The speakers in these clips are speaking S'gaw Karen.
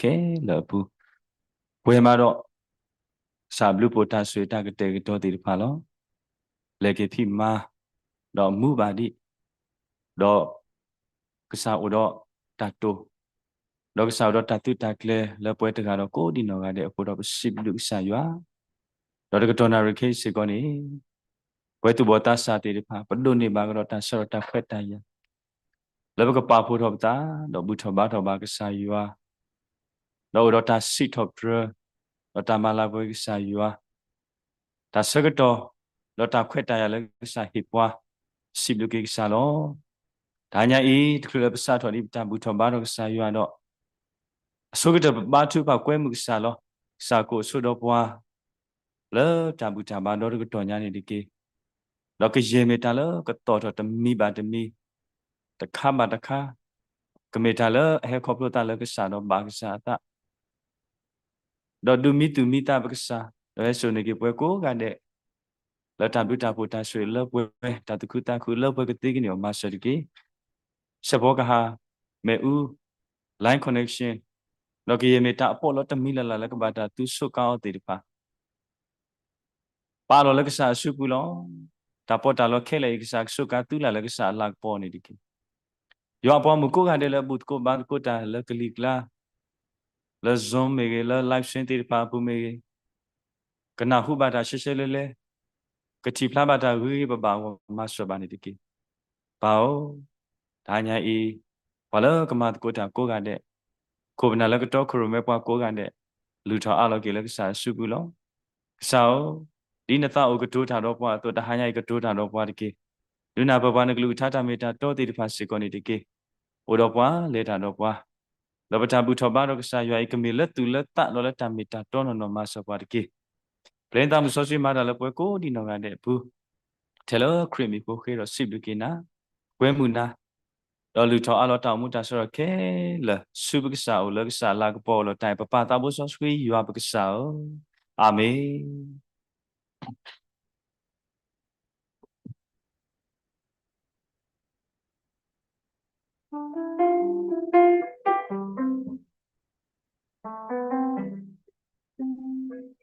တၢ်စံးထီၣ်ပတြၢၤတၢ်ခဲလၢာ်အပူၤ, ပှဲၤမးဒီး ကစၢ်ဘျုးဖှိၣ်တၢ်ဆိၣ်ဂ့ၤတၢ်ကတဲာ်ကတီၤသ့ၣ်တဖၣ်လီၤ. လဲၤက့ၤဖံးမၤ, ဒီးမူဘၣ်ဒံး, ဒီးကစၢ်အိၣ်ဒီးတၢ်တိာ်, ဒီးကစၢ်အိၣ်ဒီးတၢ်သုးတၢ်ကျဲၤလၢပှဲၤတဂၤဒီးကိးဒံနီၢ်ဂၤဒဲးအဃိဒီး ပစံးဘျုးကစၢ်ယွၤ ဒီးတကတီၢ်နၣ်ရံၣ်ခဲအံၤစ့ၢ်ကီးန့ၣ်, ပဝဲသူၣ်ဘီၣ်သးစၢ်သ့ၣ်တဖၣ် ပဒိးန့ၢ်ဘၣ်ကဒီးတၢ်ဆၢကတီၢ်တၢ်ခွဲးတၢ်ယာ် လၢပကပာ်ဖှိၣ်ထီၣ်ပသး ဒီးဘူၣ်ထီၣ်ဘါထီၣ်ဘၣ်ကစၢ်ယွၤ, ဒီးအိၣ်ဒီးတၢ်စံးထီၣ်ပတြၢၤ, ဒီးတၢ်မၤလၤကပီၤကစၢ်ယွၤ, တၢ်ဆၢကတီၢ်, ဒီးတၢ်ခွဲးတၢ်ယာ်လၢကစၢ်ဟ့ၣ်ပှၤ, စံးဘျုးက့ၤကစၢ်လီၤ. တဟါညါအံၤ တချုးလၢပစးထီၣ်ဒံးပတၢ်ဘူၣ်ထီၣ်ဘါထီၣ်ကစၢ်ယွၤဒီး အဆိကတၢၢ်ပဘါထုကဖၣ်ကွဲမုာ်ကစၢ်လီၤ. ကစၢ်ကအိၣ်ဆိးဒီးပှၤ လၢတၢ်ဘူၣ်တၢ်ဘါဒီတကတီၢ်ညါန့ၣ်တက့ၢ်. ဒီးကယဲၢ်မ့ၢ်တၢ်လၢကသီၣ်ထီၣ်တမံၤဘၣ်တမံၤ, တခါဘၣ်တခါ, ကမ့ၢ်တၢ်လၢအဟဲခီဖျိသးလၢကစၢ်ဒီးဘၣ်ကစၢ်အသး ဒီးဒုးမံသူၣ်မံသးပကစၢ်, ဒီးဟဲစိာ်န့ၢ်က့ၤပှၤကိးဂၤဒဲး လၢတၢ်ဘျုးတၢ်ဖှိၣ်တၢ်ဆိၣ်ဂ့ၤလၢပှဲၤ တၢ်သူၣ်ခုသးခုလၢပှဲၤကသ့ကန့ၢ်အီၤ မၤစၢၤတက့ၢ်. စဲးဖီကဟၣ်, မ့ၣ်အူ, line connection, ဒီးကယဲၢ်မ့ၢ်တၢ်အပီးလီတမံၤလၢ်လၢ်လၢကဘၣ်တၢ်သူစူးကါအီၤသ့ၣ်တဖၣ် ပာ်လီၤလၢကစၢ်အစုပူၤလီၤ. တၢ်ပီးတၢ်လီခဲလၢာ်အံၤ ကစၢ်ကစူးကါသုလၢ်လၢကစၢ်အလၤကပီၤန့ၣ်တက့ၢ်. ယွၤအပှၤမုၣ်ကိးဂၤဒဲးလၢအဘူၣ်သကိးဘါသကိးတၢ်လၢကလံၤကျါ, လၢ Zoom မ့ၢ်ဂ့ၤ, လၢ live stream သ့ၣ်တဖၣ်အပူၤမ့ၢ်ဂ့ၤ, ကနၢ်ဟူဘၣ်တၢ်ရှဲရှဲလဲၣ်လဲၣ်, ကထံၣ်ဖျါဘၣ်တၢ်ဂ့ၤဂ့ၤဘၣ်ဘၣ်အဂီၢ် မၤစၢၤဘၣ်န့ၣ်တက့ၢ်. ပၢ်ဧၢ, တဟါညါအံၤ, ပှၤလၢကမၤသကိးတၢ်ကိးဂၤဒဲး, ခိၣ်ပနၢ်လၢကတီခိၣ်ရိၣ်မဲပှၤကိးဂၤဒဲး, လုၢ်ထီၣ်အးလီၤက့ၤလၢကစၢ်အစုပူၤလီၤ. ကစၢ်ဧၢ, ဒ်နသးအိၣ်ကတိၤတၢ်ဒီးပှၤအသိး တဟါညါအံၤကတိၤတၢ်ဒီးပှၤတက့ၢ်. ဒုးနၢ်ပၢၢ်ပှၤနကလုၢ်ကထါတၢ်မ့ၢ်တၢ်တီသ့ၣ်တဖၣ်စ့ၢ်ကီးန့ၣ်တက့ၢ်. အိၣ်ဒီးပှၤလဲၤတၢ်ဒီးပှၤ ဒီးပတၢ်ဘူၣ်ထီၣ်ဘါထီၣ်ကစၢ်ယွၤအံၤ ကမ့ၢ်လၢသူၣ်လၢသးဒီးလၢတၢ်မ့ၢ်တၢ်တီနီၢ်နီၢ် မၤစၢၤပှၤတက့ၢ်. ပျဲနသးမုၢ်စီဆှံမၤတၢ်လၢပှၤကိးဒံနီၢ်ဂၤဒဲးအပူၤ, ထဲလၢခရံာ်မံၤဖိဃ့ဒီးစံးဘျုးက့ၤနၤ, ကွဲမုာ်နၤ, ဒီးလုၢ်ထီၣ်အးလီၤတၢ်အိၣ်မူတၢ်ဆၢကတီၢ်ခဲလၢာ် ဆူပကစၢ်အအိၣ်လၢကစၢ်အလၤကပီၤအလီၢ်တၢ်အံၤ ပပၢ်သးဘိစီဆှံယွၤပကစၢ်ဧၢ, အၤမ့ၣ်. တဟါညါအံၤ စံးဘျုးကစ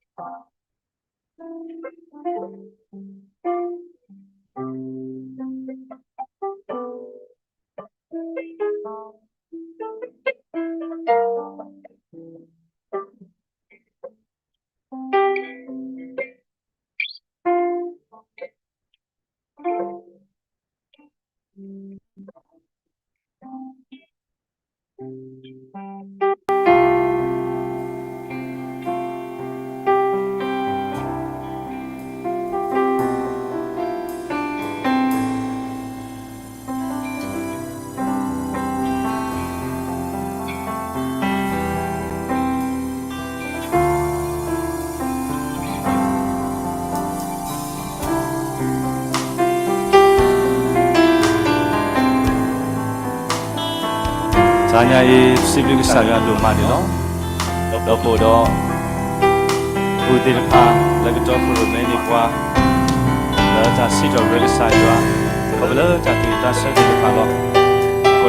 ၢ်ယွၤဒိၣ်မးန့ၣ်လီၤ. ဒီးပအိၣ်ဒီး ပူၤသ့ၣ်တဖၣ် လၢကတီခိၣ်ရိၣ်မဲန့ၢ်ပှၤ လၢတၢ်စံးထီၣ်ပတြၢၤကစၢ်ယွၤ ခီဖျိလၢတၢ်သူၣ်တၢ်ဆၢသ့ၣ်တဖၣ်လီၤ. အဃိ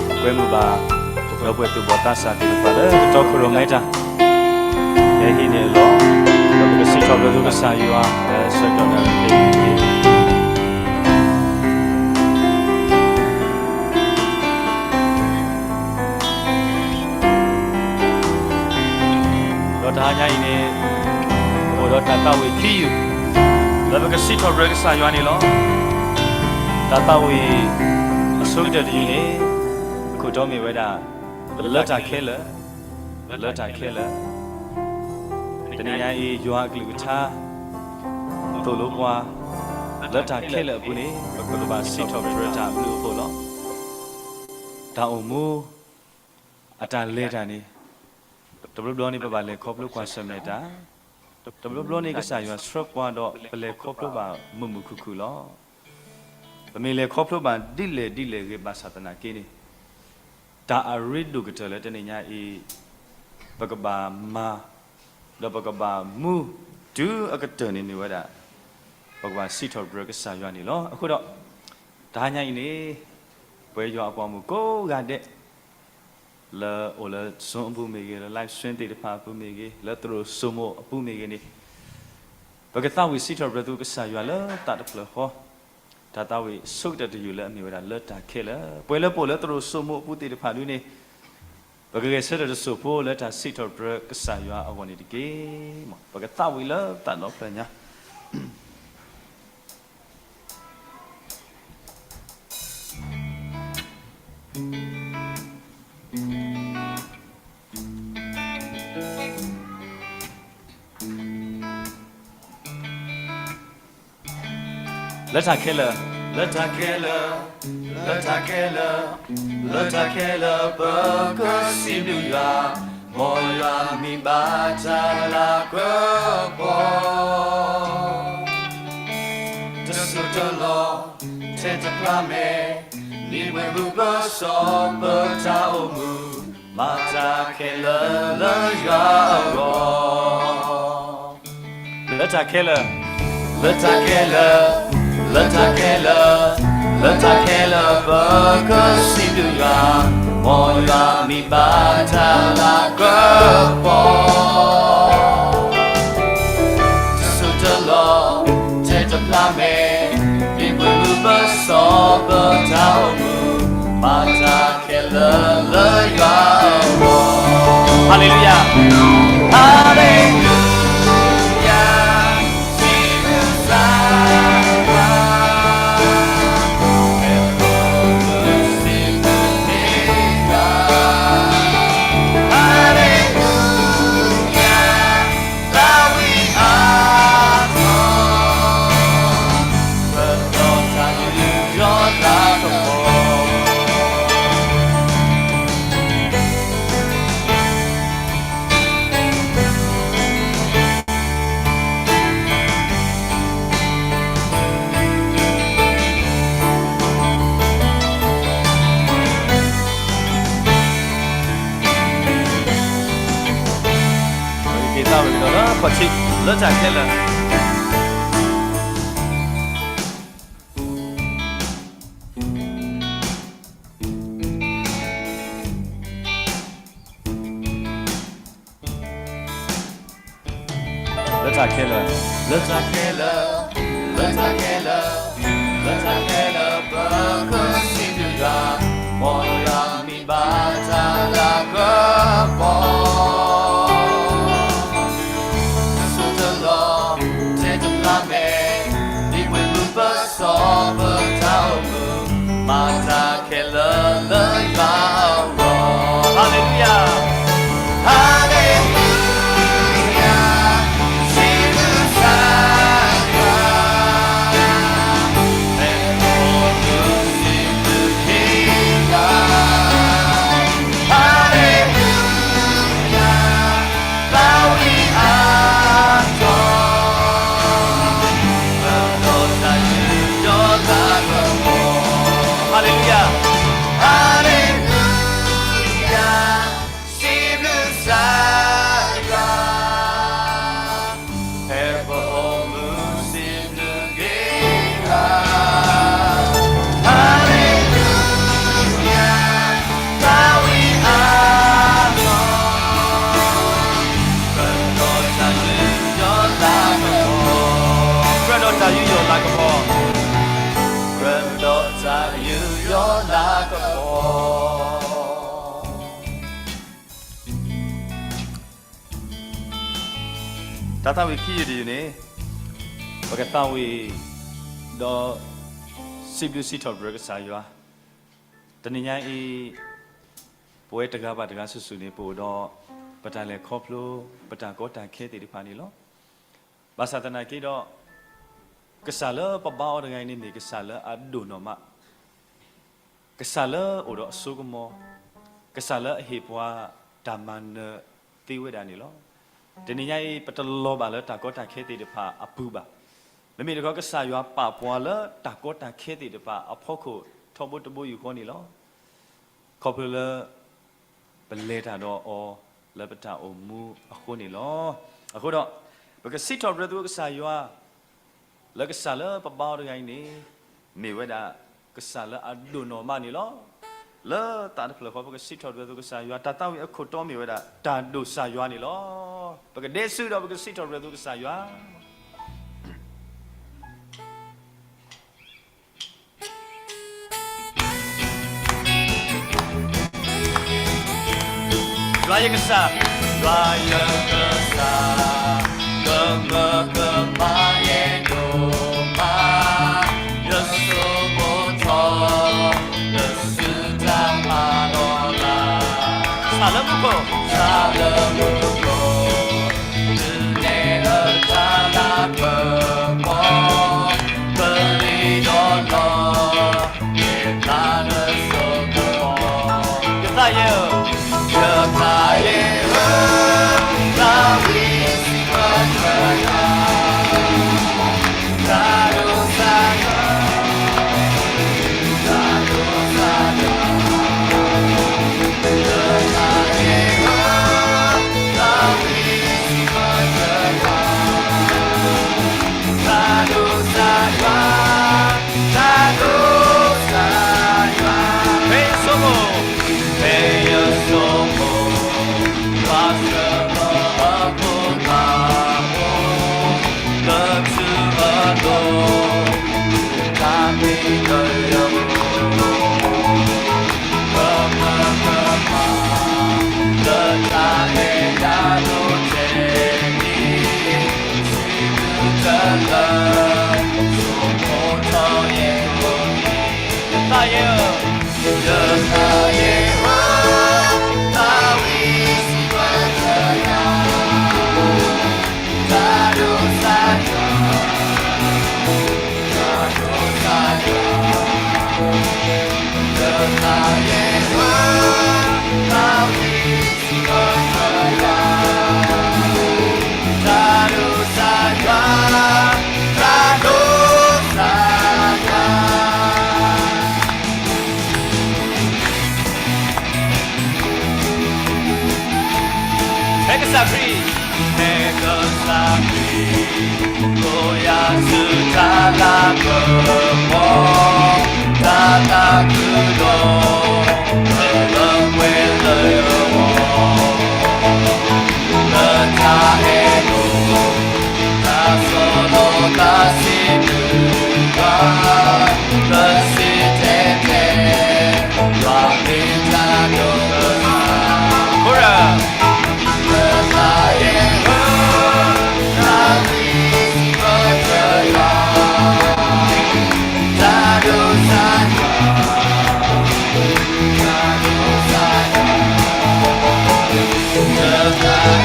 ဒီး ကွဲမုာ်ဘၣ် ဒီပုၢ်ဝဲၢ်သူၣ်ဘီၣ်သးစၢ်သ့ၣ်တဖၣ်လၢကတီခိၣ်ရိၣ်မဲတၢ် ဟဲဟံးန့ၢ်အလီၢ် ဒီးပကစံးထီၣ်ပတြၢၤကစၢ်ယွၤ လၢဆၢကတီၢ်နၣ်ရံၣ်ခဲအံၤတက့ၢ်. ဒီးတဟါညါအံၤန့ၣ် ပအိၣ်ဒီးတၢ်သးဝံၣ်ခံယုၢ် လၢပကစံးထီၣ်ပတြၢၤကစၢ်ယွၤန့ၣ်လီၤ. တၢ်သးဝံၣ်အဆိကတၢၢ်တယုၢ်န့ၣ် အခိၣ်တီမ့ၢ်ဝဲဒၣ် လၢတၢ်ခဲလၢာ်, လၢတၢ်ခဲလၢာ်. တနံၤညါအံၤ ယွၤအကလုၢ်ကထါ သိၣ်လိပှၤ လၢတၢ်ခဲလၢာ်အပူၤန့ၣ် ပကဘၣ်စံးထီၣ်ပတြၢၤတၢ်အဘျုးအဖှိၣ်လီၤ. တၢ်အိၣ်မူ အတၢ်လဲၤတၢ်န့ၣ် တဘျီဘျီန့ၣ် ပဘၣ်လဲၤခီဖျိကွၢ်ဆၢၣ်မဲာ်တၢ်, တဘျီဘျီန့ၣ် ကစၢ်ယွၤဆှၢပှၤဒီး ပလဲၤခီဖျိဘၣ်မုာ်မုာ်ခုၣ်ခုၣ်လီၤ. ပမ့ၢ်လဲၤခီဖျိဘၣ်ဒ်လဲၣ်ဒ်လဲၣ်ဂ့ၤ ဘၣ်ဆၣ်သနာ်က့န့ၣ် တၢ်အရ့ဒိၣ်ကတၢၢ်လၢတနံၤညါအံၤ ပကဘၣ်မၤ ဒီးပကဘၣ်မူတုၤအကတၢၢ်န့ၣ်မ့ၢ်ဝဲဒၣ် ပကဘၣ်စံးထီၣ်ပတြၢၤကစၢ်ယွၤန့ၣ်လီၤ. အဃိဒီး တဟါညါအံၤန့ၣ် ပဝဲယွၤအပှၤမုၣ်ကိးဂၤဒဲး လၢအိၣ်လၢ Zoom အပူၤမ့ၢ်ဂ့ၤ, လၢ live stream သ့ၣ်တဖၣ်အပူၤမ့ၢ်ဂ့ၤ, လၢသရိာ်စိမိၣ်အပူၤမ့ၢ်ဂ့ၤန့ၣ်, ပကသးဝံၣ်စံးထီၣ်ပတြၢၤသုကစၢ်ယွၤလၢသးတဖျၢၣ်ဃီ, တၢ်သးဝံၣ်ဆိကတၢၢ်တယုၢ်လၢအမ့ၢ်ဝဲဒၣ်လၢတၢ်ခဲလၢာ်, ပှဲၤလၢပအိၣ်လၢသရိာ်စိမိၣ်အပူၤသ့ၣ်တဖၣ်ဒုန့ၣ်, ပကဂဲၤဆၢထၢၣ်တစိၢ်ဖိလၢတၢ်စံးထီၣ်ပတြၢၤကစၢ်ယွၤအဂီၢ်န့ၣ်တက့ၢ်. ပကသးဝံၣ်လၢသးဒီဖျၢၣ်ညါ လၢတၢ်ခဲလၢာ်, လၢတၢ်ခဲလၢာ်, လၢတၢ်ခဲလၢာ်, လၢတၢ်ခဲလၢာ် ပကစံးဘျုးယွၤ, မ်ယွၤမ့ၢ်ဘၣ်တၢ်လၤကွၢ်ပှၤ တစိၢ်တလီၢ်, ထဲတဖျါမဲာ်, ဒ်ပှဲၤမုၢ်ပစီပတၢ်အိၣ်မူ, မၤတၢ်ခဲလၢာ်လၢယွၤအဂီၢ်. လၢတၢ်ခဲလၢာ်, လၢတၢ်ခဲလၢာ်, လၢတၢ်ခဲလၢာ်, လၢတၢ်ခဲလၢာ် ပကစံးဘျုးယွၤ, မ်ယွၤမ့ၢ်ဘၣ်တၢ်လၤကွၢ်ပှၤ တစိၢ်တလီၢ်, ထဲတဖျါမဲာ်, ဒ်ပှဲၤမုၢ်ပစီပတၢ်အိၣ်မူ, မၤတၢ်ခဲလၢာ်လၢယွၤအဂီၢ်. Hallelujah, hallelujah, စံးဘျုးစၢ်ယွၤ, ဟဲပအိၣ်မူစံးဘျုးက့ၤယွၤ, hallelujah, သးဝံၣ်အါထီၣ်, ပဒီးတၢ်ယူးယီၣ်လၤကပီၤ. က့ၤသးဝံၣ်ကဒီးလၢခီၣ်ထံး လၢတၢ်ခဲလၢာ် လၢတၢ်ခဲလၢာ်, လၢတၢ်ခဲလၢာ်, လၢတၢ်ခဲလၢာ်, လၢတၢ်ခဲလၢာ် ပကစံးဘျုးယွၤ, မ်ယွၤမ့ၢ်ဘၣ်တၢ်လၤကပီၤ တစိၢ်တလီၢ်, ထဲတဖျါမဲာ်, ဒ်ပှဲၤမုၢ်ပစီပတၢ်အိၣ်မူ, မၤတၢ်ခဲလၢာ်လၢယွၤအဂီၢ်. Hallelujah, hallelujah, စံးဘျုးစၢ်ယွၤ, ဟဲပအိၣ်မူစံးဘျုးက့ၤယွၤ, hallelujah, သးဝံၣ်အါထီၣ်, ပဒီးတၢ်ယူးယီၣ်လၤကပီၤ. Hallelujah, hallelujah, စံးဘျုးစၢ်ယွၤ, ဟဲပအိၣ်မူစံးဘျုးက့ၤယွၤ, hallelujah, သးဝံၣ်အါထီၣ်, ကြၢးဒီးတၢ်ယူးယီၣ်လၤကပီၤ, ကြၢးဒီးတၢ်ယူးယီၣ်လၤကပီၤ, ကြၢးဒီးတၢ်ယူးယီၣ်လၤကပီၤ. တၢ်သးဝံၣ်ခံယုၢ်တယုၢ်န့ၣ်, ပကသးဝံၣ်ဒီး စံးဘျုးစံးထီၣ်ပတြၢၤကစၢ်ယွၤ, တနံၤညါအံၤ ပဝဲတဂၤဘၣ်တဂၤစုာ်စုာ်န့ၣ် ပအိၣ်ဒီး ပတၢ်လဲၤခီဖျိ ပတၢ်ကီတၢ်ခဲသ့ၣ်တဖၣ်န့ၣ်လီၤ. ဘၣ်ဆၣ်သနာ်က့ဒီး ကစၢ်လၢပဘါအီၤတဂၤအံၤန့ၣ်မ့ၢ်ကစၢ်လၢအဒိၣ်နီၢ်မး, ကစၢ်လၢအိၣ်ဒီးအစိကမီၤ, ကစၢ်လၢအဟ့ၣ်ပှၤတၢ်မၤနၢၤသ့ဝဲဒၣ်န့ၣ်လီၤ. တနံၤညါအံၤ ပတလီၤဘၣ်လၢတၢ်ကီတၢ်ခဲသ့ၣ်တဖၣ်အပူၤဘၣ်. မ့မ့ၢ်တခီ ကစၢ်ယွၤပာ်ပှၤလၢတၢ်ကီတၢ်ခဲသ့ၣ်တဖၣ်အဖီခိၣ်ထီဘိတဘိယူၢ်ဃီန့ၣ်လီၤ. ခီဖျိလၢ ပလဲၤတၢ်ဒီးအီၤလၢပတၢ်အိၣ်မူအဃိန့ၣ်လီၤ. အဃိဒီး ပကစံးထီၣ်ပတြၢၤသုကစၢ်ယွၤ လၢကစၢ်လၢပဘါအီၤတဂၤအံၤန့ၣ် မ့ၢ်ဝဲဒၣ်ကစၢ်လၢအဒိၣ်နီၢ်မးန့ၣ်လီၤ. လၢသးတဖျၢၣ်ဃီ ပကစံးထီၣ်ပတြၢၤအသိးကစၢ်ယွၤ, တၢ်သးဝံၣ်အခိၣ်တီမ့ၢ်ဝဲဒၣ် တၢ်ဒိၣ်စၢ်ယွၤန့ၣ်လီၤ. ပကဒဲစုဒီးပကစံးထီၣ်ပတြၢၤအသိးကစၢ်ယွၤ ယွၤယကစၢ်, ယွၤယကစၢ်, ကမၢကမၣ်ယဲဒိၣ်မး, ယဆိကမိၣ်ထီၣ် လၢစုတၢ်မၤလီၤလး, ဆၣ်လၢမူခိၣ်, ဆၣ်လၢမူခိၣ်, ဒုးနဲၣ်အတၢ်လၤကပီၤ, ကလံၤဒီးလီၤ ယသးယဲၢ်ဧၢ, သးဝံၣ်စံးဘျုးယွၤ, တၢ်ဒိၣ်စၢ်ယွၤ, တၢ်ဒိၣ်စၢ်ယွၤ, ယသးယဲၢ်ဧၢ, သးဝံၣ်စံးဘျုးယွၤ, တၢ်ဒိၣ်စၢ်ယွၤ, တၢ်ဒိၣ်စၢ်ယွၤ, ဖဲယဆိကမိၣ်, ဖဲယဆိကမိၣ်, ဘၣ်ဆၢလၢအဖိခွါအိၣ်, လၢထူအလိၤ, တၢ်မ့ၢ်လၢယဂီၢ် ကမၢကမၣ်, လၢတၢ်အဲၣ်ယၤဒိၣ်ထဲအံၤ, စံးဘျုးတၢ်လၢ ဆိကမိၣ်ထီၣ်ယဲၢ်ဂီၢ်အံၤ, ယသးယဲၢ်ဧၢ, ယသးယဲၢ်ဧၢ, သးဝံၣ်စံးဘျုးယွၤ, တၢ်ဒိၣ်စၢ်ယွၤ, တၢ်ဒိၣ်စၢ်ယွၤ, ယသးယဲၢ်ဧၢ, သးဝံၣ်စံးဘျုးယွၤ, တၢ်ဒိၣ်စၢ်ယွၤ, တၢ်ဒိၣ်စၢ်ယွၤ ဖဲကစၢ်ခရံာ်, ဖဲကစၢ်ခရံာ်, ဒိးယၤဆူတၢ်လၤကပီၤ, တၢ်သးခုဒီး, လၢပှဲၤလၢယဂီၢ်, လၢတၢ်အဲၣ်ဒိး, တၢ်ဆီၣ်လီၤသးစံးဘျုးယွၤ, လၢစံးတဲတဲ, ယွၤမ့ၢ်တၢ်ဒိၣ်ကမၣ်, ယသးယဲၢ်ဧၢ, သးဝံၣ်စံးဘျုးယွၤ, တၢ်ဒိၣ်စၢ်ယွၤ, တၢ်ဒိၣ်စၢ်ယွၤ, ယသးယဲၢ်ဧၢ, သးဝံၣ်စံးဘျုးယွၤ, တၢ်ဒိၣ်စၢ်ယွၤ, တၢ်ဒိၣ်စၢ်ယွၤ, ယသးယဲၢ်ဧၢ, ယသးယဲၢ်ဧၢ,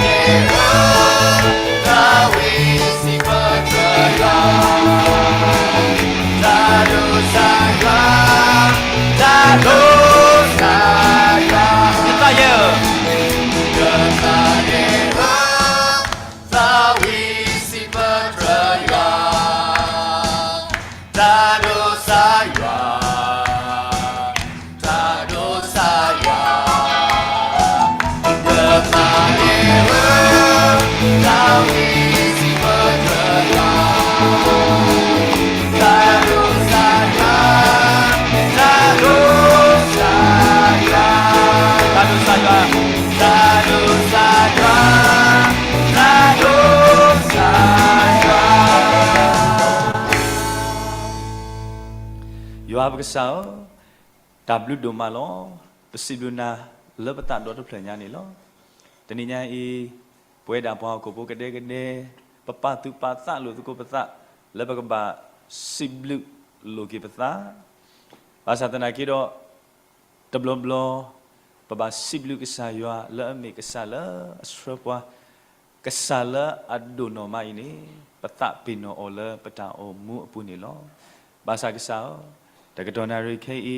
သးဝံၣ်စံးဘျုးယွၤ, တၢ်ဒိၣ်စၢ်ယွၤ, တၢ်ဒိၣ်စၢ်ယွၤ, ယသးယဲၢ်ဧၢ, သးဝံၣ်စံးဘျုးယွၤ, တၢ်ဒိၣ်စၢ်ယွၤ, တၢ်ဒိၣ်စၢ်ယွၤ, တၢ်ဒိၣ်စၢ်ယွၤ, တၢ်ဒိၣ်စၢ်ယွၤ, တၢ်ဒိၣ်စၢ်ယွၤ ယွၤပကစၢ်ဧၢ, တၢ်ဘျုးဒိၣ်မးလီၤ. ပစံးဘျုးနၤလၢပသးဒီတဖျၢၣ်ညါန့ၣ်လီၤ. တနံၤညါအံၤ, ပဝဲဒၣ်ပှၤဟီၣ်ခိၣ်ဖိကဒဲကဒဲ, ပပာ်သူၣ်ပာ်သးလိာ်သကိးပသး, လၢပကဘၣ်စံးဘျုးလိာ်က့ၤပသး, ဘၣ်ဆၣ်သနာ်က့ဒီး, တဘျီဘျီ, ပဘၣ်စံးဘျုးကစၢ်ယွၤလၢအမ့ၢ်ကစၢ်လၢအဆှၢပှၤ, ကစၢ်လၢအဒိၣ်နီၢ်မးအံၤန့ၣ်, ပသးပ့ၤနီၣ်အီၤလၢပတၢ်အိၣ်မူအပူၤန့ၣ်လီၤ. ဘၣ်ဆၣ်ကစၢ်ဧၢ, တကတီၢ်နၣ်ရံၣ်ခဲအံ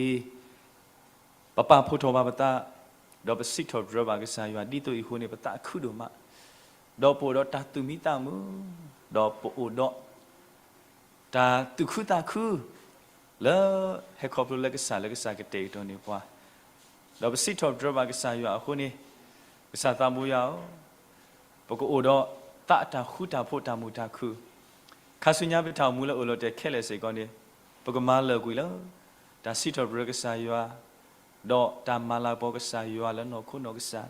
ၤ, ပပာ်ဖှိၣ်ထီၣ်ဘၣ်ပသး, ဒီးပစံးထီၣ်ပတြၢၤဘၣ်ကစၢ်ယွၤဒ်သိးအံၤအဃိန့ၣ် ပသးခုဒိၣ်မး, ဒီးပအိၣ်ဒီးတၢ်သူၣ်မံသးမုာ်, ဒီးပအိၣ်ဒီး တၢ်သူၣ်ခုသးခု, လၢဟဲခီဖျိလၢကစၢ်လၢကစၢ်ကတဲာ်ကတီၤန့ၢ်ပှၤ, ဒီးပစံးထီၣ်ပတြၢၤဘၣ်ကစၢ်ယွၤအဃိန့ၣ်, ကစၢ်သးဘိယွၤဧၢ, ပကအိၣ်ဒီးသးအတၢ်ဃူတၢ်ဖိးတၢ်မုာ်တၢ်ခုၣ်, ခါဆူညါပတၢ်အိၣ်မူလၢအအိၣ်လီၤတဲာ်ခဲလၢာ်စ့ၢ်ကီးန့ၣ်, ပကမၤလၢာ်ကွံာ်လၢ တၢ်စံးထီၣ်ပတြၢၤကစၢ်ယွၤ, ဒီးတၢ်မၤလၤကပီၤကစၢ်ယွၤလၢနီၢ်ခိနီၢ်ကစၢ်,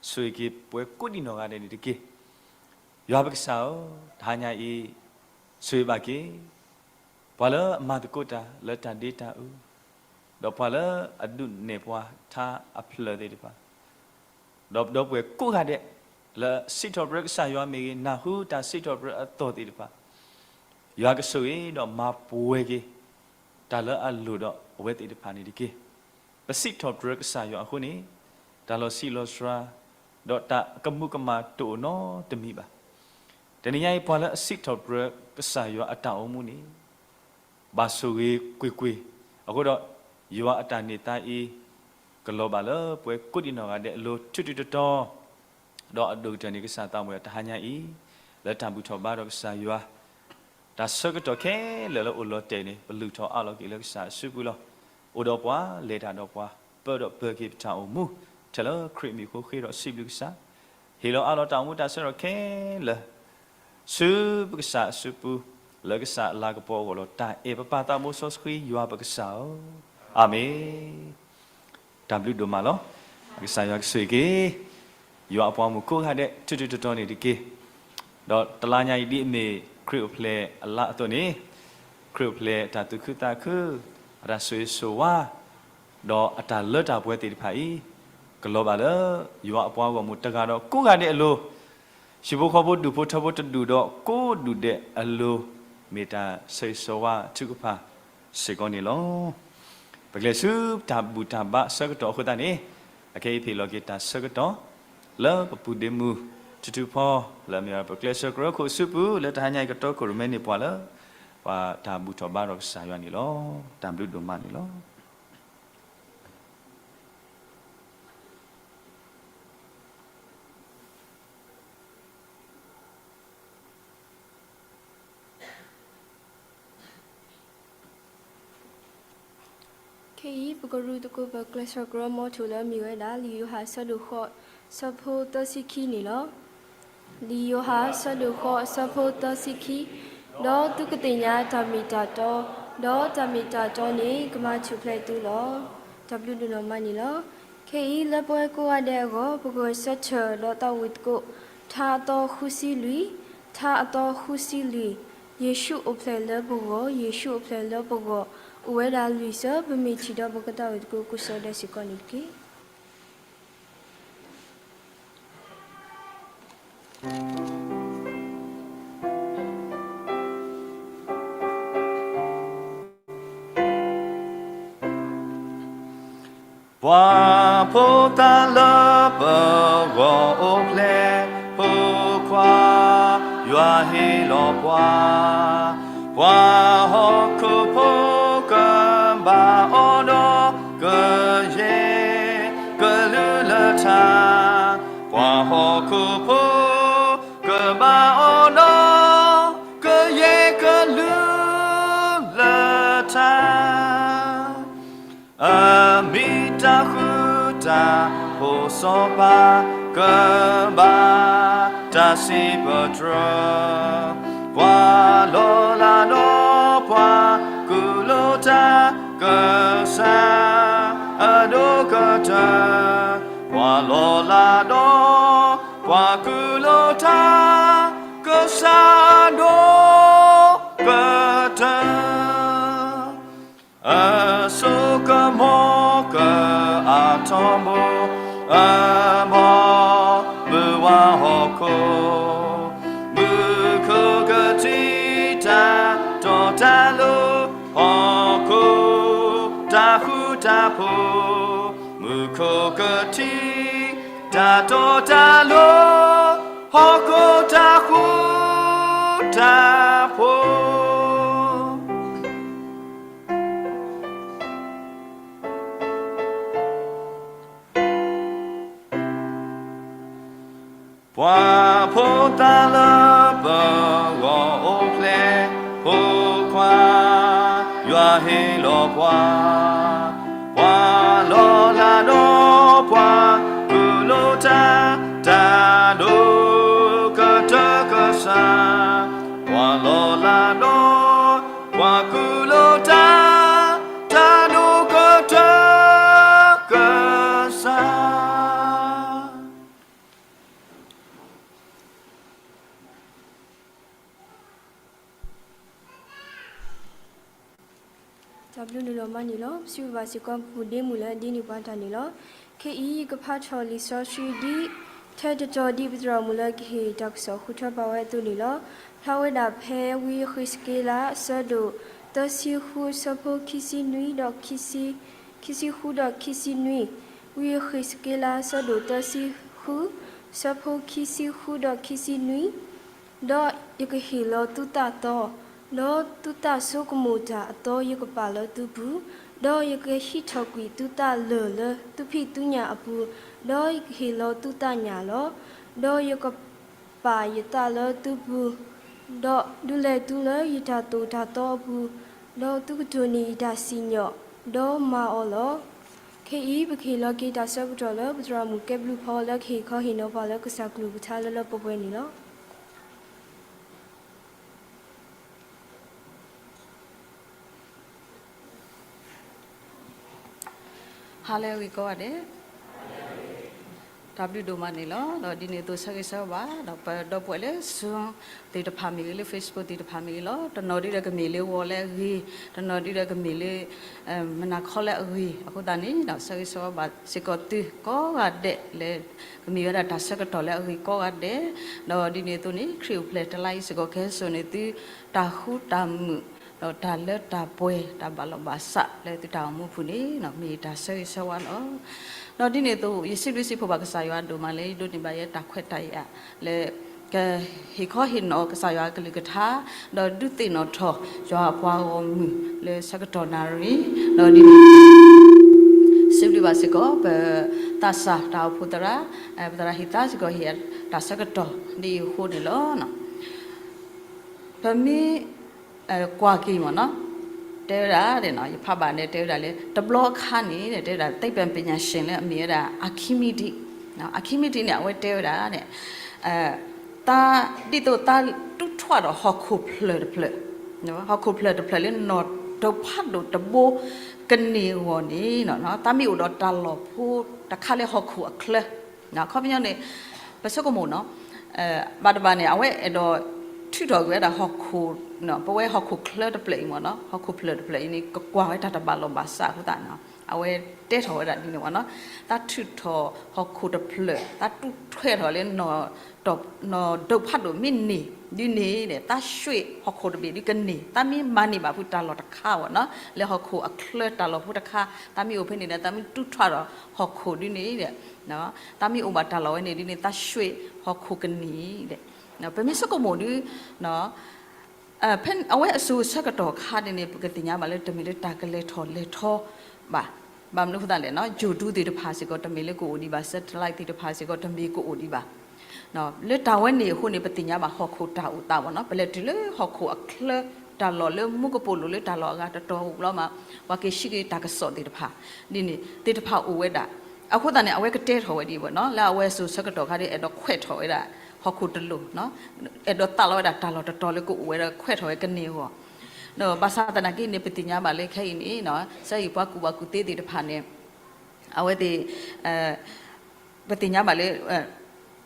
ဆိၣ်ဂ့ၤက့ၤပှၤကိးဒံးနီၢ်ဂၤဒဲးန့ၣ်တက့ၢ်. ယွၤပကစၢ်ဧၢ, တဟါညါအံၤ ဆိၣ်ဂ့ၤဘၣ်က့ၤ ပှၤလၢအမၤသကိးတၢ်လၢတၢ်ဒ့တၢ်အူ, ဒီးပှၤလၢအဒုးနဲၣ်ပှၤထါအဖျၢၣ်သ့ၣ်တဖၣ်, ဒီးပဒီပုၢ်ဝဲၢ်ကိးဂၤဒဲး လၢစံးထီၣ်ပတြၢၤကစၢ်ယွၤမ့ၢ်ဂ့ၤ, နၢ်ဟူတၢ်စံးထီၣ်ပတြၢၤအသီၣ်သ့ၣ်တဖၣ်, ယွၤကဆိၣ်ဂ့ၤဒီးမၤပှဲၤက့ၤ တၢ်လၢအလိၣ်ဒီးအဝဲသ့ၣ်တဖၣ်န့ၣ်တက့ၢ်. ပစံးထီၣ်ပတြၢၤကစၢ်ယွၤအဃိန့ၣ်, တၢ်လီၤဆံးလီၤစှၤ ဒီးတၢ်ကမူးကမၣ်တအိၣ်နီတမံၤဘၣ်. တနံၤညါအံၤ ပှၤလၢအစံးထီၣ်ပတြၢၤကစၢ်ယွၤအတၢ်အိၣ်မူန့ၣ် ဘၣ်ဆိၣ်ဂ့ၤကွ့ၢ်ကွ့ၢ်. အဃိဒီး ယွၤအတၢ်န့ၢ်သါအံၤ ကလီၤဘၣ်လၢပှၤကိးဒံးနီၢ်ဂၤဒဲးအလိၤ ထူးထူးတီၤတီၤ, ဒီးအဒိၣ်ကတၢၢ်န့ၣ် ကစၢ်သးမူတဟါညါအံၤ လၢတၢ်ဘူၣ်ထီၣ်ဘါထီၣ်ကစၢ်ယွၤ တၢ်ဆၢကတီၢ်ခဲလၢာ်လၢအိၣ်လီၤတဲာ်န့ၣ် ပလုၢ်ထီၣ်အးလီၤက့ၤလၢကစၢ်အစုပူၤလီၤ. အိၣ်ဒီးပှၤ, လဲၤတၢ်ဒီးပှၤ, ပၢဒီးပၢၤက့ၤပတၢ်အိၣ်မူ ထဲလၢခရံာ်အမံၤအဃိ ဃ့ဒီးစံးဘျုးကစၢ်, ဟ့ၣ်လီၤအးလီၤတၢ်အိၣ်မူတၢ်ဆၢကတီၢ်ခဲလၢာ် ဆူပကစၢ်အစုပူၤ, လၢကစၢ်အလၤကပီၤအဂီၢ်လီၤ. တၢ်အဲၣ်ပပၢ်သးဘိစီဆှံယွၤပကစၢ်ဧၢ, အၤမ့ၣ်. တၢ်ဘျုးဒိၣ်မးလီၤ. ကစၢ်ယွၤကဆိၣ်ဂ့ၤက့ၤ ယွၤအပှၤမုၣ်ကိးဂၤဒဲး ထူးထူးတီၤတီၤန့ၣ်တက့ၢ်. ဒီးတလါညါအံၤဒ်အမ့ၢ် ခရံာ်အိၣ်ဖျဲၣ်အလါအသိးန့ၣ်, ခရံာ်အိၣ်ဖျဲၣ်အတၢ်သူၣ်ခုသးခု, အတၢ်ဆိၣ်ဂ့ၤဆိၣ်ဝါ, ဒီးအတၢ်လၢတၢ်ပှဲၤသ့ၣ်တဖၣ်အံၤ, ကလီၤဘၣ်လၢ ယွၤအပှၤဂီၢ်မုၢ်တဂၤဒီးကိးဂၤဒဲးအလိၤ, ဟံၣ်ဖိဃီဖိဒူၣ်ဖိထၢဖိတဒူၣ်ဒီးကိးဒူၣ်ဒဲးအလိၤ, မ့ၢ်တၢ်ဆိၣ်ဂ့ၤဆိၣ်ဝါထုကဖၣ်စ့ၢ်ကီးန့ၣ်လီၤ. ပကလဲၤဆူတၢ်ဘူၣ်တၢ်ဘါအဆၢကတီၢ်အဃိသတးန့ၣ်, အခဲအံၤပဟ့ၣ်လီၤက့ၤတၢ်ဆၢကတီၢ် လၢပပုၢ်ဒ့မုၣ်ထူထူဖီ လၢအမ့ၢ်ပကျဲးစၢးကရၢခိၣ်အစုပူၤ လၢတဟါညါအံၤကတီခိၣ်ရိၣ်မဲန့ၢ်ပှၤလၢ ပှၤတၢ်ဘူၣ်ထီၣ်ဘါထီၣ်ကစၢ်ယွၤန့ၣ်လီၤ. တၢ်ဘျုးဒိၣ်မးန့ၣ်လီၤ. ခဲအံၤ ပကရူၢ်သကိးပကျဲးစၢးကရၢမိၤထူၣ်လၢအမ့ၢ်ဝဲဒၣ် လံာ်ယိၤဟၣ်အဆၢဒိၣ်ဃိး အဆၢဖိသၢဆံခံန့ၣ်လီၤ. လံာ်ယိၤဟၣ်အဆၢဒိၣ်ဃိး အဆၢဖိသၢဆံခံ, ဒီးသုကသ့ၣ်ညါတၢ်မ့ၢ်တၢ်တီ, ဒီးတၢ်မ့ၢ်တၢ်တီန့ၣ် ကမၤထူၣ်ဖျဲးသုလီၤ. တၢ်ဘျုးဒိၣ်နီၢ်မးန့ၣ်လီၤ. ခဲအံၤလၢပဝဲကိးဂၤဒဲးအဂီၢ် ပကဂဲၤဆၢထၢၣ်ဒီးသးဝံၣ်သကိး ထါအသီဃုဆံလွံၢ်, ထါအသီဃုဆံလွံၢ်, ယ့ၣ်ၡူးအိၣ်ဖျဲၣ်လၢပဂီၢ်, ယ့ၣ်ၡူးအိၣ်ဖျဲၣ်လၢပဂီၢ်, အိၣ်ဝဲဒၣ်လွံၢ်ဆၢ ပမ့ၢ်ထံၣ်ဒီးပကသးဝံၣ်သကိးကိးဆၢဒဲးစ့ၢ်ကီးန့ၣ်တက့ၢ်. ပှၤဖိသၣ်လၢပဂီၢ်အိၣ်ဖျဲၣ်, ဖိခွါယွၤဟ့ၣ်လီၤပှၤ, ပှၤဟီၣ်ခိၣ်ဖိကဘၣ်အီၣ်ဒီး ကယဲၢ်ကလုၢ်လၢထါ, ပှၤဟီၣ်ခိၣ်ဖိကဘၣ်အီၣ်ဒီး ကယဲၢ်ကလုၢ်လၢထါ. အမ့ၢ်တၢ်ဃူတၢ်ဖိးစီၤပၤ ကဘၣ်တၢ်စံးပတြၢၤ, ပှၤလီၤလးဒီးပှၤကူၣ်လိာ်တၢ် ကစၢ်အဒိၣ်ကတၢၢ်, ပှၤလီၤလးဒီး ပှၤကူၣ်လိာ်တၢ် ကစၢ်အဒိၣ်ကတၢၢ်, အစိကမီၤကအါထီဘိ, အဘီမုၢ်ဝါဟီၣ်ခိၣ်, မူခိၣ်ကထံၣ်တၢ်တီတၢ်လိၤ ဟီၣ်ခိၣ်တၢ်ဃူတၢ်ဖိး, မူခိၣ်ကထံၣ်တၢ်တီတၢ်လိၤ ဟီၣ်ခိၣ်တၢ်ဃူတၢ်ဖိး. ပှၤဖိသၣ်လၢပဂီၢ်အိၣ်ဖျဲၣ်, ဖိခွါယွၤဟ့ၣ်လီၤပှၤ, ပှၤလီၤလးဒီးပှၤကူၣ်လိာ်တၢ်, တၢ်ဒိၣ်ကတၢၢ်ကစၢ်, ပှၤလီၤလးဒီးပှၤကူၣ်လိာ်တၢ်, တၢ်ဒိၣ်ကတၢၢ်က တၢ်ဘျုးဒိၣ်မးန့ၣ်လီၤ. ပစံးဘျုးဘၣ်စ့ၢ်ကီး ပမူဒ့မုၣ်လၢဒ်န့ၣ်ပှၤတၢ်န့ၣ်လီၤ. ခဲအံၤယကဖးထီၣ်လံာ်စီဆှံဒ် ထဲတတီၤဒ်ပသရၣ်မုၣ်လၢကဟ့ၣ်တၢ်ကစီၣ် ဃုထၢပာ်ဝဲအသိးန့ၣ်လီၤ. ဖျါဝဲဒၣ်ဖဲဝံဃ့းစက့လး အဆၢဒိၣ်သၢဆံဃု အဆၢဖိခံဆံနွံဒီး ခံဆံဃုဒီးခံဆံနွံ, ဝံဃ့းစက့လး အဆၢဒိၣ်သၢဆံဃု အဆၢဖိခံဆံဃုဒီးခံဆံနွံ, ဒီးယကဟ့ၣ်လီၤသုသးသီ, ဒီးသုသးဆိကမိၣ်တၢ်အသိးယကပာ်လၢသုပူၤ, ဒီးယကဟံးထီၣ်ကွံာ်သုသးလၢၢ်လၢသုဖံးသုညၣ်အပူၤ, ဒီးယကဟ့ၣ်လီၤသုသးညၣ်လီၤ. ဒီးယကပာ်ယသးလၢသုပူၤ, ဒီးဒုးလဲၤသုလၢယတၢ်သိၣ်တၢ်သီအပူၤ, ဒီးသုကတိၢ်န့ၢ်ယတၢ်စံၣ်ညီၣ်, ဒီးမၤအီၤလီၤ. ခဲအံၤပကဟ့ၣ်လီၤက့ၤတၢ်ဆၢကတီၢ်လၢ ပသရၣ်မုၣ်ကဲဘျုးဖီလၢကဟ့ၣ်ခီဟ့ၣ်နီၤပှၤလၢကစၢ်ကလုၢ်ကထါလၢလၢပှဲၤပှဲၤန့ၣ်လီၤ. ဟါလၢအဂ့ၤကိးဂၤဒဲး, တၢ်ဘျုးဒိၣ်မးန့ၣ်လီၤ. ဒီးဒ်န့ၣ်အသိးဆၢဂ့ၤဆၢဝါဘၣ် ဒီးပဒီပုၢ်ဝဲၢ်လၢ Zoom သ့ၣ်တဖၣ်မ့ၢ်ဂ့ၤ လၢ Facebook သ့ၣ်တဖၣ်မ့ၢ်ဂ့ၤလီၤ. တနီၤဒုဒီးကမ့ၢ်လၢ wall လၢအဂ့ၤ, တနီၤဒုဒီးကမ့ၢ်လၢ မုၢ်နၤခီလၢအဂ့ၤ, အဃိသတးန့ၣ်ဒီး ဆၢဂ့ၤဆၢဝါဘၣ်စ့ၢ်ကီးသုကိးဂၤဒဲးလၢ ကမ့ၢ်ဝဲဒၣ်တၢ်ဆၢကတီၢ်လၢအဂ့ၤကိးဂၤဒဲး, ဒီးဒ်န့ၣ်အသိးန့ၣ် ခရံာ်အိၣ်ဖျဲၣ်တလါအံၤစ့ၢ်ကီး ကဟဲစိာ်န့ၢ်သု တၢ်ဃူတၢ်မုာ်, ဒီးတၢ်လၢတၢ်ပှဲၤ တၢ်ဘၣ်လီၢ်ဘၣ်စးလၢသုတၢ်အိၣ်မူပူၤန့ၣ် မ့ၢ်တၢ်ဆၢဂ့ၤဆၢဝါလီၤ. ဒီးဒ်န့ၣ်အသိး ယစံးဘျုးစံးဖှိၣ်ဘၣ်ကစၢ်ယွၤဒိၣ်မးလၢ ယဒိးန့ၢ်ဘၣ်ယဲတၢ်ခွဲးတၢ်ယာ်လၢ ကဟ့ၣ်ခီဟ့ၣ်နီၤကစၢ်ယွၤအကလုၢ်ကထါ, ဒီးဒုးသ့ၣ်နီၣ်ထီၣ်ယွၤအပှၤဂီၢ်မုၢ်လၢဆၢကတီၢ်နၣ်ရံၣ်, ဒီးဒ်န့ၣ် စံးဘျုးဘၣ်စ့ၢ်ကီး ပသးစၢ်တၢ်အိၣ်ဖှိၣ်သရၣ်, ပသရၣ်ဟံၣ်သါစ့ၢ်ကီး ဟ့ၣ်တၢ်ဆၢကတီၢ်ဒ်အံၤအဃိန့ၣ်လီၤ. ပမ့ၢ် ကွၢ်က့ၤမ့ၢ်နီၤ, တဲဝဲဒၣ်န့ၣ် ယဖးဘၣ်န့ၣ် တဲဝဲဒၣ်လၢ တဘျီအခါန့ၣ် တဲဝဲဒၣ် သိပ္ပံပညာရှင်လၢအမ့ၢ်ဝဲဒၣ် Archimedes, Archimedes န့ၣ် အဝဲတဲဝဲဒၣ်န့ၣ် တၢ် ဒ်သိးတၢ်တူၢ်ထွဲဒီးဟီၣ်ခိၣ်ဖျၢၣ်တဖျၢၣ်, ဟီၣ်ခိၣ်ဖျၢၣ်တဖျၢၣ်လၢနီၣ်ဒိးဖးဒိၣ်တဘိကန့ၢ်အဂီၢ်န့ၣ် တၢ်မ့ၢ်အိၣ်ဒီးတၢ်လီၢ်ဖိတခါလၢဟီၣ်ခိၣ်အချၢ, အခီပညီန့ၣ် ပဆိကမိၣ်နီၤ ဘၣ်တဘၣ်န့ၣ် အဝဲအဲၣ်ဒိးထုးထီၣ်ကွံာ်ဝဲဒၣ်ဟီၣ်ခိၣ်, ပဝဲဟီၣ်ခိၣ်ချၢတဖျၢၣ်အံၤမ့ၢ်နီၤ, ဟီၣ်ခိၣ်ဖျၢၣ်တဖျၢၣ်အံၤန့ၣ် ကကွၢ်ဝဲတၢ်တဘၣ်လီၢ်ဘၣ်စးအဃိသတးန့ၣ် အဝဲတဲထီၣ်ဝဲဒၣ်ဒ်န့ၣ်မ့ၢ်နီၤ, တၢ်ထုးထီၣ်ဟီၣ်ခိၣ်တဖျၢၣ် တၢ်တူၢ်ထွဲထီၣ်လၢ နီၣ်ဒိးဖးဒိၣ်မ့ၢ်န့ၢ်ဒ်န့ၣ်ဒီး တၢ်ရွှ့ၣ်ဟီၣ်ခိၣ်တဘ့ၣ်ဒ်ကန့ၢ်, တၢ်မ့ၢ်မၤန့ၢ်ဘၣ်ဖုတၢ်လီၢ်တခါမ့ၢ်နီၤ, လၢဟီၣ်ခိၣ်အချၢတၢ်လီၢ်ဖိတခါ, တၢ်မ့ၢ်အိၣ်ဖဲန့ၣ်ဒီး တၢ်မ့ၢ်တူၢ်ထွဲဒီးဟီၣ်ခိၣ်ဒ်န့ၣ်ဒီး တၢ်မ့ၢ်အိၣ်ဘၣ်တၢ်လီၢ်ဝဲန့ၣ်ဒ်န့ၣ် တၢ်ရွှ့ၣ်ဟီၣ်ခိၣ်ကန့ၢ်ဒီး ပမ့ၢ်ဆိကမိၣ်ဒ် ဖဲအဝဲအစိၤဆၢကတီၢ်ခါဒ်န့ၣ် ပကသ့ၣ်ညါဘၣ်လၢတမ့ၢ်လၢတၢ်ကလဲၤထီၣ်လဲၤထီဘၣ်. ဘၣ်မနုၤအဃိသတးလဲၣ်, ဂြိုဟ်တုသ့ၣ်တဖၣ်စ့ၢ်ကီး တမ့ၢ်လၢကအိၣ်ဒံးဘၣ်, satellite သ့ၣ်တဖၣ်စ့ၢ်ကီး တမ့ၢ်ကအိၣ်ဒံးဘၣ်. လၢတၢ်ဝဲန့ၣ်အဃိန့ၣ် ပသ့ၣ်ညါဘၣ်ဟီၣ်ခိၣ်တၢ်အိၣ်သးမ့ၢ်နီၤ, ပလဲၤတုၤလၢဟီၣ်ခိၣ်အချၢ တၢ်လီၢ်လၢမူကပိာ်လိၤလၢတၢ်လီၢ်အဂၤတတီၤအိၣ်လီၤမး, ပှၤက့ၤဆှံက့ၤတၢ်ကစီၣ်သ့ၣ်တဖၣ် ဒ်န့ၣ်သ့ၣ်တဖၣ်အိၣ်ဝဲဒၣ်. အဃိသတးန့ၣ် အဝဲကတဲထီၣ်ဝဲဒ်အံၤမ့ၢ်နီၤ, လၢအဝဲအစိၤဆၢကတီၢ်ခါဒ် အဲၣ်ဒိးခွဲးထီၣ်ဝဲဒၣ် ဟီၣ်ခိၣ်တလိၤ, အဲၣ်ဒိးသးလီၤဝဲဒၣ်တၢ်လီၢ်တတီၤလၢကအိၣ်ဝဲဒီးခွဲးထီၣ်ဝဲကန့ၢ်အဂီၢ်, ဒီးဘၣ်ဆၣ်သနာ်က့န့ၣ် ပသ့ၣ်ညါဘၣ်လၢခဲအံၤန့ၣ် စဲအံၤပှၤကူၣ်ဘၣ်ကူၣ်သ့သ့ၣ်တဖၣ်န့ၣ် အဝဲသ့ၣ် ပသ့ၣ်ညါဘၣ်လၢ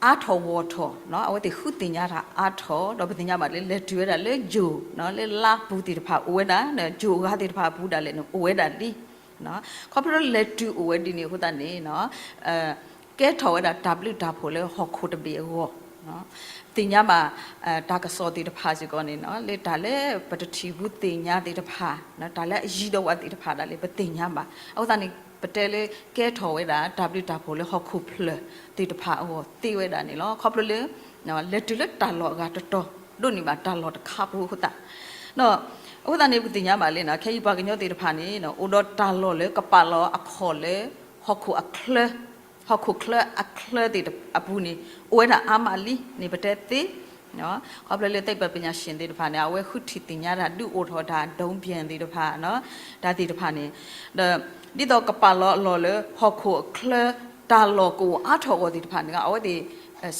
အါထီၣ်ဂီၢ်ထီၣ်, အဝဲသ့ၣ်ဃုသ့ၣ်ညါတၢ်အါထီၣ် ဒီးပသ့ၣ်ညါဘၣ်လၢလဲၤတုၤဝဲဒၣ်လၢဂြိုဟ် လၢလါပူၤသ့ၣ်တဖၣ်အိၣ်ဝဲဒၣ်, ဂြိုဟ်အဂၤသ့ၣ်တဖၣ်အပူၤဒၣ်လဲာ်န့ၣ် အိၣ်ဝဲဒၣ်လံ. ခီဖျိလၢလဲၤတုၤအိၣ်ဝဲဒ်န့ၣ်အဃိသတးန့ၣ် ကဲထီၣ်ဝဲဒၣ်တၢ်ဘျုးတၢ်ဖှိၣ်လၢဟီၣ်ခိၣ်တဘ့ၣ်အဂီၢ်, သ့ၣ်ညါဘၣ် တၢ်ကစီၣ်သ့ၣ်တဖၣ်စ့ၢ်ကီးန့ၣ် လၢတၢ်လၢပတထံၣ်ဘူးသ့ၣ်ညါသ့ၣ်တဖၣ်, တၢ်လၢအယံၤဒီးဝဲသ့ၣ်တဖၣ်ဒၣ်လဲာ် ပသ့ၣ်ညါဘၣ်. အဃိသတးန့ၣ် ပတဲလၢကဲထီၣ်ဝဲဒၣ်တၢ်ဘျုးတၢ်ဖှိၣ်လၢဟီၣ်ခိၣ်ဖျၢၣ်သ့ၣ်တဖၣ်အဂီၢ်သ့ဝဲဒၣ်န့ၣ်လီၤ. ခီဖျိလၢ လဲၤတုၤလၢတၢ်လီၢ်အဂၤတတီၤ ဒိးန့ၢ်ဘၣ်တၢ်လီၢ်တခါဖိအဃိသတး, အဃိသတးန့ၣ် ပသ့ၣ်ညါဘၣ်လၢ ခဲအံၤပှၤကညီသ့ၣ်တဖၣ်န့ၣ် အိၣ်ဒီးတၢ်လီၢ်လၢကပာ်လီၤအခီၣ်လၢ ဟီၣ်ခိၣ်အချၢ, ဟီၣ်ခိၣ်ချၢအချၢသ့ၣ်အပူၤန့ၣ် အိၣ်ဝဲဒၣ်အါမးလံန့ၣ် ပတဲသ့ ခီဖျိလၢသိပ္ပံပညာရှင်သ့ၣ်တဖၣ်န့ၣ် အဝဲဃုထံၣ်သ့ၣ်ညါတၢ်ဒုးအိၣ်ထီၣ်တၢ် ဒုံးပျံၤသ့ၣ်တဖၣ်, တၢ်သ့ၣ်တဖၣ်န့ၣ် ဒီး ဒ်သိးကပာ်လီၤအလီၢ်လၢဟီၣ်ခိၣ်အချၢ တၢ်လီၢ်ကအိၣ်အါထီၣ်အဂီၢ်သ့ၣ်တဖၣ်န့ၣ် အဝဲသ့ၣ်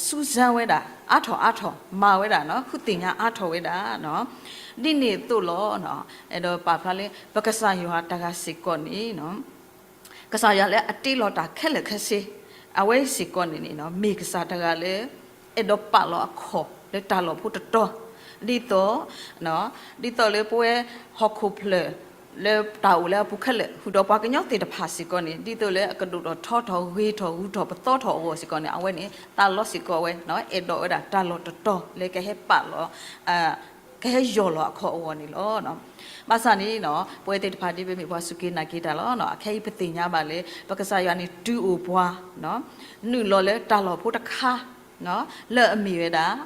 စူးစမ်း ဝဲဒၣ် အါထီၣ်အါထီၣ် မၤဝဲဒၣ် ဃုသ့ၣ်ညါအါထီၣ်ဝဲဒၣ် ဒ်န့ၣ်အသိးလီၤ. အဲၣ်ဒိးပာ်ဖျါလၢ ပကစၢ်ယွၤတဂၤစ့ၢ်ကီးန့ၣ် ကစၢ်ယွၤလၢအတ့လီၤတၢ်ခဲလၢာ်ခဲဆ့ အဝဲစ့ၢ်ကီးန့ၣ်န့ၣ် မ့ၢ်ကစၢ်တဂၤလၢ အဲၣ်ဒိးပာ်လီၤအခီၣ်လၢတၢ်လီၢ်ဖိတတီၤ ဒ်သိး ဒ်သိးလၢပဝဲဟီၣ်ခိၣ်ဖျၢၣ် လၢတၢ်အိၣ်လၢအပူၤခဲလၢာ် ဃုာ်ဒီးပှၤကညီသ့ၣ်တဖၣ်စ့ၢ်ကီးန့ၣ် ဒ်သိးလၢအကဒိၣ်ထီၣ်ထီထီၣ် ဂ့ၤထီၣ်ဂုၤထီၣ်ပသီထီၣ်အဂီၢ်စ့ၢ်ကီးန့ၣ် အဝဲန့ၣ် သးလီစ့ၢ်ကီးဝဲ အဲၣ်ဒိးဝဲဒၣ်တၢ်လီၢ်တတီၤလၢကဟဲပာ်လီၤ ကဟဲယီၢ်လီၤအခီအဂီၢ်န့ၣ်လီၤ. ဘၣ်ဆၣ်န့ၣ် ပဝဲသ့ၣ်တဖၣ်ဒ်ပမ့ၢ်ပှၤစူၢ်က့ၤနာ်က့ၤတၢ်လီၤ. ခဲအံၤပသ့ၣ်ညါဘၣ်လၢ ပကစၢ်ယွၤန့ၣ်တုၤအိၣ်ပှၤ နုာ်လီၤလၢတၢ်လီၢ်ဖိတခါ လၢအမ့ၢ်ဝဲဒၣ်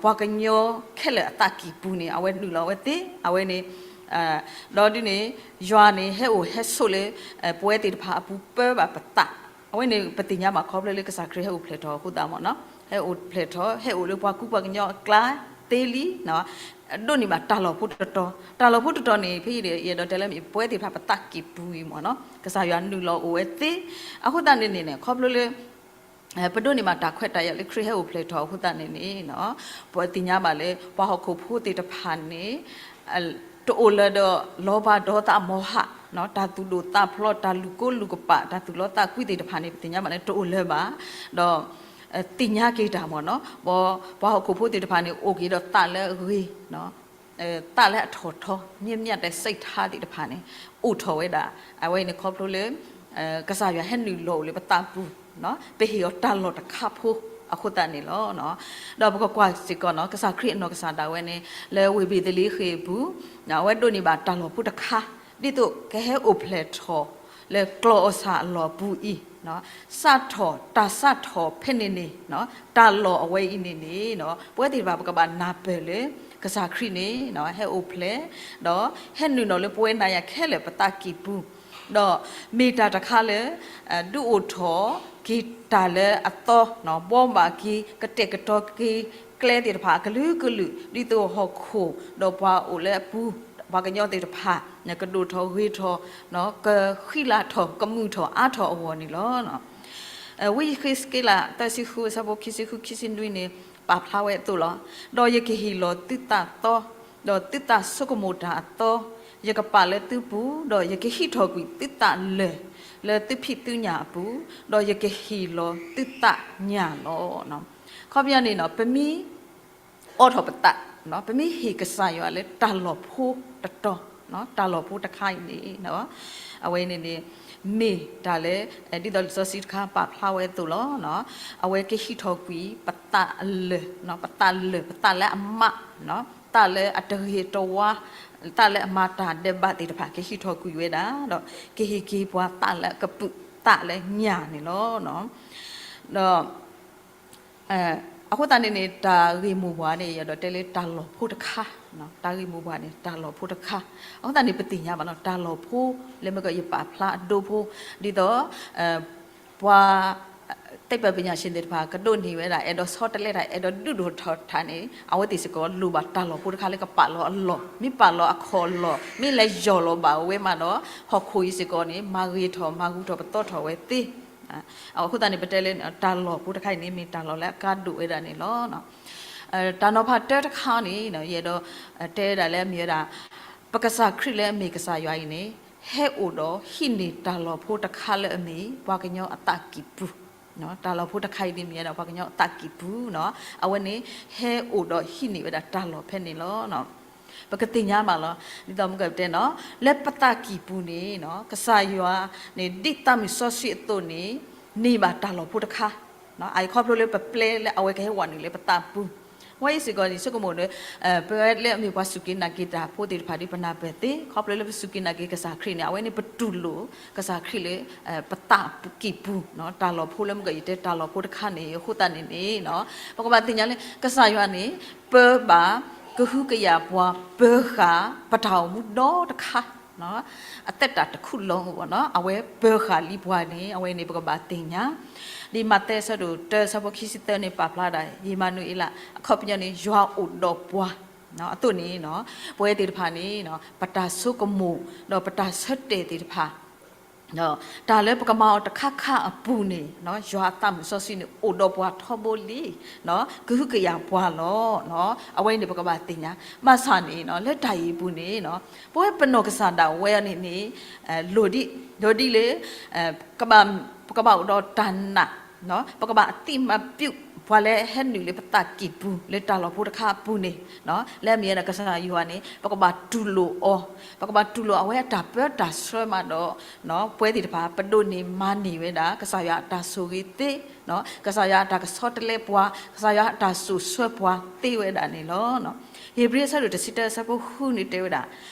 ပှၤကညီခဲလၢာ်အသးကံၢ်ပူၤန့ၣ် အဝဲနုာ်လီၤဝဲသ့ အဝဲန့ၣ် ဒီးဒ်န့ၣ် ယွၤန့ၣ် ဟဲအိၣ်ဟဲဆိးလၢ ပဝဲသ့ၣ်တဖၣ်အပူၤပၢဘၣ်ပသး အဝဲန့ၣ်ပသ့ၣ်ညါဘၣ်ခီဖျိလၢကစၢ်ခရံာ်ဟဲအိၣ်ဖျဲၣ်ထီၣ်အဃိသတးမ့ၢ်နီၤ ဟဲအိၣ်ဖျဲၣ်ထီၣ် ဟဲအိၣ်လၢပှၤကူပှၤကညီအကျါသ့လံ ဒိးန့ၢ်ဘၣ်တၢ်လီၢ်ဖိတတီၤ တၢ်လီၢ်ဖိတတီၤန့ၣ် ဖဲအံၤဒီး ယအဲၣ်ဒိးတဲလၢမ့ၢ်ပဝဲသ့ၣ်တဖၣ်ပသးကံၢ်ပူၤအံၤမ့ၢ်နီၤ ကစၢ်ယွၤနုာ်လီၤအိၣ်ဝဲသ့ အဃိသတးန့ၣ်န့ၣ် ခီဖျိလၢ ပဒိးန့ၢ်ဘၣ်တၢ်ခွဲးတၢ်ယာ်လၢခရံာ်ဟဲအိၣ်ဖျဲၣ်ထီၣ်အဃိသတးန့ၣ်န့ၣ် ပသ့ၣ်ညါဘၣ်လၢ ပှၤဟီၣ်ခိၣ်ဖိသ့ၣ်တဖၣ်န့ၣ် တအိၣ်လၢၤဒီးလီၤဘၣ်ဒီးသးမီၢ်ဟး တၢ်သူၣ်ဒိၣ်သးဖျိး တၢ်လူၢ်ကိလူၢ်ကပာ် တၢ်သူၣ်လီသးကွံသ့ၣ်တဖၣ်န့ၣ် ပသ့ၣ်ညါဘၣ်လၢတအိၣ်လၢၤဘၣ် ဒီး သ့ၣ်ညါက့ၤတၢ်မ့ၢ်နီၤ ပှၤဟီၣ်ခိၣ်ဖိသ့ၣ်တဖၣ်န့ၣ် အိၣ်က့ၤဒီးသးလၢအဂ့ၤ သးလၢအထီၣ်ထီ မျၢမျၢတၢ်စံးထါသ့ၣ်တဖၣ်န့ၣ် အိၣ်ထီၣ်ဝဲဒၣ် အဝဲအံၤန့ၣ်ခီဖျိလၢ ကစၢ်ယွၤဟဲနုာ်လီၤအိၣ်လၢပသးပူၤ ပဟ့ၣ်အီၤတၢ်လီၢ်တခါဖိအဃိသတးန့ၣ်လီၤ. ဒီးပကကွၢ်စ့ၢ်ကီးနီၤ ကစၢ်ခရံာ်အနီၢ်ကစၢ်ဒၣ်ဝဲန့ၣ် လၢဝ့ၢ်ဘ့းသလ့ဃ့ၣ်အပူၤ အဝဲဒိးန့ၢ်ဘၣ်တၢ်လီၢ်ဖိတခါ ဒ်သိးကဟဲအိၣ်ဖျဲၣ်ထီၣ် လၢကျီၢ်အီၣ်ဆၣ်အလီၢ်ပူၤအံၤ စးထီၣ် တၢ်စးထီၣ်ဖဲန့ၣ်န့ၣ် တၢ်လီၢ်အဝဲအံၤန့ၣ်န့ၣ် ပဝဲသ့ၣ်တဖၣ်ပကဘၣ်နၢ်ပၢၢ်လၢ ကစၢ်ခရံာ်န့ၣ် ဟဲအိၣ်ဖျဲၣ် ဒီးဟဲနုာ်လီၤလၢပဝဲနၤယၤခဲလၢာ်ပသးကံၢ်ပူၤ ဒီးမ့ၢ်တၢ်တခါလၢ ဒုးအိၣ်ထီၣ်က့ၤတၢ်လၢအသီ ဘှီဘၣ်က့ၤ ကတဲာ်ကတီၤက့ၤ ကျဲသ့ၣ်တဖၣ်အကလုာ်ကလုာ် ဒ်သိးဟီၣ်ခိၣ် ဒီးပှၤအိၣ်လၢအပူၤ ပှၤကညီသ့ၣ်တဖၣ် ကဒိၣ်ထီၣ်ဂ့ၤထီၣ် ကဃံလၤထီၣ် ကမုာ်ထီၣ်အါထီၣ်အဂီၢ်န့ၣ်လီၤ. ဝံယဃ့းစက့လး သၢဆံဃု အဆၢဖိခံဆံဃု ခံဆံနွံန့ၣ် ပာ်ဖျါဝဲအသိးလီၤ. ဒီးယကဟ့ၣ်လီၤသုသးသီ, ဒီးသုသးဆိကမိၣ်တၢ်အသီ, ယကပာ်လၢသုပူၤ, ဒီးယကဟံးထီၣ်ကွံာ်သုသးလၢာ် လၢသုဖံးသုညၣ်အပူၤ, ဒီးယကဟ့ၣ်လီၤသုသးညၣ်လီၤ. ခီပညီန့ၣ်နီၤ ပမ့ၢ် အိးထီၣ်ပသး, ပမ့ၢ်ဟ့ၣ်ကစၢ်ယွၤလၢတၢ်လီၢ်ဖိတတီၤ, တၢ်လီၢ်ဖိတခါအံၤန့ၣ် အဝဲန့ၣ်န့ၣ် မ့ၢ်တၢ်လၢ ဒ်သိးလံာ်စီဆှံတခါပာ်ဖျါဝဲအသိးလီၤ. အဝဲကဟံးထီၣ်ကွံာ်ပသးလၢာ်, ပသးလၢာ် ပသးလၢအမး, သးလၢအတဂ့ၤတဝါ, သးလၢအမၤတၢ်ဒဲးဘးသ့ၣ်တဖၣ် ကဟံးထီၣ်ကွံာ်ဝဲဒၣ်, ဒီးကဟ့ၣ်က့ၤပှၤသးလၢအကပုာ် သးလၢညၣ်န့ၣ်လီၤ. ဒီး အဃိသတးန့ၣ်န့ၣ် တၢ်ဂ့ၢ်မိၢ်ပှၢ်န့ၣ် ယအဲၣ်ဒိးတဲလၢတၢ်လီၢ်ဖိတခါ, တၢ်ဂ့ၢ်မိၢ်ပှၢ်န့ၣ် တၢ်လီၢ်ဖိတခါ, အဃိသတးန့ၣ် ပသ့ၣ်ညါဘၣ်နီၤ တၢ်လီၢ်ဖိ လၢမ့ၢ်ကယပာ်ဖျါအဒိဖိ ဒ်သိး ပှၤ သိပ္ပံပညာရှင်သ့ၣ်တဖၣ် ကဒိးန့ၢ်ဝဲဒၣ် အဲၣ်ဒိးဆီတလဲတၢ် အဲၣ်ဒိးဒုးဒိၣ်ထီၣ်တၢ်န့ၣ် အဝဲသ့ၣ်စ့ၢ်ကီးလိၣ်ဘၣ်တၢ်လီၢ်ဖိတခါလၢကပာ်လီၤအလီၢ်, မ့ၢ်ပာ်လီၤအခီၣ်လီၢ် မ့ၢ်လဲၤယီၢ်လီၤဘၣ်ဝဲမးဒီး ဟီၣ်ခိၣ်အံၤစ့ၢ်ကီးန့ၣ် မၤဂ့ၤထီၣ်မၤဂုၤထီၣ်ပသီထီၣ်ဝဲသ့ အဃိသတးန့ၣ် ပတဲလၢ တၢ်လီၢ်ဖိတခါအံၤန့ၣ် မ့ၢ်တၢ်လီၢ်လၢအကါဒိၣ်ဝဲဒၣ်န့ၣ်လီၤ. တၢ်နီၤဖးတၢတခါန့ၣ် ယအဲၣ်ဒိး တဲဝဲဒၣ်လၢအမ့ၢ်ဝဲဒၣ် ပကစၢ်ခရံာ်လၢအမ့ၢ်ကစၢ်ယွၤအံၤန့ၣ် ဟဲအိၣ်ဒီးဟံးန့ၢ်တၢ်လီၢ်ဖိတခါလၢအမ့ၢ် ပှၤကညီအသးကံၢ်ပူၤ, တၢ်လီၢ်ဖိတခါအံၤန့ၣ်မ့ၢ်ဝဲဒၣ် ပှၤကညီအသးကံၢ်ပူၤနီၤ အဝဲန့ၣ် ဟဲအိၣ်ဒီးဟံးန့ၢ်ဝဲဒၣ်တၢ်လီၢ်ဖဲန့ၣ်လီၤ. ပကသ့ၣ်ညါဘၣ်လီၤ. ဒ်သိးမ့ၢ်ကတဲနီၤ လၢပသးကံၢ်ပူၤန့ၣ် ကစၢ်ယွၤန့ၣ် ဒ်သးမုၢ်စီဆှံအသိးန့ၣ် န့ၢ်ဘၣ်တၢ်လီၢ်ဖိတခါ အအံၤခီဖျိလၢပပျဲလၢအဝဲကဟဲဝဲနုာ်လၢပသးပူၤ, ဝဲအံၤစ့ၢ်ကီးန့ၣ် ဆိကမိၣ်ဒီး ပဝဲလၢအမ့ၢ်ပှၤစူၢ်က့ၤနာ်က့ၤတၢ်ဖိသ့ၣ်တဖၣ်ဒီး ပနၢ်ပၢၢ်သ့ ခီဖျိလၢပစူၢ်က့ၤနာ်က့ၤကစၢ်ခရံာ်န့ၣ် အဝဲန့ၣ်ပတူၢ်လိာ် ကစၢ်ခရံာ်လၢ ပသးကံၢ်ပူၤ တၢ်လီၢ်ဖိလၢမ့ၢ်ကယတဲတၢ်လီၢ်ဖိတခါန့ၣ် အဃိသတးန့ၣ်န့ၣ် ပကဘၣ်သ့ၣ်ညါလၢ ကစၢ်ယွၤန့ၣ် ပၢဘၣ် ကဟုကယာ်ပှၤ ပၢဃာ် ပတၢ်အိၣ်မူဒီတခါ အသက်တာတစ်ခုလုံး အဝဲပၢဃာ်လံပှၤန့ၣ် အဝဲန့ၣ် ပကဘၣ်သ့ၣ်ညါ ဒ်မးသဲအဆၢဒိၣ်တၢအဆၢဖိခံဆံသၢန့ၣ် ပာ်ဖျါဒၣ် အ့မၤနူၤအ့လး အခီပညီန့ၣ် ယွၤအိၣ်ဒီးပှၤ အသိးန့ၣ် ပဝဲသ့ၣ်တဖၣ်န့ၣ် ပတၢ်ဆိကမိၣ် ဒီးပတၢ်ဆၢတဲာ်သ့ၣ်တဖၣ် တၢ်လၢပကမၤအီၤတခါခါအပူၤန့ၣ် ယွၤအသးမုၢ်စီဆှံန့ၣ် အိၣ်ဒီးပှၤထီဘိလံ ကဟုကယာ်ပှၤလီၤ. အဝဲန့ၣ် ပကဘၣ်သ့ၣ်ညါ ဘၣ်ဆၣ်န့ၣ် လၢတၢ်အံၤအပူၤန့ၣ် ပဝဲပနီၢ်ကစၢ်ဒၣ်ဝဲန့ၣ်န့ၣ် လိၣ်ဒ် ဒီးဒ်လၢ ပကဘၣ်အိၣ်ဒီးတၢ်နာ် ပကဘၣ်အသိအမှတ်ပြု ပ ပှၤလၢဟဲနုာ်လၢပသးကံၢ်ပူၤ လၢတၢ်လီၢ်ဖိတခါအပူၤန့ၣ်, လၢအမ့ၢ်ဝဲဒၣ်ကစၢ်ယွၤန့ၣ် ပကဘၣ်တူၢ်လိာ်အီၤ, ပကဘၣ်တူၢ်လိာ်အဝဲအတၢ်ပၢတၢ်ဆှၢမးဒီး ပဝဲသ့ၣ်တဖၣ် ပဒိးန့ၢ်မၤန့ၢ်ဝဲဒၣ် ကစၢ်ယွၤအတၢ်ဆိၣ်ဂ့ၤသ့, ကစၢ်ယွၤအတၢ်ကဆီတလဲပှၤ, ကစၢ်ယွၤအတၢ်စိာ်ဆှၢပှၤသ့ဝဲဒၣ်န့ၣ်လီၤ. ဧ့ၤဘြံၤ အဆၢဒိၣ်တဆံတၢ အဆၢဖိဃုန့ၣ်တဲဝဲဒၣ်,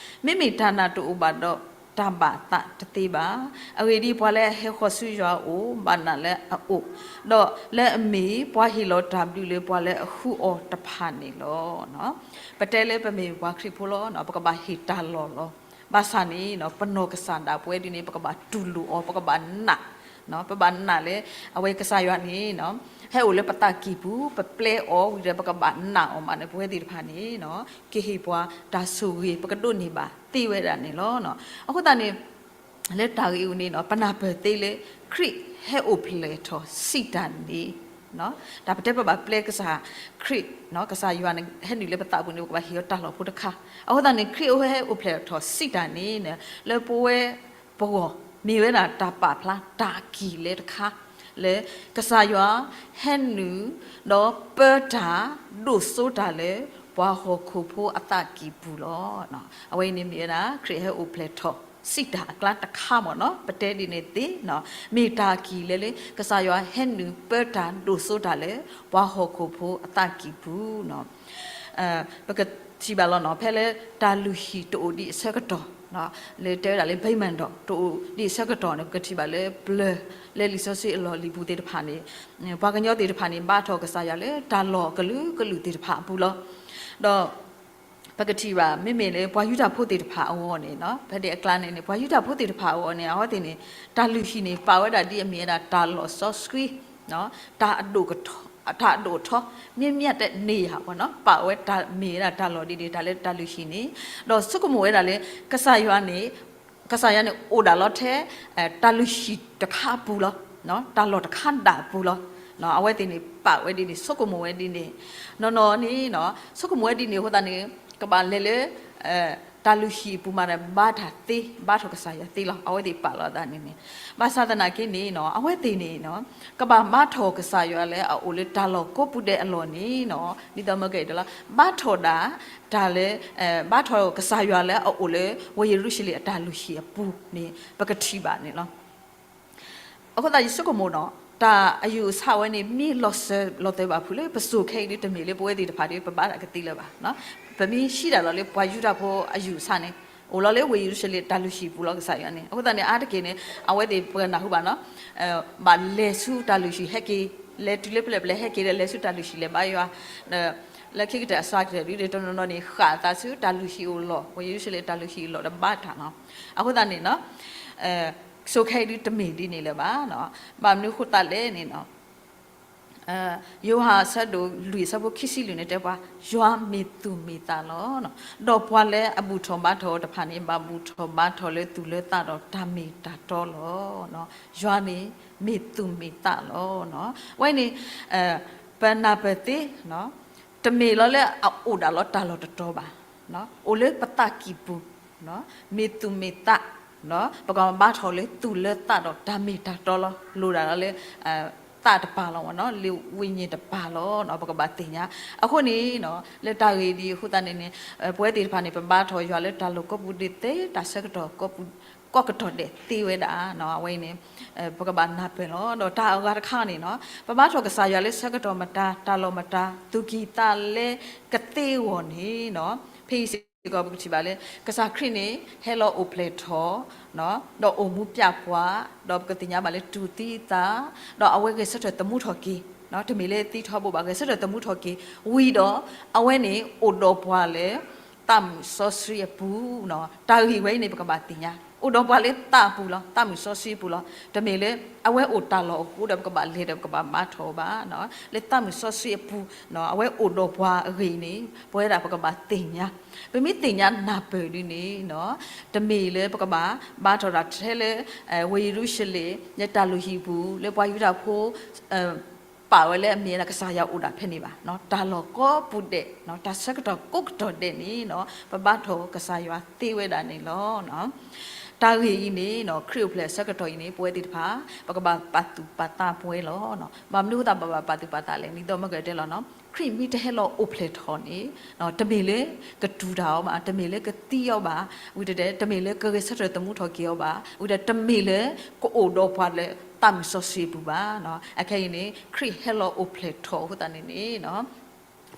မ့မ့ၢ်တၢ်နာ်တအိၣ်ဘၣ်ဒီး တၢ်ဘၣ်အသးတသ့ဘၣ်. အဂ့ၢ်ဒ်အံၤ, ပှၤလၢအဟဲဃီၤဆူယွၤအအိၣ် ဘၣ်နာ်လၢအအိၣ်, ဒီးလၢအမ့ၢ်ပှၤဟ့ၣ်လီၤတၢ်ဘျုးလၢပှၤလၢအဃုအီၤတဖၣ်န့ၣ်လီၤ. ပတဲလၢပမ့ၢ်ပှၤခရံာ်ဖိလီၤ, ပကဘၣ်ဟ့ၣ်တၢ်လီၢ်လီၤ. ဘၣ်ဆၣ်န့ၣ် ပနီၢ်ကစၢ်ဒၣ်ပဝဲဒ်န့ၣ် ပကဘၣ်တူၢ်လိာ်အီၤ, ပကဘၣ်နာ်, ပဘၣ်နာ်လၢ အဝဲကစၢ်ယွၤန့ၣ် ဟဲအိၣ်လၢပသးကံၢ်ပူၤ, ပပျဲအီၤဝံၤဒီး ပကဘၣ်နာ်အီၤမးန့ၣ် ပဝဲသ့ၣ်တဖၣ်န့ၣ် ကဟ့ၣ်ပှၤတၢ်ဆိၣ်ဂ့ၤ ပကဒိးန့ၢ်ဘၣ်သ့ဝဲဒၣ်န့ၣ်လီၤ. အဃိသတးန့ၣ် လၢတၢ်ဂ့ၢ်အံၤန့ၣ် ပနၢ်ပၢၢ်သ့လၢ ခရံာ်ဟဲအိၣ်ဖျဲၣ်ထီၣ်စံးတၢ်န့ၣ်, တၢ်ပတဲပဘၣ်ပျဲကစၢ်ခရံာ်, ကစၢ်ယွၤန့ၣ် ဟဲနုာ်လၢပသးပူၤန့ၣ် ပကဘၣ်ဟ့ၣ်အီၤတၢ်လီၢ်ဖိတခါ. အဃိသတးန့ၣ် ခရံာ်အိၣ်ဟဲအိၣ်ဖျဲၣ်ထီၣ်စံးတၢ်န့ၣ် လၢပဝဲပဂီၢ် မ့ၢ်ဝဲဒၣ်တၢ်ပာ်ဖျါတၢ်ကံၢ်လဲတခါ လၢကစၢ်ယွၤဟဲနုာ် ဒီးပၢတၢ်ဒိၣ်စိတၢ်လၢ ပှၤဟီၣ်ခိၣ်ဖိအသးကံၢ်ပူၤလီၤ. အဝဲအံၤန့ၣ်မ့ၢ်ဝဲဒၣ် ခရံာ်ဟဲအိၣ်ဖျဲၣ်ထီၣ်စံးတၢ်အကျါတခါမ့ၢ်နီၤ, ပတဲဒ်န့ၣ်သ့, မ့ၢ်တၢ်ကံၢ်လဲလၢ ကစၢ်ယွၤဟဲနုာ်ပၢတၢ်ဒိၣ်စိတၢ်လၢ ပှၤဟီၣ်ခိၣ်ဖိအသးကံၢ်ပူၤ ပကထံၣ်ဘၣ်လီၤနီၤ, ဖဲလၢတၢ်လုၢ်ဟံၣ်တအိၣ်ဒံးအဆၢကတီၢ်, လၢတဲဝဲဒၣ်လၢ ပံမၢၣ်ဒီး တအိၣ်ဒံးအဆၢကတီၢ်န့ၣ် ပကထံၣ်ဘၣ်လၢပျၢၤ လၢလံာ်စီဆှံအလီၢ်လံၤပူၤသ့ၣ်တဖၣ်န့ၣ်, ပှၤကညီသ့ၣ်တဖၣ်န့ၣ် ဘါထီၣ်ကစၢ်ယွၤလၢတၢ်လီၢ်ကလုာ်ကလုာ်သ့ၣ်တဖၣ်အပူၤလီၤ. ဒီး ပကထံၣ်ဘၣ် မ့မ့ၢ်လၢပှၤယူဒၤဖိသ့ၣ်တဖၣ်အဂီၢ်န့ၣ်, ဖဲဒၣ်အကျါန့ၣ်န့ၣ် ပှၤယူဒၤဖိသ့ၣ်တဖၣ်အဂီၢ်န့ၣ် အဝဲသ့ၣ်န့ၣ် တၢ်လုၢ်ဟံၣ်န့ၣ် ပာ်ဝဲဒၣ်ဒ်အမ့ၢ်ဝဲဒၣ်တၢ်လီၢ်စီဆှံ တၢ်အဒိၣ်ကထီ, တၢ်အဒိၣ်အထီ, မ့မ့ၢ်တန့ၢ်ယၤပနီၤ, ပာ်ဝဲတၢ်မ့ၢ်ဝဲဒၣ်တၢ်လီၢ်ဒ်န့ၣ် တၢ်လၢတၢ်လုၢ်ဟံၣ်န့ၣ်, ဒီးဆိကမိၣ်ဝဲဒၣ်လၢ ကစၢ်ယွၤန့ၣ်, ကစၢ်ယွၤန့ၣ်အိၣ်ဒၣ်လီၤထဲ တၢ်လုၢ်ဟံၣ်တခါအပူၤလီၤ, တၢ်လီၢ်တခါဒၣ်အပူၤလီၤ. အဝဲသ့ၣ်န့ၣ် ပာ်ဝဲဒ်န့ၣ် ဆိကမိၣ်ဝဲဒ်န့ၣ်, နီၢ်နီၢ်န့ၣ် ဆိကမိၣ်ဝဲဒ်န့ၣ်အဃိသတးန့ၣ် ကဘၣ်လဲၤလၢ တၢ်လုၢ်ဟံၣ်အပူၤမးဒီး ဘါတၢ်သ့, ဘါထီၣ်ကစၢ်ယွၤသ့လီၤ. အဝဲသ့ၣ်ပာ်လီၤအသးန့ၣ်န့ၣ်, ဘၣ်ဆၣ်သနာ်က့န့ၣ် အဝဲသ့ၣ်န့ၣ် ကဘၣ်ဘါထီၣ်ကစၢ်ယွၤလၢအအိၣ်လၢတၢ်လီၢ်ကိးပူၤဒဲးအလီၢ်န့ၣ်, ဒ်သိးမ့ၢ်ကဲဒ်လီၤ, ဘါထီၣ်ဒၣ် တၢ်လၢ ဘါထီၣ်ကစၢ်ယွၤလၢအအိၣ်လၢ ဝ့ၢ်ယရူၤၡလ့ၣ်အတၢ်လုၢ်ဟံၣ်အပူၤန့ၣ် ပကထံၣ်ဘၣ်န့ၣ်လီၤ. အဃိသတးယဆိကမိၣ်နီၤ, တၢ်အယူၢ်အဆၣ်ဝဲန့ၣ် မ့ၢ်လီၤစၢၤလီၤသွဲၣ်ဘၣ်ဖုးလၢ ပစိၤခဲအံၤဒ်တမ့ၢ်လၢပဝဲသ့ၣ်တဖၣ်ဒီး ပဘါတၢ်ကသ့လၢၤဘၣ်. ပမ့ၢ်ဟံးဒၣ်လီၤလၢပှၤယူဒၤဖိအယူၢ်အဆၣ်န့ၣ် အိၣ်လီၤလၢဝ့ၢ်ယရူၤၡလ့ၣ်တၢ်လုၢ်ဟံၣ်ပူၤလီၤ ကစၢ်ယွၤန့ၣ်. အဃိသတးန့ၣ် အါတက့ၢ်န့ၣ် အဝဲသ့ၣ်ပနၢ်ဟူဘၣ်နီၤ, ဘၣ်လဲၤဆူတၢ်လုၢ်ဟံၣ်ဟဲက့ၤ, လဲၤတုၤလၢပျဲၢ်ပျဲၢ် ဟဲက့ၤဒီးလဲၤဆူတၢ်လုၢ်ဟံၣ်လဲၤဘါယွၤ, လၢခံကတၢၢ်အစှၤကတၢၢ်ဒ်တနီၤနီၤန့ၣ် ဃၣ်အသးဆူတၢ်လုၢ်ဟံၣ်အိၣ်လီၢ်, ဝ့ၢ်ယရူၤၡလ့ၣ်တၢ်လုၢ်ဟံၣ်အလီၢ်ဒီးဘါတၢ်လီၤ. အဃိသတးန့ၣ်နီၤ စိၤခဲအံၤဒ်တမ့ၢ်ဒ်န့ၣ်လၢၤဘၣ်. ဘၣ်မနုၤအဃိသတးလဲၣ်န့ၣ်နီၤ, ယိၤဟၣ်အဆၢဒိၣ်လွံၢ်အဆၢဖိခံဆံလွံၢ်န့ၣ်တဲပှၤ, ယွၤမ့ၢ်သူၣ်မ့ၢ်သးလီၤ. ဒီးပှၤလၢအဘူၣ်ထီၣ်ဘါထီၣ်အီၤတဖၣ်န့ၣ် ဘၣ်ဘူၣ်ထီၣ်ဘါထီၣ်လၢသူၣ်လၢသးဒီးတၢ်မ့ၢ်တၢ်တီလီၤ. ယွၤန့ၣ်မ့ၢ်သူၣ်မ့ၢ်သးလီၤ. အဝဲန့ၣ် ပနၢ်ပၢၢ်သ့ တမ့ၢ်လီၤလၢအအိၣ်ဒၣ်လီၤတၢ်လီၢ်တတီၤဘၣ်, အိၣ်လၢပသးကံၢ်ပူၤ, မ့ၢ်သူၣ်မ့ၢ်သး, ပကဘၣ်ဘါထီၣ်လၢသူၣ်လၢသးဒီးတၢ်မ့ၢ်တၢ်တီလီၤ. လိၣ်ဒၣ်လီၤလၢ သးတပၤလီၤမ့ၢ်နီၤ, လၢဝိညာဉ်တပၤလီၤ. ပကဘၣ်သ့ၣ်ညါ. အဃိန့ၣ် လၢတၢ်ဂ့ၢ်ဒ်အံၤအဃိသတးန့ၣ်န့ၣ် ပဝဲသ့ၣ်တဖၣ်န့ၣ် ပဘါထီၣ်ယွၤလၢတၢ်လီၢ်ကိးပူၤဒဲးသ့, တၢ်ဆၢကတီၢ်ကိးပူၤ ကိးကတီၢ်ဒဲးသ့ဝဲဒၣ်. အဝဲအံၤန့ၣ် ပကဘၣ်နၢ်ပၢၢ်လီၤ. ဒီးတၢ်အဂၤတခါန့ၣ်နီၤ, ပဘါထီၣ်ကစၢ်ယွၤလၢဆၢကတီၢ်မတၤ, တၢ်လီၢ်မတၤ, သူၣ်ကံၢ်သးလဲကသ့အဂီၢ်န့ၣ်နီၤ, ဖဲအံၤစ့ၢ်ကီးပကထံၣ်ဘၣ်လၢ ကစၢ်ခရံာ်န့ၣ် ဟဲလီၤအိၣ်ဖျဲၣ်ထီၣ် ဒီးအိၣ်မူပျဲၢ်ပှၤ, ဒီးပကသ့ၣ်ညါဘၣ်လၢတူၢ်သံအသး, ဒီးအဝဲဂဲၤဆၢထၢၣ်သမူထီၣ်က့ၤ, တမ့ၢ်လၢသံထီဘိဘၣ်, ဂဲၤဆၢထၢၣ်သမူထီၣ်က့ၤ, ဝံၤဒီး အဝဲန့ၣ်အိၣ်ဒီးပှၤလၢ သးမုၣ်စီဆှံအပူၤ, တၢ်ဂ့ၢ်ဝဲအံၤန့ၣ် ပကဘၣ်သ့ၣ်ညါ, အိၣ်ဒီးပှၤလၢသးအပူၤလီၤ, သးမုၣ်စီဆှံအပူၤလီၤ. တမ့ၢ်လၢ အဝဲအိၣ်တၢ်လီၢ်အဃိဒီး ပကဘၣ်လဲၤဒီးပကဘၣ်ဘါထီၣ်ဘၣ်, လၢသးမုၣ်စီဆှံအပူၤ, အဝဲအိၣ်ဒီးပှၤအဂ့ၢ်န့ၣ် ပဝဲဒၣ်ပကဘၣ်သ့ၣ်ညါ. ပမ့ၢ်သ့ၣ်ညါနၢ်ပၢၢ်ဒ်န့ၣ်နီၤ, တမ့ၢ်လၢပကဘၣ်ဘါထီၣ်တၢ်ထဲလၢ ဝ့ၢ်ယရူၤၡလ့ၣ် လၢတၢ်လုၢ်ဟံၣ်ပူၤ လၢပှၤယူဒၤဖိ ပာ်ဝဲလၢအမ့ၢ်ဝဲဒၣ်ကစၢ်ယွၤအိၣ်ဒၣ်ဖဲန့ၣ်ဘၣ်. တၢ်လီၢ်ကိးပူၤဒဲး, တၢ်ဆၢကတီၢ်ကိးကတီၢ်ဒဲးန့ၣ်နီၤ, ပဘါထီၣ်ကစၢ်ယွၤသ့ဝဲဒၣ်န့ၣ်လီၤ. တၢ်ဂ့ၢ်အံၤန့ၣ် ခရံာ်အိၣ်ဖျဲၣ်အဆၢကတီၢ်အံၤန့ၣ် ပဝဲသ့ၣ်တဖၣ် ပကဘၣ်ပာ်သူၣ်ပာ်သးပဝဲလီၤ. ဘၣ်မနုၤအဃိသတး ပဘၣ်ပာ်သူၣ်ပာ်သးလဲၣ်, ဒ်သိးမ့ၢ်ကတဲလီၤနီၤ, ခရံာ်မ့ၢ်တဟဲလီၤအိၣ်ဖျဲၣ်ထီၣ်န့ၣ် တမ့ၢ်လၢကတူၢ်တၢ်အီၤဘၣ်, တမ့ၢ်လၢကသံအီၤဘၣ်, ဝံၤတတဲ တမ့ၢ်လၢကဂဲၤဆၢထၢၣ်သမူထီၣ်က့ၤအီၤဘၣ်, ဝံၤတတဲ တမ့ၢ်လၢကအိၣ်ဒီးပှၤလၢသးမုၢ်စီဆှံအပူၤဘၣ်. အခဲအံၤန့ၣ် ခရံာ်ဟဲလီၤအိၣ်ဖျဲၣ်ထီၣ်အဃိသတးန့ၣ်န့ၣ်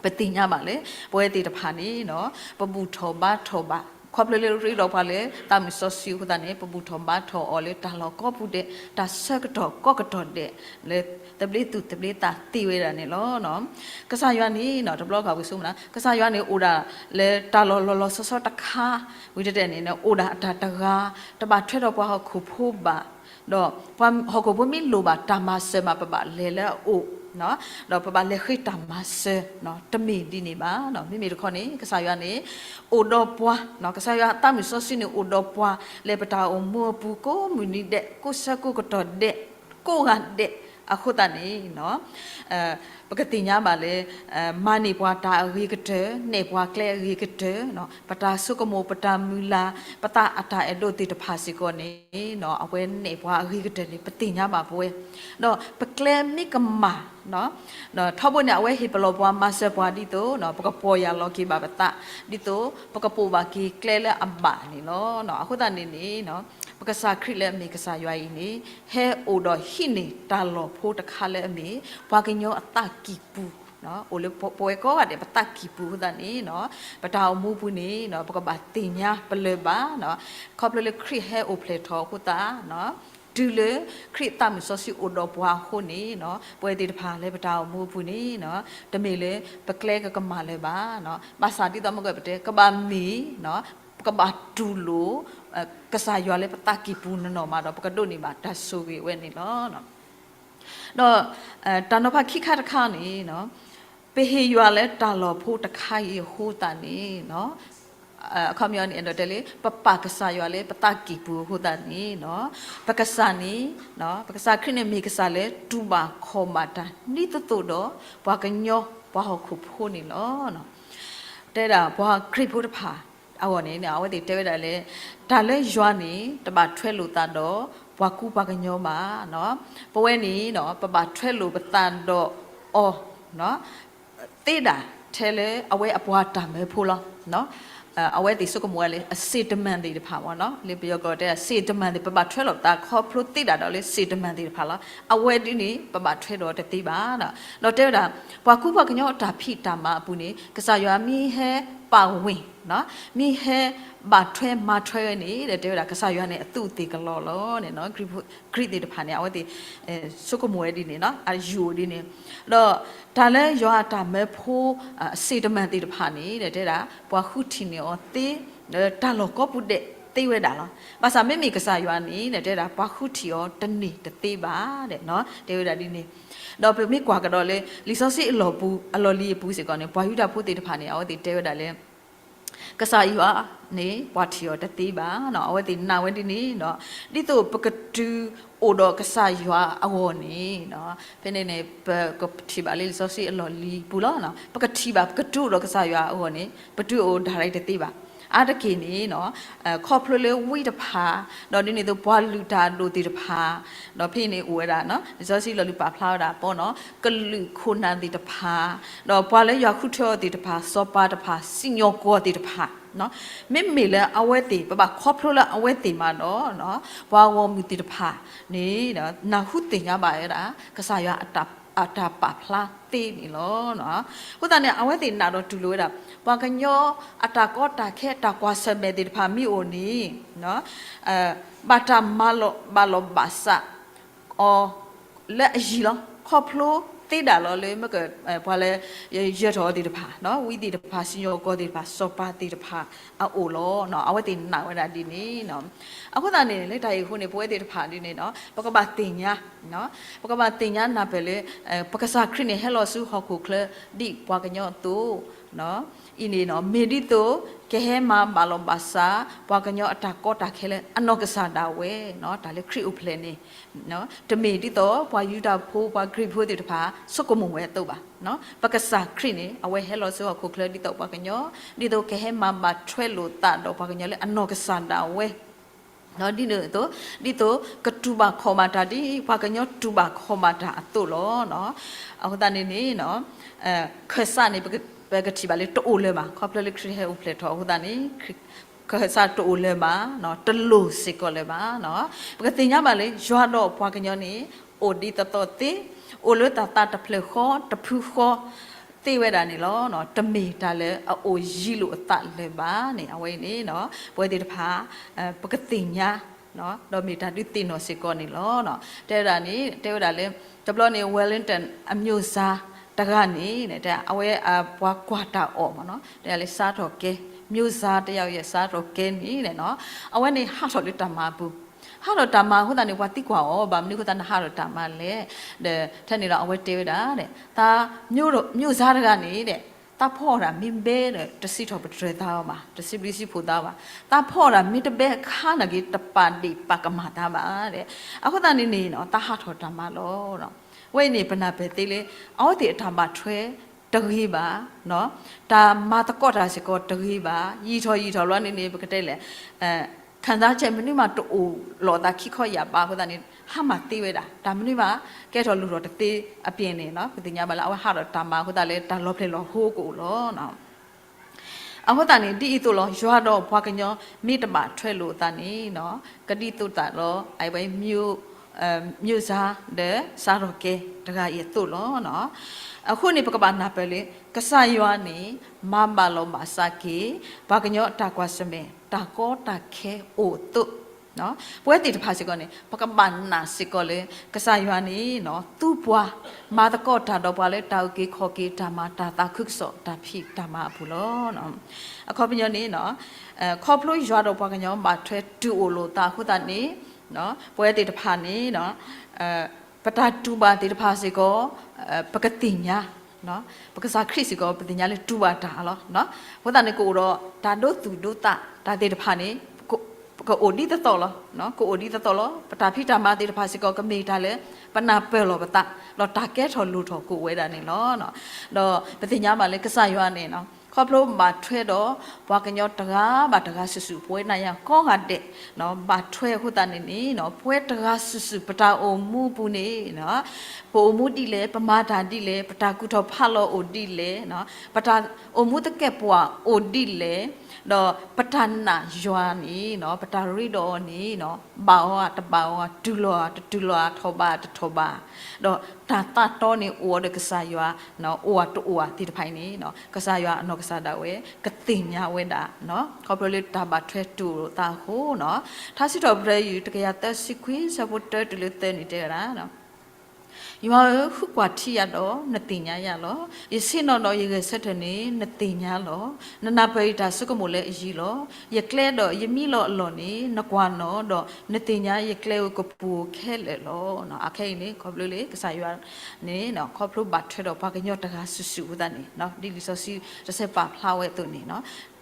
ပသ့ၣ်ညါဘၣ်လၢ ပဝဲသ့ၣ်တဖၣ်န့ၣ် ပဘူၣ်ထီၣ်ဘါထီၣ်ဘၣ်, ခီဖျိလၢရ့ဒီးပှၤလၢသးမုၢ်စီဆှံအဃိသတးန့ၣ် ပဘူၣ်ထီၣ်ဘါထီၣ်အီၤလၢတၢ်လီၢ်ကိးပူၤဒဲး, တၢ်ဆၢကတီၢ်ကိးကတီၢ်ဒဲး, လၢသဘျ့သူၣ်သဘျ့သးသ့ဝဲဒၣ်န့ၣ်လီၤ. ကစၢ်ယွၤန့ၣ် တဘျီခီပကဆိကမိၣ်, ကစၢ်ယွၤန့ၣ်အိၣ်ဒၣ်လၢတၢ်လီၢ်လီၤလီၤဆီဆီတခါ, ဝံၤတတဲန့ၣ် အိၣ်ဒၣ်အတၢ်တဂၤ, တဘၣ်ထွဲဒီးပှၤဟီၣ်ခိၣ်ဖိဘၣ်, ဒီးပှၤဟီၣ်ခိၣ်ဖိမ့ၢ်လိၣ်ဘၣ်တၢ်မၤစၢၤမး ပဘၣ်လဲၤလၢအအိၣ်, ဒီးပဘၣ်လဲၤဃ့တၢ်မၤစၢၤ, တမ့ၢ်ဒ်န့ၣ်ဘၣ်. မ့မ့ၢ်တခီန့ၣ် ကစၢ်ယွၤန့ၣ် အိၣ်ဒီးပှၤ, ကစၢ်ယွၤအသးမုၢ်စီဆှံန့ၣ် အိၣ်ဒီးပှၤလၢပတၢ်အိၣ်မူအပူၤ ကိးမုၢ်နံၤဒဲး, ကိးဆၢကိးကတီၢ်ဒဲး, ကိးဂၤဒဲးအဃိသတးန့ၣ် ပကသ့ၣ်ညါဘၣ်လၢ မၤန့ၢ်ပှၤတၢ်အဂ့ၤကတၢၢ်, နဲၣ်ပှၤကျဲအဂ့ၤကတၢၢ်, ပတၢ်ဆိကမိၣ် ပတၢ်မုၢ်လၢ်, ပသးအတၢ်အဲၣ်ဒိးသ့ၣ်တဖၣ်စ့ၢ်ကီးန့ၣ် အဝဲနဲၣ်ပှၤအဂ့ၤကတၢၢ်န့ၣ် ပသ့ၣ်ညါဘၣ်ပဝဲ, ဒီးပကျဲမ့ၢ်ကမၣ် ထီဘိန့ၣ် အဝဲဟ့ၣ်ပလီၢ်ပှၤမၤစၢၤပှၤဒ်သိး ပကပီၢ်ယၢ်လီၤက့ၤဘၣ်ပသး, ဒ်သိးပကပိာ်ဘၣ်က့ၤကျဲလၢအဘၣ်န့ၣ်လီၤ. အဃိသတးန့ၣ်န့ၣ် ပကစၢ်ခရံာ်လၢအမ့ၢ်ကစၢ်ယွၤအံၤန့ၣ် ဟဲအိၣ်ဒီးဟံးန့ၢ်တၢ်လီၢ်ဖိတခါလၢအမ့ၢ် ပှၤကညီအသးကံၢ်ပူၤ, အိၣ်လၢပဝဲကိးဂၤဒဲးပသးကံၢ်ပူၤအဃိသတးန့ၣ် ပတၢ်အိၣ်မူပူၤန့ၣ် ပကဘၣ်သ့ၣ်ညါပလၢၢ်ဘၣ်, ခီဖျိလၢခရံာ်ဟဲအိၣ်ဖျဲၣ်ထီၣ်အဃိသတး တုၤလၢခရံာ်သးမုၢ်စီဆှံအိၣ်ဒီးပှၤအဃိန့ၣ် ပဝဲသ့ၣ်တဖၣ်လၢပတၢ်အိၣ်မူအပူၤန့ၣ် တမ့ၢ်လၢပကျဲကကမၣ်လၢၤဘၣ်, ဘၣ်ဆၣ်ဒ်သိးမ့ၢ်ကပတဲ ကဘၣ်မ့ၢ် ကဘၣ်တူၢ်လိာ် ကစၢ်ယွၤလၢပသးကံၢ်ပူၤနီၢ်နီၢ်မးဒီး ပကဒိးန့ၢ်ဘၣ်တၢ်ဆိၣ်ဂ့ၤဝဲန့ၣ်လီၤ. ဒီးတၢ်နီၤဖးခံခါတခါန့ၣ် ပဟ့ၣ်ယွၤလၢတၢ်လီၢ်ဖိတခါအံၤအဃိသတးန့ၣ် အခီပညီန့ၣ် အဲၣ်ဒိးတဲလၢ ပပာ်ကစၢ်ယွၤလၢပသးကံၢ်ပူၤအဃိသတးန့ၣ် ပကစၢ်န့ၣ် ပကစၢ်ခရံာ်န့ၣ်မ့ၢ်ကစၢ်လၢတူၢ်ဘၣ်ခီၣ်ဘၣ်တၢ် ဒ်သိးသိးဒီး ပှၤကညီပှၤဟီၣ်ခိၣ်ဖိန့ၣ်လီၤ. တဲဒၣ်ပှၤခရံာ်ဖိတဖၣ်အဂီၢ်န့ၣ် အဝဲသ့ၣ်တဲဝဲဒၣ်လၢ တၢ်လၢယွၤန့ၣ် တဘၣ်ထွဲလိာ်သးဒီးပှၤကူပှၤကညီဘၣ်. ပဝဲန့ၣ် ပဘၣ်ထွဲလိာ်ပသးဒီးအီၤ သ့ဒၣ်ထဲလၢအဝဲအပှၤတၢ်မၢဖိလီၤ. အဝဲသ့ၣ်ဆိကမိၣ်ဝဲလၢအစံးတမၢၣ်သ့ၣ်တဖၣ်မ့ၢ်နီၤ, လၢပယီၤကျိာ်တဲ စံးတမၢၣ်သ့ၣ် ပဘၣ်ထွဲလိာ်သးခီဖျိသ့ဒၣ်ဒီးလၢစံးတမၢၣ်သ့ၣ်တဖၣ်လီၤ. အဝဲဒ်န့ၣ် ပဘၣ်ထွဲဒီးတသ့ဘၣ်. ဒီးတဲဝဲဒၣ် ပှၤကူပှၤကညီအတၢ်ဖံးတၢ်မၤအပူၤန့ၣ် ကစၢ်ယွၤမ့ၢ်ဟဲပာ်ဝ့ၢ် မ့ၢ်ဟဲဘၣ်ထွဲမၤထွဲဝဲန့ၣ် ဒီးတဲဝဲဒၣ် ကစၢ်ယွၤန့ၣ် အသူးအသ့ၣ်ကလီလီၤန့ၣ် ခရံာ်သ့ၣ်တဖၣ်န့ၣ် အဝဲသ့ၣ် ဆိကမိၣ်ဝဲဒ်န့ၣ် အယူၢ်ဒ်န့ၣ်, ဒီးတၢ်လၢယွၤအတၢ်မၢဖိ အစံးတမၢၣ်သ့ၣ်တဖၣ်န့ၣ် တဲဝဲဒၣ် ပှၤဃုထံၣ်န့ၢ်အီၤသ့ တၢ်လီၢ်ကိးပူၤဒဲးသ့ဝဲဒၣ်လီၤ. ဘၣ်ဆၣ်မ့မ့ၢ်ကစၢ်ယွၤန့ၣ် တဲဝဲဒၣ် ပှၤဃုထံၣ်အီၤတန့ၢ်တသ့ဘၣ် တဲဝဲဒၣ်ဒ်န့ၣ်, ဒီးပမ့ၢ်ကွၢ်ကဒီးလၢ လံာ်စီဆှံအလီၢ်ပူၤ အလီၢ်လံၤအပူၤစ့ၢ်ကီးန့ၣ် ပှၤယူဒၤဖိသ့ၣ်တဖၣ်န့ၣ် အဝဲသ့ၣ်တဲဝဲဒၣ်လၢ ကစၢ်ယွၤန့ၣ် ပှၤထံၣ်အီၤတသ့ဘၣ်. အဝဲသ့ၣ်နာ်ဝဲဒ်န့ၣ် ဒ်သိးပကတုၤအိၣ်ဒီးကစၢ်ယွၤအဂီၢ်န့ၣ် ဖဲန့ၣ်န့ၣ် ပကထံၣ်ဘၣ်လၢလံာ်စီဆှံအလီၢ်လံၤပူၤလီၤ. ပကထံၣ်ဘၣ် ပကတုၤအိၣ်ဒီးကစၢ်ယွၤအဂီၢ်န့ၣ် ပတုၤအိၣ်ဒၣ်လဲာ်တသ့ဘၣ်. အါတက့ၢ်န့ၣ် ခီဖျိလၢဝံတဖၣ် ဒီးဒ်န့ၣ်အသိးပှၤလုၢ်တၢ်အဒိၣ်သ့ၣ်တဖၣ် ဒီးဖဲန့ၣ်အိၣ်ဝဲဒၣ် လံာ်စီဆှံလီၢ်လံၤပာ်ဖျါဝဲဒၣ်ပီနီၤ ကလုာ်ခိၣ်နၢ်သ့ၣ်တဖၣ် ဒီးပှၤလၢယွၤဃုထၢအီၤသ့ၣ်တဖၣ် စီၤပၤတဖၣ် စံၣ်ညီၣ်ကွီၢ်သ့ၣ်တဖၣ် မ့မ့ၢ်လၢအဝဲသ့ၣ် ပဘၣ်ခီဖျိလၢအဝဲသ့ၣ်မးဒီး ပှၤဂီၢ်မုၢ်သ့ၣ်တဖၣ်န့ၣ် နၢ်ဟူသ့ၣ်ညါဘၣ်ဝဲဒၣ် ကစၢ်ယွၤအတၢ်ပာ်ဖျါသ့န့ၣ်လီၤ. အဃိသတးန့ၣ် အဝဲသ့ၣ်နာ်ဒီးတူၢ်လိာ်ဝဲဒၣ် ပှၤကညီအတၢ်ကီတၢ်ခဲ တၢ်ကွၢ်ဆၢၣ်မဲာ်သ့ၣ်တဖၣ်မ့ၢ်အိၣ်န့ၣ် ဘၣ်တၢ်မၤလီၤဘၣ်လီၤဘၣ်စး အီၤလၢအယံၤလီၤ. ခီဖျိသ့ဒၣ်လီၤလၢ မ့ၢ်က ပှၤလၢယၢၤထီၣ်အီၤသ့ၣ်တဖၣ် ဝံသ့ၣ်တဖၣ် စံၣ်ညီၣ်ကွီၢ်သ့ၣ်တဖၣ် စီၤပၤသ့ၣ်တဖၣ်အအိၣ်လီၤ. အဝဲသ့ၣ်နာ်ဝဲဒၣ်ဒ်န့ၣ် အဃိသတးန့ၣ် လၢတၢ်အံၤအဃိန့ၣ် ပဝဲသ့ၣ်တဖၣ်ဒ်န့ၣ် ပကဘၣ်သ့ၣ်ညါ ပကဘၣ်သ့ၣ်ညါနၢ်ပၢၢ်လၢ ပကစၢ်ခရံာ်န့ၣ် ဟဲလီၤဆူဟီၣ်ခိၣ်ချၢ ဒ်ပှၤကညီအသိး အံၤန့ၣ် မ့ၢ်ဒ်သိး ကဟဲမၤဘၣ်လီၤဘၣ်စး ပှၤကညီအတၢ်ကီတၢ်ခဲလၢအနီၢ်ကစၢ်ဒၣ်ဝဲ တၢ်လၢခရံာ်အိၣ်ဖျဲၣ်န့ၣ် တမ့ၢ်ဒ်သိး ပှၤယူဒၤဖိ ပှၤကရံၣ်ဖိသ့ၣ်တဖၣ် ဆိကမိၣ်ဝဲအသိးဘၣ်. ပကစၢ်ခရံာ်န့ၣ် အဝဲဟဲလီၤဆူဟီၣ်ခိၣ်ချၢဒ်သိးပှၤကညီ ဒ်သိးကဟဲမၤဘၣ်ထွဲလိာ်သးဒီးပှၤကညီလၢအနီၢ်ကစၢ်ဒၣ်ဝဲ ဒ်န့ၣ်အသိး ဒ်သိးကတူၢ်ဘၣ်ခီၣ်ဘၣ်တၢ်ဒ်ပှၤကညီတူၢ်ဘၣ်ခီၣ်ဘၣ်တၢ်အသိးလီၤ. အဃိသတးန့ၣ်န့ၣ် ခၢၣ်စးန့ၣ် ပကထံၣ်ဘၣ်လၢတအိၣ်လၢၤဘၣ်, ခီဖျိလၢခရံာ်ဟဲအိၣ်ဖျဲၣ်ထီၣ်အဃိသတးန့ၣ် ခၢၣ်စးတအိၣ်လၢၤဘၣ်, တလိၣ်စ့ၢ်ကီးလၢၤဘၣ်. ပကသ့ၣ်ညါဘၣ်လၢ ယွၤဒီးပှၤကညီန့ၣ် အိၣ်ဒံးသသီသ့, အိၣ်လၢတၢ်သးတဖျၢၣ်ဃီ တဖုဃီသ့ဝဲဒၣ်န့ၣ်လီၤ. တမ့ၢ်တၢ်လၢအအိၣ်ယံၤလိာ်အသးလၢၤဘၣ်န့ၣ် အဝဲအံၤန့ၣ် ပဝဲသ့ၣ်တဖၣ် ပကသ့ၣ်ညါ ဒီးမ့ၢ်တၢ်ဒုးသ့ၣ်နီၣ်စ့ၢ်ကီးန့ၣ်လီၤ. တဲဝဲဒၣ်န့ၣ် တဲဝဲဒၣ်လၢ တဘျီန့ၣ် Wellington အမျိုးစားတဂၤန့ၣ် အဝဲအပှၤကွၢ်တၢ်အီၣ်မ့ၢ်နီၤ တဲလၢ စားတော်ကဲ, မျိုးစားတယောက်ရဲ့ စားတော်ကဲန့ၣ် အဝဲန့ၣ်ဟးထီၣ်လၢတၢ်မၤအပူၤ, ဟးထီၣ်တၢ်မၤအဃိသတးန့ၣ် ပှၤသံကွၢ်အီၤ ဘၣ်မနုၤအဃိသတးနဟးထီၣ်တၢ်မၤလဲၣ်, ဒီးထဲန့ၣ်ဒီးအဝဲတဲဝဲဒၣ် သး မျိုးစားတဂၤန့ၣ် သးဖီအီၣ်တၢ်မ့ၢ်ဘဲဒီး တစံးထီၣ်ပတြၢၤသးအီၤဘၣ်, တစံးဘျုးစံးဖှိၣ်သးအီၤဘၣ်, သးဖီအီၣ်တၢ်မ့ၢ်တဘဲအခါန့ၣ်က့ၤ တပာ်ဒ့ၣ်ပာ်ကမၣ်သးဘၣ်, အဃိသတးန့ၣ်န့ၣ် သးဟးထီၣ်တၢ်မၤလီၤ. ဝဲအံၤန့ၣ် ပနၢ်ပၢၢ်သ့လၢ အဝဲသ့ၣ်အတၢ်ဘၣ်ထွဲတဂ့ၤဘၣ်, တၢ်မၤသကိးတၢ်စ့ၢ်ကီးတဂ့ၤဘၣ်, ယံာ်ထီၣ်ယံာ်ထီၣ်ဘျီန့ၣ်န့ၣ် ပကတဲလဲၣ် ခံစားချက် မနုၤမးတအိၣ်လီၤသးခံခီယၢ်ဘးအဃိသတးန့ၣ် ဟးမၤသ့ဝဲဒၣ်, တၢ်မနုၤမး ကဲထီၣ်လိၣ်ထီၣ်တသ့အပျဲၢ်န့ၣ် ပသ့ၣ်ညါဘၣ်လၢ အဝဲဟးထီၣ်တၢ်မၤအဃိသတးလၢ တၢ်လီၤဖျဲၣ်လီၤဟိကအိၣ်လီၤ. အဃိသတးန့ၣ် ဒ်အံၤအသိးလီၤ. ယွၤဒီးပှၤကညီ မ့ၢ်တဘၣ်ထွဲလိာ်အသးန့ၣ် ကဒ်သိးတၢ်လီၤ အဝဲ မျိုးစား ဒီး စားတော်ကဲ တဂၤအံၤအသိးလီၤ. အဃိန့ၣ် ပကဘၣ်နၢ်ပၢၢ်လၢ ကစၢ်ယွၤန့ၣ် မၤဘၣ်လီၤဘၣ်စးက့ၤ ပှၤကညီအတၢ်ကွၢ်ဆၢၣ်မဲာ် တၢ်ကီတၢ်ခဲအိၣ်အသိး ပဝဲသ့ၣ်တဖၣ်စ့ၢ်ကီးန့ၣ် ပကဘၣ်နာ်စ့ၢ်ကီးလၢ ကစၢ်ယွၤန့ၣ် သူပှၤ မၤသကိးတၢ်ဒီးပှၤလၢတၢ်အုၣ်က့ၤခီၣ်က့ၤတၢ်မၤ တၢ်သးခုကစီၣ် တၢ်ဖံးတၢ်မၤအပူၤလီၤ. အခီပညီန့ၣ် ခီဖျိယွၤဒီးပှၤကညီ ဘၣ်ထွဲတူၢ်အိၣ်လိာ်သးအဃိသတးန့ၣ် ပဝဲသ့ၣ်တဖၣ်န့ၣ် ပတၢ်တူၢ်ဘၣ်သ့ၣ်တဖၣ်စ့ၢ်ကီး ပကသ့ၣ်ညါ ပကစၢ်ခရံာ်စ့ၢ်ကီး ပသ့ၣ်ညါလၢတူၢ်ဘၣ်တၢ်လီၤ. အဃိသတးန့ၣ် ကအိၣ်ဒီးတၢ်ဒိသူၣ်ဒိသး တၢ်သ့ၣ်တဖၣ်န့ၣ် ကအိၣ်ဒ်သိးသိးလီၤ. ကအိၣ်ဒ်သိးသိးလီၤ. ပတၢ်ဖံးတၢ်မၤသ့ၣ်တဖၣ်စ့ၢ်ကီး ကမ့ၢ်တၢ်လၢ ပနၢ်ပၢၢ်လီၤပသး ဒီးတၢ်ကဲထီၣ်လိၣ်ထီၣ်ကအိၣ်ဝဲဒၣ်န့ၣ်လီၤ. ဒီးပသ့ၣ်ညါဘၣ်လၢကစၢ်ယွၤန့ၣ် ခီဖျိဘၣ်ထွဲဒီး ပှၤကညီတဂၤဘၣ်တဂၤစုာ်စုာ် ပဝဲနၤယၤကိးဂၤဒဲး ဘၣ်ထွဲအဃိသတးန့ၣ်န့ၣ် ပဝဲတဂၤစုာ်စုာ် ပတၢ်အိၣ်မူအပူၤန့ၣ် ပအိၣ်မူဒ်လဲၣ်, ပမၤတၢ်ဒ်လဲၣ်, ပတၢ်ကူၣ်ထီၣ်ဖးလီၤအိၣ်ဒ်လဲၣ်, ပတၢ်အိၣ်မူသကဲာ်ပဝးအိၣ်ဒ်လဲၣ်, ဒီးပတၢ်နာ်ယွၤန့ၣ် ပတၢ်ရ့ဒီးအီၤန့ၣ် ဘၣ်အီၤဧါတဘၣ်အီၤဧါ, တူၢ်လိာ်ဧါတတူၢ်လိာ်ဧါ, ထီၣ်ဘးတထီၣ်ဘး, ဒီးတၢ်သးတီန့ၣ်အိၣ်အီၤဒီးကစၢ်ယွၤ အိၣ်ဧါတအိၣ်ဧါသ့ၣ်တဖၣ်အံၤန့ၣ် ကစၢ်ယွၤအနီၢ်ကစၢ်ဒၣ်ဝဲ ကသ့ၣ်ညါဝဲဒၣ် ခီဖျိလၢတၢ်ဘၣ်ထွဲတူၢ်လိာ်သးအဃိန့ၣ် ထါစံးထီၣ်ပတြၢၤ ယူၢ် တကယၤသၢဆံခွံ ဆၢဖိတၢတုၤလၢသၢန့ၣ်တဲဝဲဒၣ် ယွၤဧၢ, ဃုကွၢ်ထံယၤဒီးနသ့ၣ်ညါယၤလီၤ. ယဆ့ၣ်နီၤဒီးယဂဲၤဆၢထၢၣ်န့ၣ် နသ့ၣ်ညါလီၤ. နနၢ်ပၢၢ်ယတၢ်ဆိကမိၣ်လၢအယံၤလီၤ. ယကျဲဒီးယမံလီၤအလီၢ်န့ၣ် နကွၢ်နီၤ, ဒီးနသ့ၣ်ညါယကျဲဧိၤကပူၤဧိၤခဲလၢာ်လီၤ. အခဲအံၤန့ၣ် ခီဖျိလၢကစၢ်ယွၤန့ၣ် ခီဖျိဘၣ်ထွဲဒီးပှၤကညီတဂၤစုာ်စုာ်အဃိသတးန့ၣ် ဒ်လံာ်စီဆှံတဆၢပာ်ဖျါဝဲအသိးန့ၣ်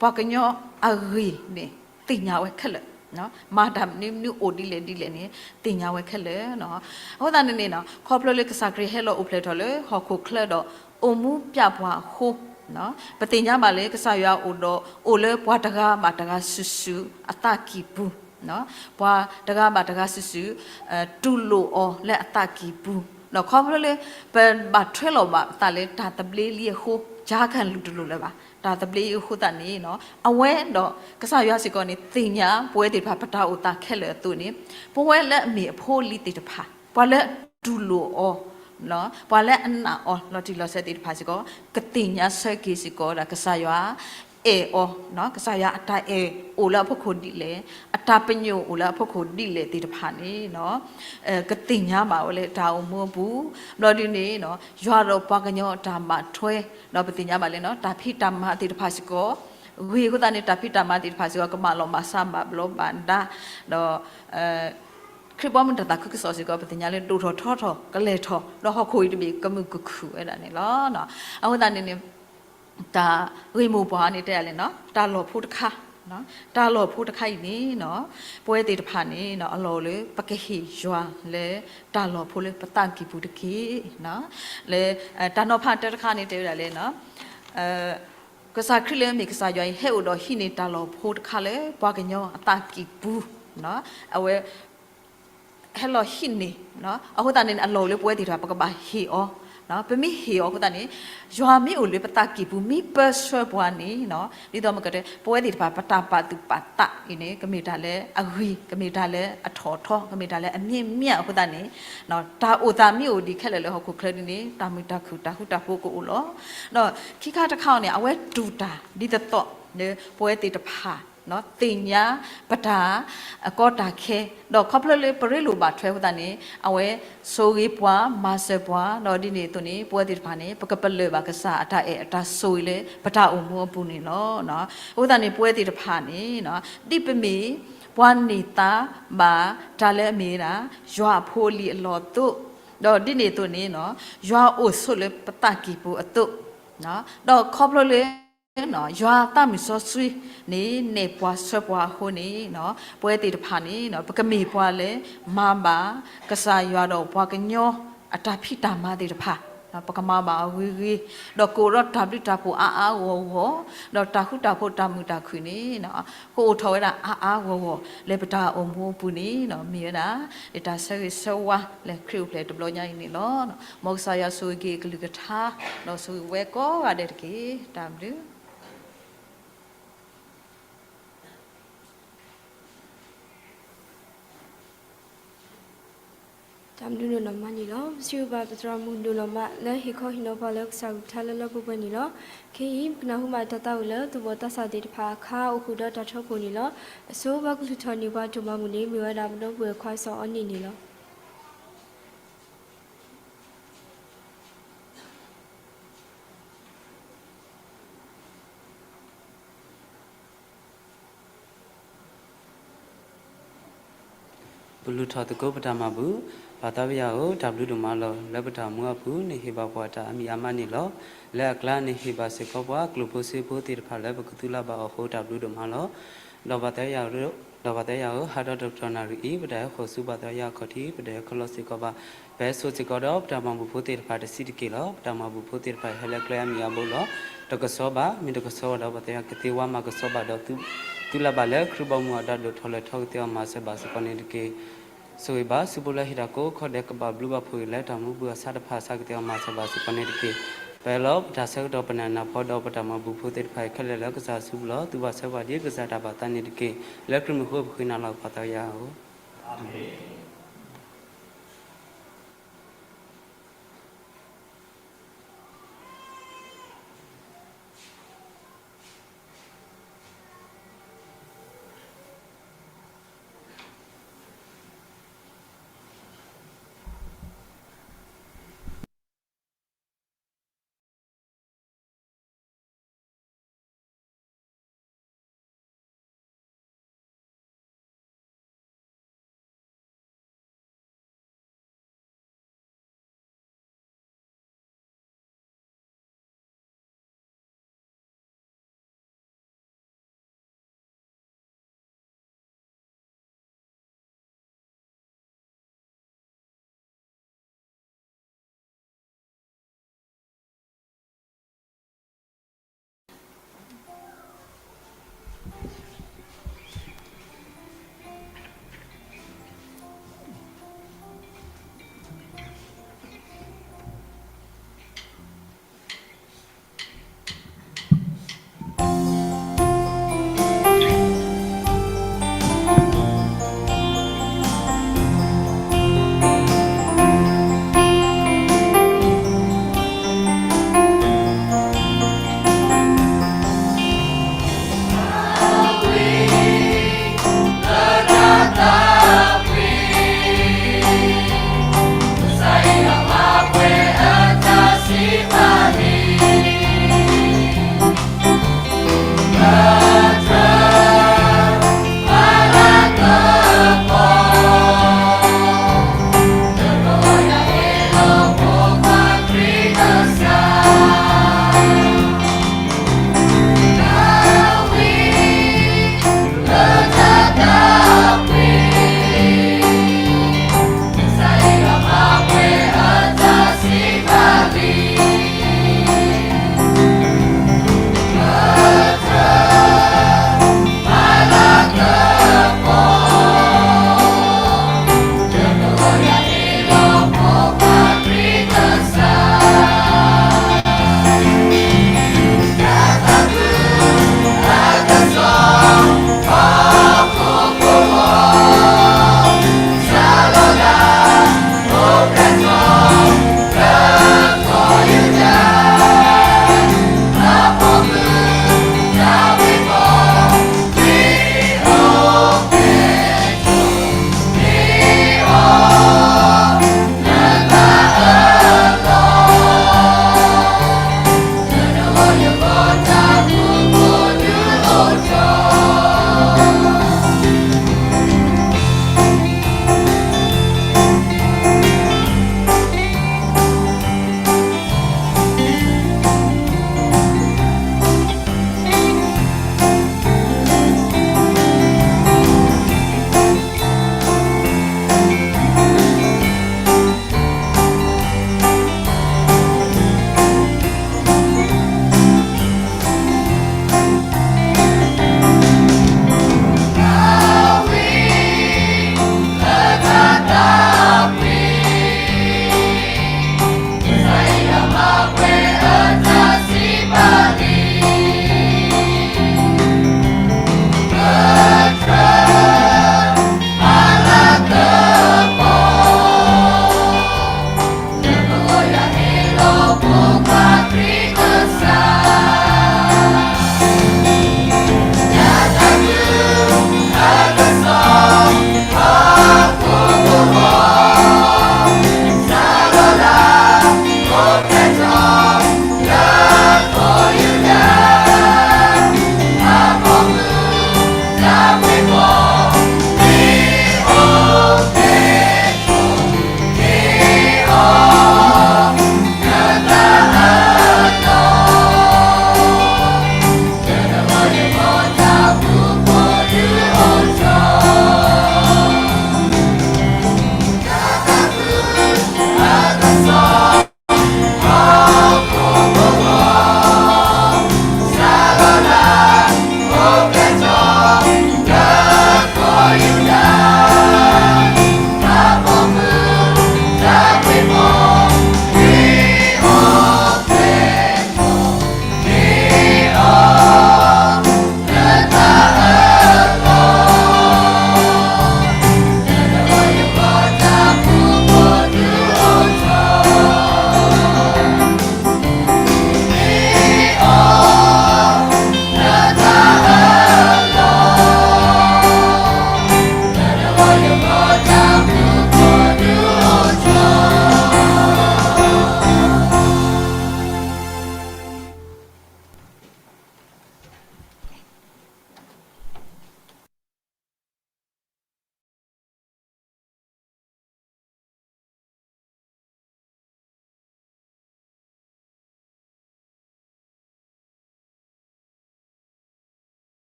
ပှၤကညီအဂ့ၢ်န့ၣ် သ့ၣ်ညါဝဲခဲလၢာ်, မၤတၢ်မနုၤမနုၤအိၣ်ဒ်လဲၣ်ဒ်လဲၣ်န့ၣ် သ့ၣ်ညါဝဲခဲလၢာ်. အဃိသတးန့ၣ်န့ၣ် ခီဖျိလၢကစၢ်ခရံာ်ဟဲလီၤအိၣ်ဖျဲၣ်ထီၣ်လၢဟီၣ်ခိၣ်ချၢဒီး အိၣ်မူပျၢ်ပှၤအဃိ ပသ့ၣ်ညါဘၣ်လၢကစၢ်ယွၤအိၣ်ဒီး အိၣ်လၢပှၤတဂၤဘၣ်တဂၤစုာ်စုာ်အသးကံၢ်ပူၤ, ပှၤတဂၤဘၣ်တဂၤစုာ်စုာ် တူၢ်လိာ်အီၤလၢအသးကံၢ်ပူၤ, ဒီးခီဖျိလၢ ပဘၣ်ထွဲလီၤဘၣ်ပသးလၢတၢ်သဘျ့လံအဃိ ကၢ်ခၢၣ်လူၤတလိၣ်လၢၤဘၣ်. တၢ်သဘျ့အဃိသတးန့ၣ် အဝဲဒီးကစၢ်ယွၤစ့ၢ်ကီးန့ၣ် သ့ၣ်ညါပဝဲသ့ၣ်တဖၣ် ပတၢ်အိၣ်သးခဲလၢာ်အသိးန့ၣ် ပဝဲလၢအမ့ၢ်အဖိအလံၤသ့ၣ်တဖၣ် ပှၤလၢအတူၢ်လိာ်အီၤ ပှၤလၢအနာ်အီၤလီၤတံၢ်လီၤဆဲးသ့ၣ်တဖၣ်စ့ၢ်ကီး ကသ့ၣ်ညါဆၢက့ၤစ့ၢ်ကီးဝဲဒၣ်ကစၢ်ယွၤ အဲၣ်အီၤ, ကစၢ်ယွၤအတၢ်အဲၣ်အိၣ်လၢအဖီခိၣ်ဒ်လဲၣ်, အတၢ်ပညိၣ်အိၣ်လၢအဖီခိၣ်ဒ်လဲၣ်သ့ၣ်တဖၣ်န့ၣ် ကသ့ၣ်ညါဘၣ်ဝဲလၢတၢ်အိၣ်မူအပူၤ, ဘျီဒုန့ၣ် ယွၤဒီးပှၤကညီအတၢ်ဘၣ်ထွဲ ဒီးပသ့ၣ်ညါဘၣ်လၢ တၢ်ဖံးတၢ်မၤသ့ၣ်တဖၣ်စ့ၢ်ကီး ဂ့ၤအဃိသတးန့ၣ် တၢ်ဖံးတၢ်မၤသ့ၣ်တဖၣ်စ့ၢ်ကီး ကဘၣ်လီၤဘၣ်စးဘၣ်ဘျီးဘၣ်ဒါ, ဒီး ခရံာ်ဘီမုၢ်တၢ်သးခုကစီၣ်စ့ၢ်ကီး ပသ့ၣ်ညါလၢဒိၣ်ထီၣ်ထီထီၣ်ကလဲၤထီၣ် ဒီးဟီၣ်ခိၣ်အံၤတဘ့ၣ်ကမုာ်ကခုၣ်ဝဲဒၣ်န့ၣ်လီၤ. အဃိသတးန့ၣ်န့ၣ် တၢ်ဂ့ၢ်မိၢ်ပှၢ်န့ၣ်တဲဒ်လဲၣ်န့ၣ် တၢ်လီၢ်ဖိတခါ, တၢ်လီၢ်ဖိတခါအံၤန့ၣ် ပဝဲသ့ၣ်တဖၣ်န့ၣ် အလီၢ်အိၣ်လၢပကဟ့ၣ်ယွၤလၢတၢ်လီၢ်ဖိလၢပသးကံၢ်ပူၤတက့ၢ်. လၢ တၢ်နီၤဖးတၢတခါန့ၣ်တဲဝဲဒၣ်လၢ ကစၢ်ခရံာ်လၢအမ့ၢ်ကစၢ်ယွၤအံၤ ဟဲအိၣ်ဒီးဟံးန့ၢ်တၢ်လီၢ်ဖိတခါလၢပှၤကညီအသးကံၢ်ပူၤ အဝဲ ဟဲလီၤဟံးန့ၢ်, အဃိသတးန့ၣ် အလီၢ်အိၣ်လၢပဝဲသ့ၣ်တဖၣ် ပကဘၣ်ဟ့ၣ်အီၤ, ပမ့ၢ်ဟ့ၣ်အီၤအဃိသတးန့ၣ် ယွၤမ့ၢ်အိၣ်လၢပသးကံၢ်ပူၤ မ့ၢ်ပၢဆှၢပှၤန့ၣ်, ဒ်သိးမ့ၢ်ကတဲ ပဝဲသ့ၣ်တဖၣ် ပတၢ်ပာ်သူၣ်ပာ်သးအံၤန့ၣ် ကမ့ၢ်တၢ်လၢအဂ့ၤ, ကမ့ၢ်တၢ်လၢအထီၣ်ထီ, ကမ့ၢ်တၢ်လၢအမြင့်မြတ် အဃိသတးန့ၣ် တၢ်အိၣ်သးမ့ၢ်အိၣ်ဒံးခဲလၢာ်လၢဟီၣ်ခိၣ်ချၢဒ်န့ၣ် တၢ်မုာ်တၢ်ခုၣ်တၢ်ဃူတၢ်ဖိးကအိၣ်လီၤ. ဒီးခံခါတခါအံၤန့ၣ် အဝဲတူၢ်တၢ်ဒ်သိးသိးလၢပဝဲသ့ၣ်တဖၣ် သ့ၣ်ညါပတၢ်အကီတၢ်ခဲ, ဒီးခီဖျိလၢပရ့လိာ်ဘၣ်ထွဲအဃိသတးန့ၣ် အဝဲဆိၣ်ဂ့ၤပှၤ မၤစၢၤပှၤ, ဒီးဒ်န့ၣ်အသိးန့ၣ် ပဝဲသ့ၣ်တဖၣ်န့ၣ် ပကပလၢၢ်ဘၣ်ကစၢ်အတၢ်အဲၣ်အတၢ်ဆိၣ်ဂ့ၤလၢပတၢ်အိၣ်မူအပူၤန့ၣ်လီၤ. အဃိသတးန့ၣ် ပဝဲသ့ၣ်တဖၣ်န့ၣ် ဒ်ပမ့ၢ်ပှၤန့ၢ်သါဘၣ်တၢ်လၢအမ့ၢ်ဝဲဒၣ် ယွၤအဖိအလံၤအလီၢ်အသိး, ဒီးဒ်န့ၣ်အသိးန့ၣ် ယွၤအိၣ်ဆိးလၢပသးကံၢ်ပူၤအသိး, ဒီးခီဖျိလၢ ယွၤသးမုၢ်စီဆှံန့ၣ် နဲၣ်ပှၤဆှၢပှၤအဃိန့ၣ် ပဝဲသ့ၣ်တဖၣ်န့ၣ် ပကမ့ၢ်ပှၤလၢမၤဘၣ်ကစၢ်ယွၤဒီးပှၤကညီအတၢ်ဖံးတၢ်မၤသ့ၣ်တဖၣ်, ပကမၤဘၣ်အဂ့ၤဂ့ၤ, ဒီးကအိၣ်ဒီးတၢ်ဘျုးတၢ်ဖှိၣ်အါအါဂီၢ်ဂီၢ်, ဒီးတၢ်ဃူတၢ်ဖိးတၢ်မုာ်တၢ်ခုၣ်န့ၣ် ကအိၣ်ထီၣ်ဝဲဒၣ်အါအါဂီၢ်ဂီၢ် လၢပတၢ်အိၣ်မူအပူၤန့ၣ် မ့ၢ်ဝဲဒၣ် ယတၢ်ဆၢဂ့ၤဆၢဝါလၢခရံာ်အိၣ်ဖျဲၣ်တဘျီညါအံၤန့ၣ်လီၤ. မ်ကစၢ်ယွၤဆိၣ်ဂ့ၤက့ၤအကလုၢ်ကထါ, ဒီးဆိၣ်ဂ့ၤဝဲကိးဂၤဒဲးတက့ၢ်. တၢ်ဘျုး တၢ်ဘျုးဒိၣ်နီၢ်မးန့ၣ်လီၤ. ပစံးဘျုးဘၣ်ပသရၣ်မုၣ်ဒိၣ်နီၢ်မး လၢဟ့ၣ်ခီဟ့ၣ်နီၤပှၤလၢကစၢ်ကလုၢ်ကထါလၢလၢပှဲၤပှဲၤန့ၣ်လီၤ. ခဲအံၤ ပကနၢ်ဟူဘၣ်တၢ်သးဝံၣ်လၢသူၣ်ဘီၣ်သးစၢ်သ့ၣ်တဖၣ်အခါ အိၣ်ဃုာ်ဒီးတၢ်ထီခိၣ်န့ၣ်လီၤ. အဆိ ပှၤကလုၢ်ထီၣ်န့ၢ်ပှၤဒိၣ်မးမုၢ်လံ မ့ၢ်ဝဲဒၣ်ပဒီပုၢ်ဝဲၢ်ခွါစီၤအီနံၣ်န့ၣ်လီၤ. ပလူၤထီၣ်သကိးပတၢ်မၤဘူၣ်. ပၢ်သးဝံယၤဧၢ, တၢ်ဘျုးဒိၣ်မးလီၤ. လၢပတၢ်မူအပူၤ နဟ့ၣ်ဘၣ်ပှၤတၢ်အမံၤအါမးန့ၣ်လီၤ. လၢအကျါ နဟ့ၣ်ဘၣ်စ့ၢ်ကီးပှၤကျိၣ်ဖိစ့ဖိသ့ၣ်တဖၣ်လၢပကသူလၢ်ဘၣ်အီၤအဃိ တၢ်ဘျုးဒိၣ်မးလီၤ. ဒီးပၢ်သးဝံယၤဧၢ, ဟါဒီးတကတီၢ်နၣ်ရံၣ်အံၤ ပတၢ်ဟဲဃီၤဆူပၢ်သးဝံယၤအခီၣ်ထံး ပတၢ်ဟဲခီလီၤစ့ၢ်ကီးဘၣ် ပဟဲစိာ်စ့ၢ်ကီးဒီးပတၢ်မၤဘူၣ်ဖိသ့ၣ်တဖၣ်တဆံးတက့ၢ်လီၤ. ပတၢ်မၤဘူၣ်ဖိသ့ၣ်တဖၣ်ဟဲလၢကျဲအါမံၤအါဘိလီၤ. တကဆှီဘၣ်, မ့ၢ်တကဆှီဘၣ်ဒီး ပၢ်သးဝံယၤကသ့ဝါမၤကဆှီဘၣ်ဒီး သူလၢ်ဘၣ်လၢခရံာ်ဘီမုၢ်အတၢ်ဒိၣ်ထီၣ်လဲၤထီၣ် ကသ့အီၤမၤစၢၤဘၣ်စ့ၢ်ကီးန့ၣ်တက့ၢ်. ဆိၣ်ဂ့ၤဘၣ် ဆူဖိလၢဟ့ၣ်တၢ်ကိးခီဒဲး ကဘၣ်ဘျုးဘၣ်ဖှိၣ်အံၤလၢတၢ်မူပူၤအဆါတဖၣ်အဆါ ကသ့အီၤမၤစၢၤဘၣ်စ့ၢ်ကီးန့ၣ်တက့ၢ်. ပအဲၣ်လီၤပတၢ်ဆၢကတီၢ် ပနၢ်နၢ်ဖီဒီး ပတၢ်မၤဘူၣ်ဖိသ့ၣ်တဖၣ်အံၤခဲလၢာ်လၢကစၢ်အစုပူၤလီၤ. သုဘၣ်ဆၢပှၤဒ်ကစၢ်တၢ်ဘၣ်သးန့ၣ်တက့ၢ်. လၢခရံာ်မံၤအဃိပဃ့နၤလီၤ ပၢ်သးဝံယၤဧၢ.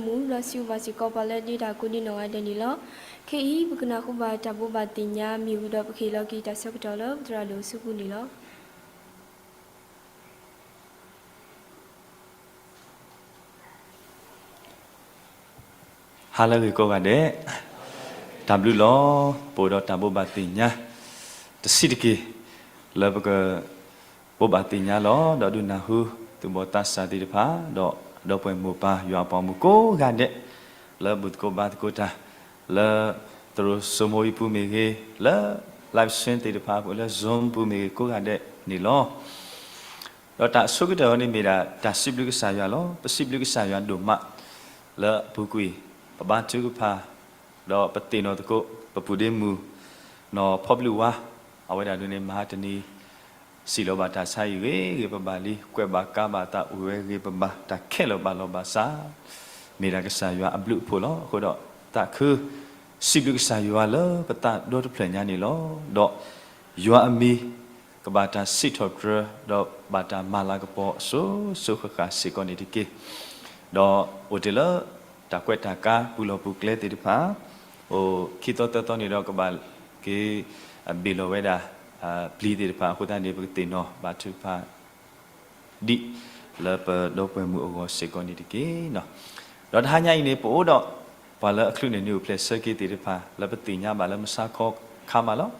မူဒီးစံးဘျုးဘၣ်စ့ၢ်ကီးပှၤလၢဒ့တၢ်ကိးန့ၢ်နီၢ်ဂၤဒဲးန့ၣ်လီၤ. ခဲအံၤ ပကနၢ်ဟူဘၣ်တၢ်ဘိးဘၣ်သ့ၣ်ညါမ့ၢ်ဝံၤဒီး ပကဟ့ၣ်လီၤက့ၤတၢ်ဆၢကတီၢ်လၢပသရၣ်ဒိၣ်အစုပူၤန့ၣ်လီၤ. ဟါလၢအဂ့ၤကိးဂၤဒဲး, တၢ်ဘျုးလီၤ. ပအိၣ်ဒီးတၢ်ဘိးဘၣ်သ့ၣ်ညါ တဆံးတက့ၢ် လၢပက ဘိးဘၣ်သ့ၣ်ညါလီၤ ဒီးဒုးနၢ်ဟူ သူၣ်ဘီၣ်သးစၢ်သ့ၣ်တဖၣ် ဒီးဒီပုၢ်ဝဲၢ်မိၢ်ပၢ်ယွၤအပှၤမုၣ်ကိးဂၤဒဲး လၢဘူၣ်သကိးဘါသကိးတၢ် လၢသရိာ်စိမိအံၤပူၤမ့ၢ်ဂ့ၤ, လၢ live stream သ့ၣ်တဖၣ်အပူၤ, လၢ Zoom ပူၤမ့ၢ်ဂ့ၤ ကိးဂၤဒဲးန့ၣ်လီၤ. ဒီးတၢ်အဆိကတၢၢ်အံၤန့ၣ်မ့ၢ်ဒၣ် တၢ်စံးဘျုးကစၢ်ယွၤလီၤ. ပစံးဘျုးကစၢ်ယွၤဒိၣ်မး လၢအပူၤကွံာ် ပဘါထုကဖၣ် ဒီးပသ့ၣ်နီၣ်သကိး ပပုၢ်ဒ့မုၣ် နီၢ်ဖီဘျုးဝါ အဝဲဒၣ်ဒ်န့ၣ် မဟါတနံၤ စံးလီၤဘၣ်တၢ်ဆါအံၤဂ့ၤဂ့ၤဘၣ်ဘၣ်လံ, ကွဲးဘၣ်ကါဘၣ်သးအိၣ်ဝဲဂ့ၤဘၣ်ဘၣ်, တၢ်ခဲလၢာ်ဘၣ်လီၤဘၣ်စး မ့ၢ်ဒၣ်ကစၢ်ယွၤအဘျုးအဖှိၣ်လီၤ. အဃိဒီး သးခု စံးဘျုးကစၢ်ယွၤလၢပသးဒီတဖျၢၣ်ညါန့ၣ်လီၤ. ဒီးယွၤအမံၤ ကဘၣ်တၢ်စံးထီၣ်ပတြၢၤ ဒီးဘၣ်တၢ်မၤလၤကပီၤအစိၤစိၤဃၣ်ဃၣ်စ့ၢ်ကီးန့ၣ်တက့ၢ်. ဒီးအိၣ်တ့ၢ်လၢ တၢ်ကွဲးတၢ်ကါပူၤလီၢ်ပူၤကျဲသ့ၣ်တဖၣ် အိၣ်ခံသီသၢသီန့ၣ်ဒီး ကဘၣ်က့ၤ ဘ့ၣ်လီၤဝဲဒၣ် ပျံၤသ့ၣ်တဖၣ်အဃိသတးန့ၣ် ပကသ့ၣ်နီၣ်ဘါထုကဖၣ် ဒ်လၢပဒီပုၢ်ဝဲၢ်မုၣ်အဂီၢ်စ့ၢ်ကီးန့ၣ်တက့ၢ်. ဒီးတဟါညါအံၤန့ၣ် ပအိၣ်ဒီး ပှၤလၢအချုးန့ၢ်နံၤအိၣ်ဖျဲၣ်ဆၢက့ၤသ့ၣ်တဖၣ် လၢပသ့ၣ်ညါဘၣ်လၢမဆါခီခါမးလီၤ.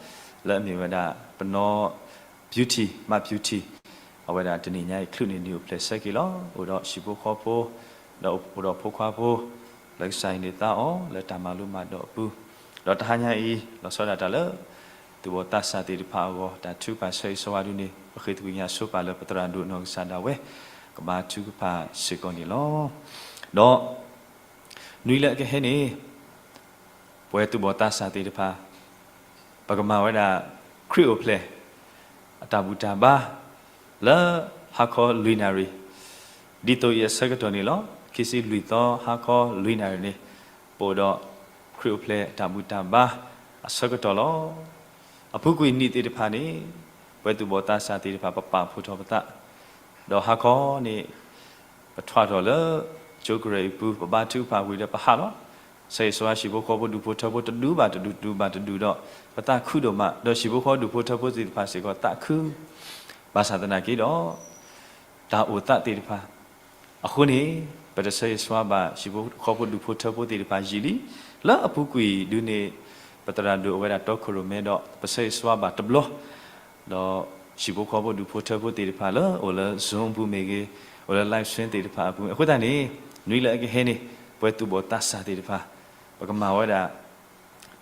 လၢအမ့ၢ်ဝဲဒၣ် ပနီၢ် Beauty မ Beauty အဝဲဒၣ်တနံၤညါအံၤ ချုးန့ၢ်နံၤအိၣ်ဖျဲၣ်ဆၢက့ၤလီၤ. အိၣ်ဒီးဟံၣ်ဖိဃီဖိ ဒီးအိၣ်ဒီးဖိခွါဖိ လၢကစၢ်ဟ့ၣ်န့ၢ်သါအီၤ လၢတၢ်မၤလိမၤဒိးအပူၤ, ဒီးတဟါညါအံၤ လီၤဆီဒၣ်တၢ်လၢ သူၣ်ဘီၣ်သးစၢ်သ့ၣ်တဖၣ်အဂီၢ် တၢ်ထုကဖၣ်ဆၢဂ့ၤဆၢဝါဒ်န့ၣ် ပဃ့သကွံာ်ညါဆိပာ်လၢပသရၣ်ဒိၣ်နီၢ်ကစၢ်ဒၣ်ဝဲ ကဘါထုကဖၣ်စ့ၢ်ကီးန့ၣ်လီၤ. ဒီး နွံလၢအကဟဲန့ၣ် ပဝဲသူၣ်ဘီၣ်သးစၢ်သ့ၣ်တဖၣ် ပကမၤဝဲဒၣ် ခရံာ်အိၣ်ဖျဲၣ် အတၢ်ဘူၣ်တၢ်ဘါ လၢဟါခီလွံၢ်နၣ်ရံၣ် ဒ်သိးအံၤအဆၢကတီၢ်န့ၣ်လီၤ. ခံဆံလွံၢ်သီ ဟါခီလွံၢ်နၣ်ရံၣ်န့ၣ် ပအိၣ်ဒီး ခရံာ်အိၣ်ဖျဲၣ်အတၢ်ဘူၣ်တၢ်ဘါ အဆၢကတီၢ်လီၤ. အပူၤကွံာ်နံၣ်သ့ၣ်တဖၣ်န့ၣ် ပဝဲသူၣ်ဘီၣ်သးစၢ်သ့ၣ်တဖၣ် ပပာ်ဖှိၣ်ထီၣ်ပသး ဒီးဟါခီန့ၣ် ပထွဲထီၣ်လၢ ကၠိကရၢၢ်အံၤပူၤ ပဘါထုကဖၣ်ဝံၤဒီးပဟးလီၤ. ဆၢဂ့ၤဆၢဝါဟံၣ်ဖိဃီဖိဒူၣ်ဖိထၢဖိတဒူဘၣ်တဒူ တဒူဘၣ်တဒူဒီး ပသးခုဒိၣ်မး ဒီးဟံၣ်ဖိဃီဒူၣ်ဖိထၢဖိသ့ၣ်တဖၣ်စ့ၢ်ကီးသးခု ဘၣ်ဆၣ်သနာ်က့ဒီး တၢ်အိၣ်သးသ့ၣ်တဖၣ် အဃိန့ၣ် ပတဆၢဂ့ၤဆၢဝါဘၣ် ဟံၣ်ဖိဃီဖိဒူၣ်ဖိထၢဖိသ့ၣ်တဖၣ်ယံာ်လံ. လၢအပူၤကွံာ်ဒ်န့ၣ် ပသရၣ်ဒိၣ်အဝဲဒၣ်တီခိၣ်ရိၣ်မဲဒီး ပဆၢဂ့ၤဆၢဝါဘၣ်တဘျီ ဒီးဟံၣ်ဖိဃီဖိဒူၣ်ဖိထၢဖိသ့ၣ်တဖၣ်လၢအိၣ်လၢ Zoom ပူၤမ့ၢ်ဂ့ၤ, အိၣ်လၢ live stream သ့ၣ်တဖၣ်အပူၤမ့ၢ်ဂ့ၤ, အဃိသတးန့ၣ် နွံလၢအကဟဲန့ၣ် ပဝဲသူၣ်ဘီၣ်သးစၢ်သ့ၣ်တဖၣ် ပကမၤဝဲဒၣ်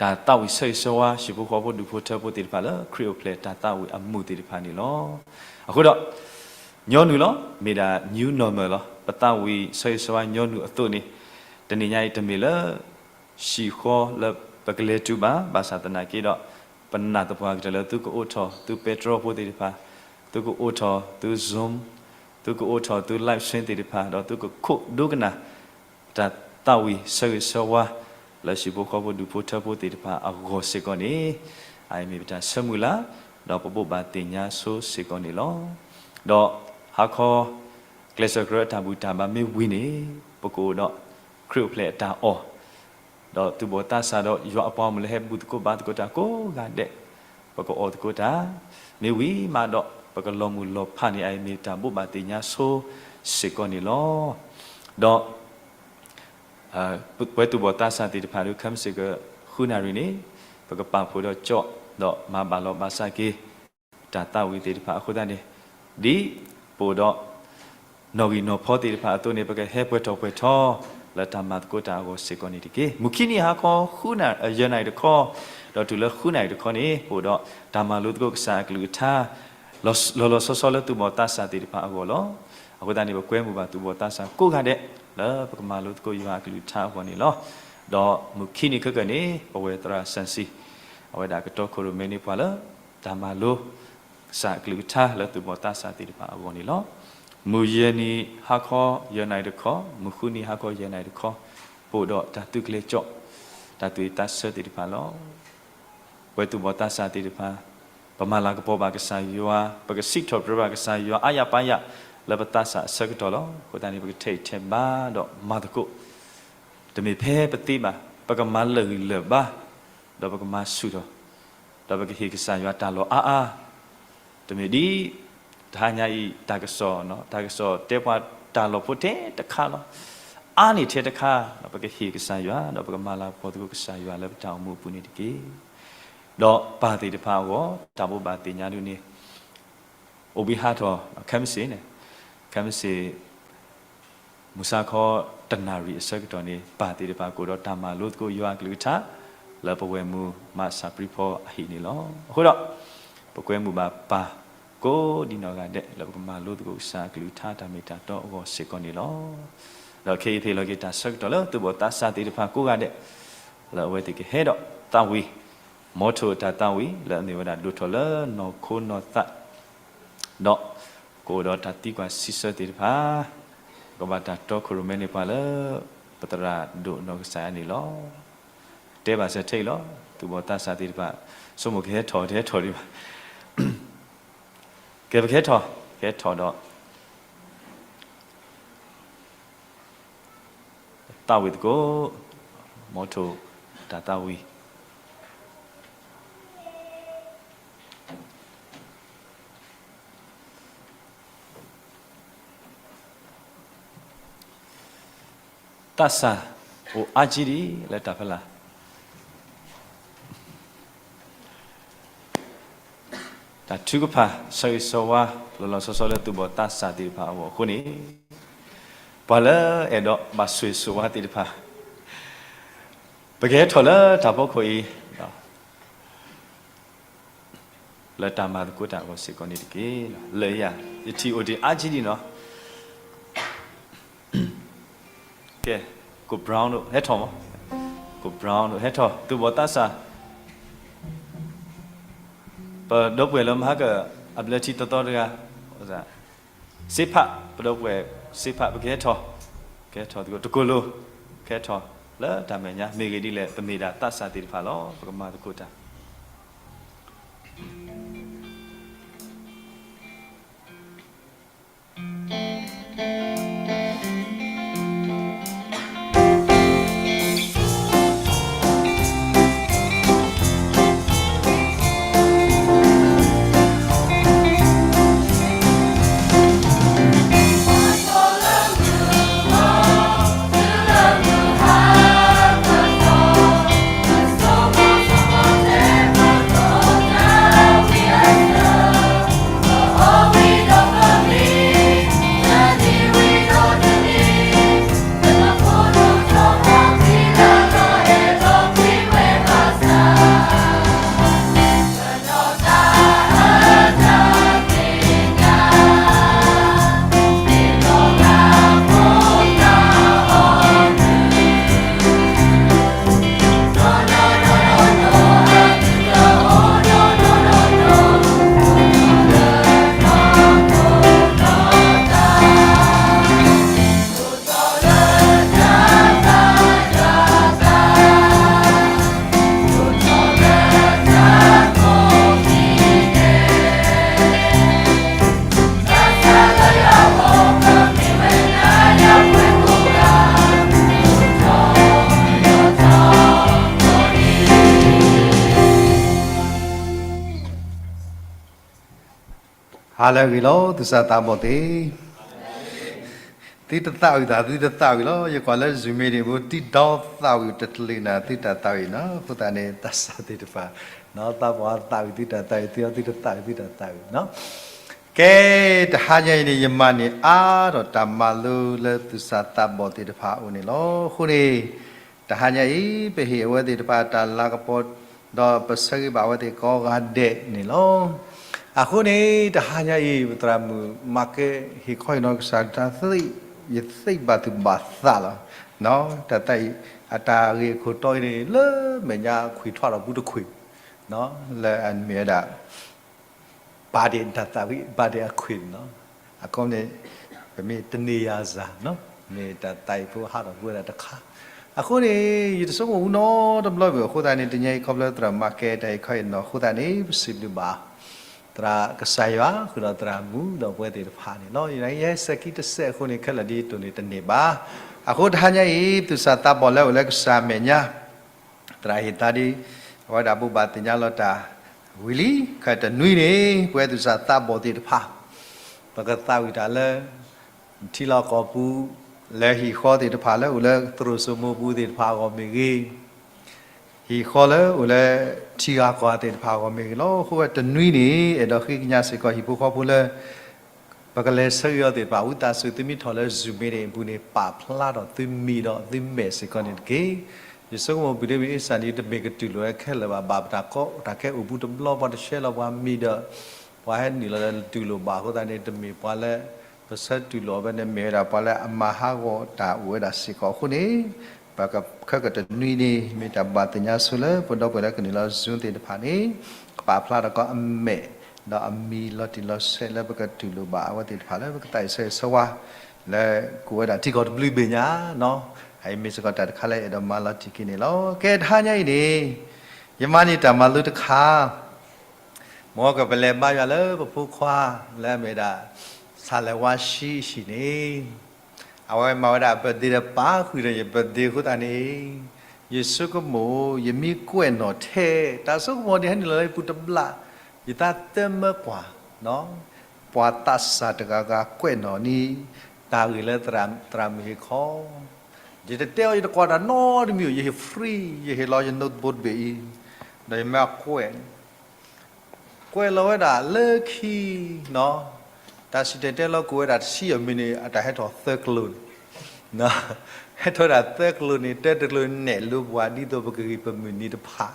တၢ်သးဝံၣ်ဆၢဂ့ၤဆၢဝါ ဟံၣ်ဖိဃီဖိဒူၣ်ဖိထၢဖိသ့ၣ်တဖၣ်လၢ ခရံာ်အိၣ်ဖျဲၣ်တၢ်သးဝံၣ်အမူးသ့ၣ်တဖၣ်န့ၣ်လီၤ. အဃိဒီး ညီနုၢ်လီၤ, မ့ၢ်ဒၣ် new normal လီၤ. ပသးဝံၣ်ဆၢဂ့ၤဆၢဝါညီနုၢ်အသိးန့ၣ် တနံၤညါအံၤတမ့ၢ်လၢ ဟံၣ်ဃီလၢပကလဲၤတုၤဘၣ်, ဘၣ်ဆၣ်သနာ်က့ဒီး ပနာ်သပှၢ်ကတၢၢ်လၢသုကအိးထီၣ်သုပဲတြီဖိသ့ၣ်တဖၣ်, သုကအိးထီၣ်သု Zoom, သုကအိးထီၣ်သု live stream သ့ၣ်တဖၣ်, ဒီးသုကခိးဒိကနၣ် တၢ်သးဝံၣ်ဆၢဂ့ၤဆၢဝါ လၢဟံၣ်ဖိဃီဖိဒူၣ်ဖိထၢဖိသ့ၣ်တဖၣ်အဂီၢ်စ့ၢ်ကီးန့ၣ် အအံၤမ့ၢ်ပတၢ်ဆၢမုၢ်လၢ် ဒီးပဘိးဘၣ်သ့ၣ်ညါဆိစ့ၢ်ကီးန့ၣ်လီၤ. ဒီးဟါခီ ကျဲးစၢးကရၢအတၢ်ဘူၣ်တၢ်ဘါမ့ၢ်ဝံၤန့ၣ် ပကအိၣ်ဒီးခရံာ်အိၣ်ဖျဲၣ်အတၢ်အီၣ် ဒီးသူၣ်ဘီၣ်သးစၢ်ဒီးယွၤအပှၤမုၣ်လၢဟဲဘူၣ်သကိးဘါသကိးတၢ်ကိးဂၤဒဲး ပကအီၣ်သကိးတၢ် မ့ၢ်ဝံၤမးဒီး ပကလီၤမုၢ်လီၤဖးန့ၣ် အအံၤမ့ၢ်တၢ်ဘိးဘၣ်သ့ၣ်ညါဆိစ့ၢ်ကီးန့ၣ်လီၤ. ဒီး ပဝဲသူၣ်ဘီၣ်သးစၢ်သ့ၣ်တဖၣ်ဒီး ခဲမုၢ်စ့ၢ်ကီး ဃုနၣ်ရံၣ်န့ၣ် ပကပာ်ဖှိၣ်ဒီးကၠီၣ် ဒီးမၤဘၣ်လီၤဘၣ်စးက့ၤ တၢ်သးဝံၣ်သ့ၣ်တဖၣ်အဃိသတးန့ၣ် ဒ်ပအိၣ်ဒီး နီၣ်ဂံၢ်နီၣ်ဖီသ့ၣ်တဖၣ်အသိးန့ၣ် ပကဟဲပှဲၤထီၣ်ပှဲၤထီ လၢတၢ်မၤသကိးတၢ်အဂီၢ်စ့ၢ်ကီးန့ၣ်တက့ၢ်. မုၢ်ခံနံၤဟါခီ ဃုနၣ် ယဲၢ်နၣ်ရံၣ်တခီ ဒီးတုၤလၢဃုနၣ်ရံၣ်တခီန့ၣ် ပအိၣ်ဒီးတၢ်မၤလိသကိးကစၢ်အကလုၢ်ကထါ လီၤလီၤဆီဆီလၢသူၣ်ဘီၣ်သးစၢ်သ့ၣ်တဖၣ်အဂီၢ်လီၤ. အဃိသတးန့ၣ် ပကွဲမုာ်ဘၣ်သူၣ်ဘီၣ်သးစၢ်ကိးဂၤဒဲး လၢပကမၤလိသကိးယွၤအကလုၢ်ကထါအဂီၢ်န့ၣ်လီၤ. ဒီးမုၢ်ခံနံၤခဲကနံၣ်န့ၣ် ပဝဲသရၣ်စၣ်စံ အဝဲဒၣ်ကတီခိၣ်ရိၣ်မဲန့ၢ်ပှၤလၢ တၢ်မၤလိ ကစၢ်အကလုၢ်ကထါလၢသူၣ်ဘီၣ်သးစၢ်သ့ၣ်တဖၣ်အဂီၢ်န့ၣ်လီၤ. မုၢ်ယဲၢ်နံၤဟါခီယဲၢ်နၣ်ရံၣ်တခီ, မုၢ်ဃုနံၤဟါခီယဲၢ်နၣ်ရံၣ်တခီ, ပအိၣ်ဒီးတၢ်သုးကျဲၤကၠီၣ်, တၢ်သူၣ်ဝံၣ်သးဆၢသ့ၣ်တဖၣ်လီၤ. ပဝဲသူၣ်ဘီၣ်သးစၢ်သ့ၣ်တဖၣ် ပမၤလၤကပီၤဘၣ်ကစၢ်ယွၤ, ပကစံးထီၣ်ပတြၢၤဘၣ်ကစၢ်ယွၤ အါယၤပါယၤ လၢပသးစၢ်အဆၢကတီၢ်လီၤ. အဃိသတးန့ၣ် ပကထဲးထဲးဘါဒီးမၤသကိး တမ့ၢ်ဖဲပသ့ဘၣ်, ပကမၤလၢာ်ဂံၢ်လၢာ်ဘါ, ဒီးပကမၤဆူၣ်ထီၣ်, ဒီးပကဟ့ၣ်ကစၢ်ယွၤတၢ်လီၢ်အါအါ, တမ့ၢ်ဒ် တဟါညါအံၤ တၢ်ကစီၣ်, တၢ်ကစီၣ်တဲပှၤတၢ်လီၢ်ဖိထဲတခါလီၤ. အါန့ၢ်ထဲတခါ, ဒီးပကဟ့ၣ်ကစၢ်ယွၤ, ဒီးပကမၤလၤကပီၤသကိးကစၢ်ယွၤလၢပတၢ်အိၣ်မူအပူၤန့ၣ်တက့ၢ်. ဒီးပၢ်သ့ၣ်တဖၣ်အဂီၢ် တၢ်ဘိးဘၣ်သ့ၣ်ညါဒ်န့ၣ် အိၣ်ဘှံးဟးထီၣ် ခဲမုၢ်ဆ့ၣ်န့ၣ်, ခဲမုၢ်ဆ့ၣ် မုၢ်ဆါခီတနၣ်ရံၣ်အဆၢကတီၢ်န့ၣ် ပၢ်သ့ၣ်တဖၣ်ကအိၣ်ဒီးတၢ်မၤလိသကိးယွၤအကလုၢ်ကထါ လၢပဝဲၢ်မုၢ်မးစၢ်ပြံဖီအဟံၣ်န့ၣ်လီၤ. အဃိဒီး ပကွဲမုာ်ဘၣ်ပၢ်ကိးဒံနီၢ်ဂၤဒဲး လၢပကမၤလိသကိးကစၢ်အကလုၢ်ကထါတၢ်မ့ၢ်တၢ်တီအဂီၢ်စ့ၢ်ကီးန့ၣ်လီၤ. ဒီးခဲအံၤပဟ့ၣ်လီၤက့ၤတၢ်ဆၢကတီၢ်လၢသူၣ်ဘီၣ်သးစၢ်သ့ၣ်တဖၣ်ကိးဂၤဒဲး လၢအဝဲသ့ၣ်ကဟဲဒီးသးဝံၣ် မီထိၣ်အတၢ်သးဝံၣ် လၢအမ့ၢ်ဝဲဒၣ်ဒိၣ်ထီၣ်လၢနီၢ်ခိနီၢ်သး ဒီးကအိၣ်ဒီးတၢ်သံကွၢ်စံးဆၢသ့ၣ်တဖၣ်, ကဘၣ်တၢ်တီခိၣ်ရိၣ်မဲန့ၢ်ပှၤလၢ ပသရၣ်ဒိၣ်နီၢ်ကစၢ်ယွၤန့ၣ်လီၤ. တဲဘၣ်စ့ၢ်ထဲအံၤလီၤ, သူၣ်ဘီၣ်သးစၢ်သ့ၣ်တဖၣ် ဆိကမိၣ်ကဟဲထီၣ် တဟဲထီၣ်ဒံးဘၣ်. ကဲ ပကဟဲထီၣ်, ကဟဲထီၣ်ဒီး သးဝံၣ်သကိး မီထိၣ်တၢ်သးဝံၣ် သးစၢ်အိၣ်အါကံဒံးလၢတၢ်ဖီလာ်, တၢ်ထုကဖၣ်ဆၢဂ့ၤဆၢဝါ လီၤလီၤဆီဆီလၢသူၣ်ဘီၣ်သးစၢ်သ့ၣ်တဖၣ်အဂီၢ်အဃိန့ၣ်, ပှၤလၢအဲၣ်ဒိးဘၣ်ဆိၣ်ဂ့ၤဆိၣ်ဝါသ့ၣ်တဖၣ်, ပကဟဲထီၣ်လၢတၢ်ဖီခိၣ်အံၤ လၢတၢ်မၤသကိးတၢ်အဂီၢ်စ့ၢ်ကီးန့ၣ်တက့ၢ်. လၢယၤ ယထံၣ်အိၣ်တ့ၢ်အါကံဒံးနီၤ. ကဲ, ကိး brown ဒိၣ်ဟဲထီၣ်မး, ကိး brown ဒိၣ်ဟဲထီၣ် သူၣ်ဘီၣ်သးစၢ်, ပဒီပုၢ်ဝဲၢ်လၢမဟါက အဘျၢထံသီသီတဂၤ, စ့ဖး, ပဒီပုၢ်ဝဲၢ်စ့ဖး ပကဟဲထီၣ်, ကဟဲထီၣ်သကိး တကိၢ်လိၤ, ကဟဲထီၣ်လၢတၢ်မဲာ်ညါ မ့ၢ်ဂ့ၤဒ်လဲၣ် ပမ့ၢ်ဒၣ်သးစၢ်သ့ၣ်တဖၣ်လီၤ ပကမၤသကိးတၢ် ဟါလၢအဂ့ၤလီၤ သူၣ်စၢ်သးဘီၣ်သ့ၣ်, သုတသးဝံၣ်သး သုတသးဝံၣ်လီၤ. ယကွၢ်လၢ Zoom meeting ပူၤ တံၤဒီသးဝံၣ်တတလ့ၤနၤ သုတၢ်သးဝံၣ်နီၤ. အဃိသတးန့ၣ် သးစၢ်သ့ၣ်တဖၣ် သးပှၢ်သးဝံၣ်သုတၢ်သးဝံၣ် သုအီၤသုတသးဝံၣ်သုတၢ်သးဝံၣ်နီၤ. ကဲ, တဟါညါအံၤန့ၣ် ယမၤန့ၢ်အါထီၣ်တၢ်မၤလိလၢသူၣ်စၢ်သးဘီၣ်သ့ၣ်တဖၣ်အအိၣ်န့ၣ်လီၤ. အဃိန့ၣ် တဟါညါအံၤ ပဟ့ၣ်အဝဲသ့ၣ်တဖၣ်တၢ်လၤကပီၤ ဒီးပဆၢဂ့ၤဘၣ်အဝဲသ့ၣ်ကိးဂၤဒဲးန့ၣ်လီၤ. အဃိန့ၣ် တဟါညါအံၤ ပသရၣ်မုၣ်မၤကဲ ဟ့ၣ်ခီဟ့ၣ်နီၤကစၢ်တၢ်သ့, ယသ့ဘၣ်သူၣ်ဘၣ်သးလီၤ. တၢ်သးအံၤ အတၢ်ဂ့ၢ်အခိၣ်တီအံၤန့ၣ် လၢမဲာ်ညါခွံၣ်ထွးဒီးပူတခွံၣ် လၢအမ့ၢ်ဝဲဒၣ် ပာ်ဒ့ၣ်တၢ်သးဝံၣ် ပာ်ဒ့ၣ်အခွံၣ်န့ၣ်လီၤ. အဃိန့ၣ် ပမ့ၢ်တန့ၢ်ယၤစၢ် မ့ၢ်တၢ်သးဝံၣ်ဖိဟးထီၣ်ကွံာ်ဝဲဒၣ်တခါ. အဃိန့ၣ် ယတဆိကမိၣ်ဝူနီတဘျီဘၣ် အဃိသတးန့ၣ် တနံၤအံၤခီဖျိသရၣ်မၤကဲ တၢ်ဟ့ၣ်ခီဟ့ၣ်နီၤအဃိသတးန့ၣ် ပစံးဘျုးဘၣ် သရၣ်ကစၢ်ယွၤ ဃုာ်ဒီးသရၣ်မုၣ်ဒီးပဝဲသ့ၣ်တဖၣ်န့ၣ်လီၤ. ယဲစဲးခံတစဲးအဃိန့ၣ် ခဲလၢာ်ဒ်တိၢ်န့ၢ်တန့ၢ်ဘၣ်. အဃိတဟါညါအံၤ သူၣ်စၢ်သးဘီၣ်လၢအိၣ်လၢကစၢ်မဲာ်ညါ သရၣ်ဟ့ၣ်သါဒ် အဝဲဒၣ်ဘိးဘၣ်သ့ၣ်ညါလီၤတၢ်ဝံၤလံ. ခဲတနွံန့ၣ် ပဝဲသူၣ်စၢ်သးဘီၣ်သ့ၣ်တဖၣ် ပကသးဝံၣ်တၢ်လၢ ထံလီၢ်ကီၢ်ပူၤ လၢဟံၣ်ဃီသ့ၣ်တဖၣ်လၢအိၣ်လၢသရိာ်စိမိၤပူၤသ့ၣ်တဖၣ်အဂီၢ်မ့ၢ်ဂ့ၤ, ဟံၣ်ဃီလၢအိၣ်လၢထံဂၤကီၢ်ဂၤသ့ၣ်တဖၣ်အဂီၢ်မ့ၢ်ဂ့ၤလီၤ. အဃိဝဲတနွံန့ၣ် အဲၣ်ဒိးဃ့ကညးစ့ၢ်ကီးဟံၣ်ဖိဃီဖိလၢ ပကလဲၤဆၢဂ့ၤအီၤသ့ၣ်တဖၣ် ဝံသးစူၤသုမ့ၢ်ထီၣ်လၢ Zoom meeting အပူၤန့ၣ် ပာ်ဖျါထီၣ်သုမံၤဒီးသုမဲာ်စ့ၢ်ကီးန့ၣ်တက့ၢ်. ယဆိကမိၣ် ပူၤဒ့မ့ၢ်အ့စၢ်န့ၣ် တမ့ၢ်ကတူၢ်လိာ်ဝဲခဲလၢာ်ဘၣ်, ဘၣ်ပတၢ်ကီတၢ်ခဲအိၣ်ပူၤတဘျီ ပှၤတဆှၢလီၤပှၤမံၤဒီး ပှၤဟဲနုာ်လီၤလၢတူၢ်လိာ်ဘၣ်အဃိသတးန့ၣ် တမ့ၢ်ပှၤလၢ ပဆၢတူၢ်လိာ်အီၤဘၣ်န့ၣ် မ့ၢ်ဝဲဒၣ်ပှၤလၢအမၤဟးဂီၤတၢ်အိၣ်ဝဲဒၣ်စ့ၢ်ကီးအဃိန့ၣ် ပကခဲကတနွံန့ၣ် မ့ၢ်တၢ်ဘၣ်သ့ၣ်ညါဆိလၢပဒီပုၢ်ဝဲၢ်လၢကနုာ်လီၤ Zoom သ့ၣ်တဖၣ်န့ၣ် ကပာ်ဖျါထီၣ်ကီးအမဲာ် ဒီးအမံၤလီၤတံၢ်လီၤဆဲးလၢပကတူၢ်လိာ်ဘၣ်အဝဲသ့ၣ်တဖၣ်လၢပကသးဆၢဂ့ၤဆၢဝါ လၢကိးဝဲဒၣ်ထံကီၢ်တဘျုးဘ့ၣ်ညါနီၤ. အအံၤမ့ၢ်စ့ၢ်ကီးတၢ်တခါလၢအဲၣ်ဒိးမၤလီၤတံၢ်က့ၤန့ၣ်လီၤ. ကဲတဟါညါအံၤန့ၣ် ယမၤန့ၢ်တၢ်မၤလိတခါ မ်ကပလဲၤဘါယွၤလၢပဖိခွါ လၢအမ့ၢ်ဒၣ် ဆၣ်လဲၤဝါဆံအဟံၣ်န့ၣ် အဝဲမၤဝဲဒၣ် birthday ဒီးပာ်ဃုာ်ဒီးယ birthday အဃိသတးန့ၣ် ယဆိကမိၣ် ယမ့ၢ်ကွဲးနီၣ်ထဲ တၢ်ဆိကမိၣ်န့ၣ် ဟဲနုာ်လီၤလၢယပူၤတဘျီ ယသးသၢမၢကွၢ် ပှၤသးစၢ်တဂၤဂၤကွဲးနီၣ်န့ၣ် တၢ်ဂ့ၢ်လၢသရၣ် သရၣ်မုၣ်ဟ့ၣ်ခီ ယတတဲအီၤ ယတကွၢ်တၢ်နီတမံၤ ယဟ့ၣ် free ယဟ့ၣ်လီၤယ notebook တဘ့ၣ်အံၤ ဒီးယမ့ၢ်ကွဲး ကွဲးလီၤဝဲဒၣ်လၢခံ တၢ်စံၣ်တဲၤတဲလီၤ ကိးဝဲဒၣ်တဆံအမံၤန့ၣ် အတၢ်ဟဲထီၣ်သၢကျိၤန့ၣ် ဟဲထီၣ်ဝဲဒၣ်သၢကျိၤန့ၣ် တၢတကျိၤနဲၣ်လိပှၤ ဒ်သိးပကဂံၢ်ပမုၢ်နံၤတဖၣ်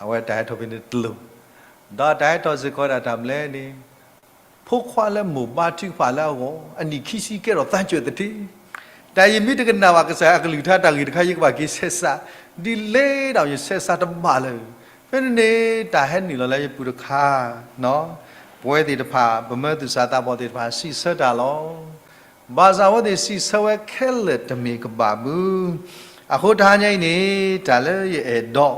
အဝဲတၢ်ဟဲထီၣ်ဖဲန့ၣ်တကျိၤ ဒီးတၢ်ဟဲထီၣ်စ့ၢ်ကီးဝဲဒၣ်တၢ်မနုၤလဲၣ်န့ၣ် ဖိခွါလၢမိၢ်ဘါထုကဖၣ်လၢအဂီၢ် အနံၣ်ခံဆံကဲထီၣ်သးစၢၤသထ့ တၢ်ယမ့ၢ်တကနၣ်ဘၣ်ကစၢ်အကလုၢ်ကထါတၢ်ဂ့ၢ်တခါ ယကဘၣ်က့ၤဆဲးစး ဒ်လဲၣ်ဒီးယဆဲးစးတဘၣ်လၢၤ ဖဲန့ၣ်န့ၣ် တၢ်ဟဲနုာ်လီၤလၢယပူၤတခါ ပဝဲသ့ၣ်တဖၣ် ပမၢသူၣ်စၢ်သးဘီၣ်သ့ၣ်တဖၣ် စံးဆၢတၢ်လီၤ. ဘၣ်ဆၣ်အဝဲသ့ၣ်စံးဆၢဝဲခဲလၢာ်တမ့ၢ်ကဘၣ်ဘု အဃိတဟါညါအံၤန့ၣ် တၢ်လၢယအဲၣ်ဒိး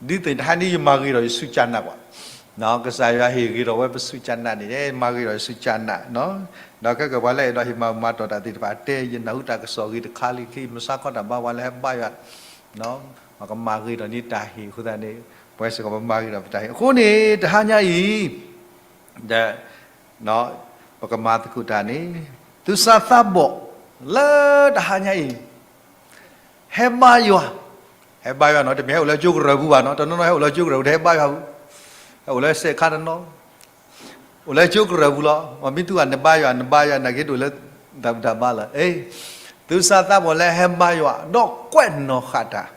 ဒ်သိးတဟါန့ၣ်ယမၤဂ့ၤဒီးယစူၢ်ကၢ်နာ်ကွၢ် ကစၢ်ယွၤဟ့ၣ်ဂ့ၤထီၣ်ဝဲပစူၢ်ကၢ်နာ်န့ၣ် မၤဂ့ၤဒီးယစူၢ်ကၢ်နာ် ဒီးခဲကပှၤလၢအဲၣ်ဒိးဟ့ၣ်မၤမၤတီၢ်တၢ်သ့ၣ်တဖၣ်တဲ ယနၢ်ဟူတၢ်ကစီၣ်ဂ့ၤတခါလံ ခဲအံၤမဆါခီတၢ်ဘါပှၤလၢဟဲဘါယွၤ ပကမၤဂ့ၤထီၣ်န့ၢ်တၢ်ဟ့ၣ်အဃိသတးန့ၣ် ပဝဲစ့ၢ်ကီးပမၤဂ့ၤထီၣ်ပတၢ်ဟ့ၣ် အဃိန့ၣ် တဟါညါအံၤ ဒီး ပကမၤသကိးတၢ်န့ၣ် သူၣ်စၢ်သးဘီၣ် လၢတဟါညါအံၤ ဟဲဘါယွၤ, ဟဲဘါယွၤနီၤ တမ့ၢ်ဟဲအိၣ်လၢကၠိကရၢၢ်ပူၤဘၣ်နီၤ, တနီၤနီၤဟဲအိၣ်လၢကၠိကရၢၢ်ပူၤ တဟဲဘါယွၤပူၤ, ဟဲအိၣ်လၢစဲးခါတနီၤ, အိၣ်လၢကၠိကရၢၢ်ပူၤလီၤ. မ့ၢ်သုဂၤနဘါယွၤ နဘါယွၤ နာ်က့တအိၣ်လၢတၢ်ဘူၣ်တၢ်ဘါလၢၤ, သူၣ်စၢ်သးဘီၣ်လၢဟဲဘါယွၤ ဒီးကွဲးနီၣ်ဃာ်တၢ်,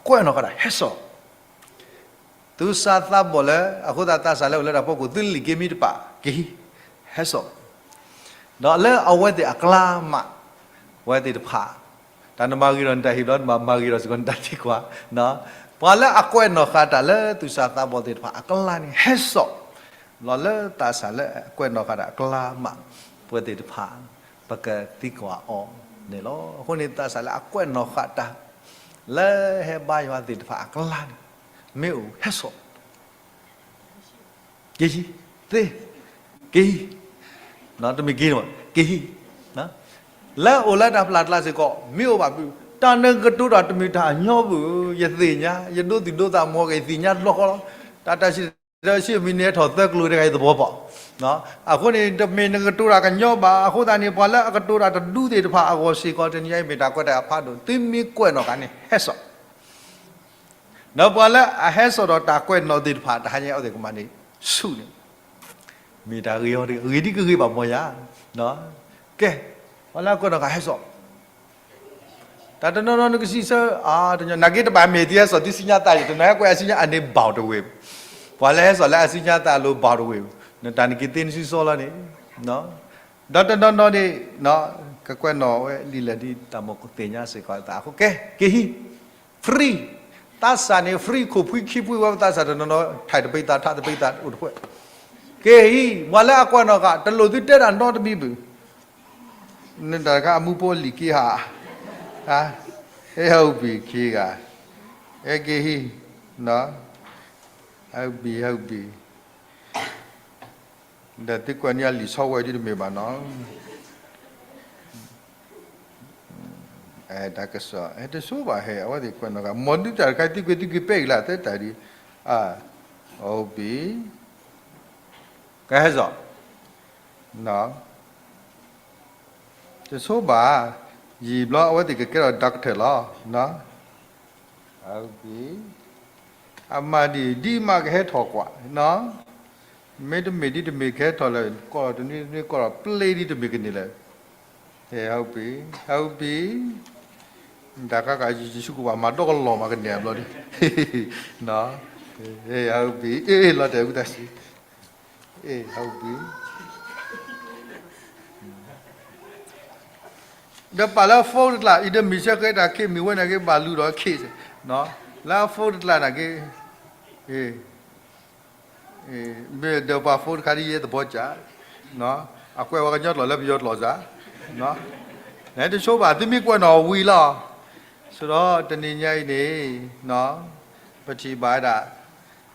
ကွဲးနီၣ်ဃာ်တၢ် ဟဲစိာ် သူၣ်စၢ်သးဘီၣ်လၢ အဃိသတးသးစၢ်လၢအိၣ်လၢတၢ်ဖီခိၣ် သုလံၤက့ၤမံတပာ် က့ၤဟံး ဟဲစိာ်, ဒီးလၢအဝဲသ့ၣ်အကျါမး, အဝဲသ့ၣ်တဖၣ်, တၢ်နမၤဂ့ၤဒီးနတၢ်ဟ့ၣ်ဘျီ နဘၣ်မၤဂ့ၤဒီးစ့ၢ်ကီးနတၢ်သံကွၢ်, ပှၤလၢအကွဲးနီၣ်ဃာ်တၢ်လၢသူၣ်စၢ်သးဘီၣ်သ့ၣ်တဖၣ်အကျါန့ၣ် ဟဲစိာ်, လီၤလၢသးစၢ်လၢအကွဲးနီၣ်ဃာ်တၢ်အကျါမး, ပဝဲသ့ၣ်တဖၣ် ပကသံကွၢ်အီၤန့ၣ်လီၤ. အဃိန့ၣ်သးစၢ်လၢအကွဲးနီၣ်ဃာ်တၢ် လၢဟဲဘါယွၤသ့ၣ်တဖၣ်အကျါန့ၣ် မ့ၢ်အိၣ်ဟဲစိာ်, က့ၤဟံး, သ့, က့ၤဟံး, တမ့ၢ်က့ၤန့ၣ် က့ၤဟံး, လၢအိၣ်လၢတၢ်ပျၢ်ကျါစ့ၢ်ကီး မ့ၢ်အိၣ်ဘၣ်ဘု, တၢ်နကတိၤတၢ်တမ့ၢ်တၢ်ညီဘု, ယသ့ၣ်ညါ, ယဒိသူၣ်ဒိသးမ့ၢ်ဂ့ၤ ယသ့ၣ်ညါလီၤဃီလီၤ, တၢ်တၢ်စံၣ်တဲၤတဲလီၤဆံးမံၤန့ၣ် ဟဲထီၣ်သၢကျိၤတဂၤအံၤသဘီပီၣ် အဃိန့ၣ် တမ့ၢ်နကတိၤတၢ်ကညီဘၣ်, အဃိသတးန့ၣ် ပှၤလၢအကတိၤတၢ်တဒူသ့ၣ်တဖၣ်အဂီၢ်စ့ၢ်ကီး တနံၤအံၤမ့ၢ်တၢ်ကွဲးတၢ်အဖးဒိၣ် သုမ့ၢ်ကွဲးနီၣ်ဃာ်န့ၣ် ဟဲစိာ် ဒီးပှၤလၢအဟဲစိာ်ဒီးတၢ်ကွဲးနီၣ်သ့ၣ်တဖၣ် တဟါညါအံၤအဝဲသ့ၣ်ကမၤန့ၣ် ဆူၣ်န့ၣ်, မ့ၢ်တၢ်ဂ့ၤအီၤတဂ့ၤ, ဂ့ၤဒ်ကဂ့ၤဘၣ်မီၤယၤ, ကဲ, ပှၤလၢအကွဲးနီၣ်ဃာ်ဟဲစိာ် တၢ်တနီၤနီၤနကစံးဆၢ, နာ်က့တဘၣ်မ့ၢ်သုဟဲစိာ်သုစံၣ်ညီၣ်သး, တနီၤဟဲကွဲးအစံၣ်ညီၣ်အန့ၣ်ဘၣ်တဝ့ၢ်, ပှၤလၢဟဲစိာ်လၢအစံၣ်ညီၣ်သးအလိၤဘၣ်တဝ့ၢ်, နတၢ်နက့ၤသ့နစုစီလီၤန့ၣ်, ဒီးတနီၤနီၤန့ၣ် ကကွဲးနီၣ်ဝဲလံာ်လဲၢ်ဒ်တၢ်မီၢ်သ့ၣ်ညါစ့ၢ်ကီးအသးအဃိ ကဲ, က့ၤဟံး, free, သးစၢ်န့ၣ် free ခိၣ်ဖှံခံဖှံဝဲပသးစၢ်တနီၤနီၤ ထဲးတပ့ၤသး ထးတပ့ၤသးအိၣ်တဖှဲၣ်, က့ၤဟံး, ပှၤလၢအကွဲးနီၣ်ဃာ် တလိၣ်သုတဲတၢ်နီတမံၤဘၣ် နတၢ်တခါအမူဖိလံၤက့ၤဟး, ဟဲဟးဘံၣ်ခံဂၤ, ဟဲက့ၤဟံး, ဟးဘံၣ်ဟးဘံၣ်, ဒီးသုကွဲးန့ၢ်အလံာ်ဆီဝဲဒ်တမ့ၢ်ဘၣ်နီၤ, တၢ်ကစီၣ် ဟဲတဆိဘၣ်ဟဲ အဝဲသ့ၣ်ကွဲးနီၣ်ဃာ် မ်ဒုးတၢ်တခါ သုကွံာ်သုကွံာ်ပဲၢ်ကလၢ်သၢတၢ်ဒ် အ အိၣ်ဘံ ကဟဲစိာ် တဆိဘၣ် ယံာ်ဘျီအဝဲသ့ၣ်ကကဲထီၣ် doctor လီၤ အဘံ အမၤဒ် ဒ်မးကဟဲထီၣ်ကွၢ် မ့တမ့ၢ်ဒ်တမ့ၢ်ကဟဲထီၣ်လၢ ကိးထီၣ်တနွံတနွံ ကိးထီၣ်ပျ့ဒ်တမ့ၢ်ကန့ၢ်လၢ ဟဲ ဟးဘံ ဟးဘံ တၢ်ခါခါ ယဆူကဝၢ်မၤဒီကလီၢ်မးကန့ၢ်အဘျီဒ် ဟးဘံ အ့ၣ် လီၤတဲာ်ဝံသးစူၤ အ့ၣ် ဟးဘံ ဒီးပာ်လၢအ phone တကျါ အံၤဒီးမ့ၢ်ဆၢကဲတၢ်ခ့မ့ၢ်ဝဲန့ၣ်က့ ဘၣ်လူၤဒီးခ့ လၢအ phone တကျါန့ၣ်က့ မ့ၢ်ဒီးပှၤ phone တခါဒ်ယဲသဘီကၠး အကွဲးဝဲကညီကျိာ်လၢပယီၤကျိာ်စ့ၢ် နတဆိဘၣ်သုမ့ၢ်ကွဲးနီၣ်ဝံၤလီၤ ဆိဒီးတနံၤညါအံၤန့ၣ် ပထံၣ်ဘၣ်ဝဲဒၣ်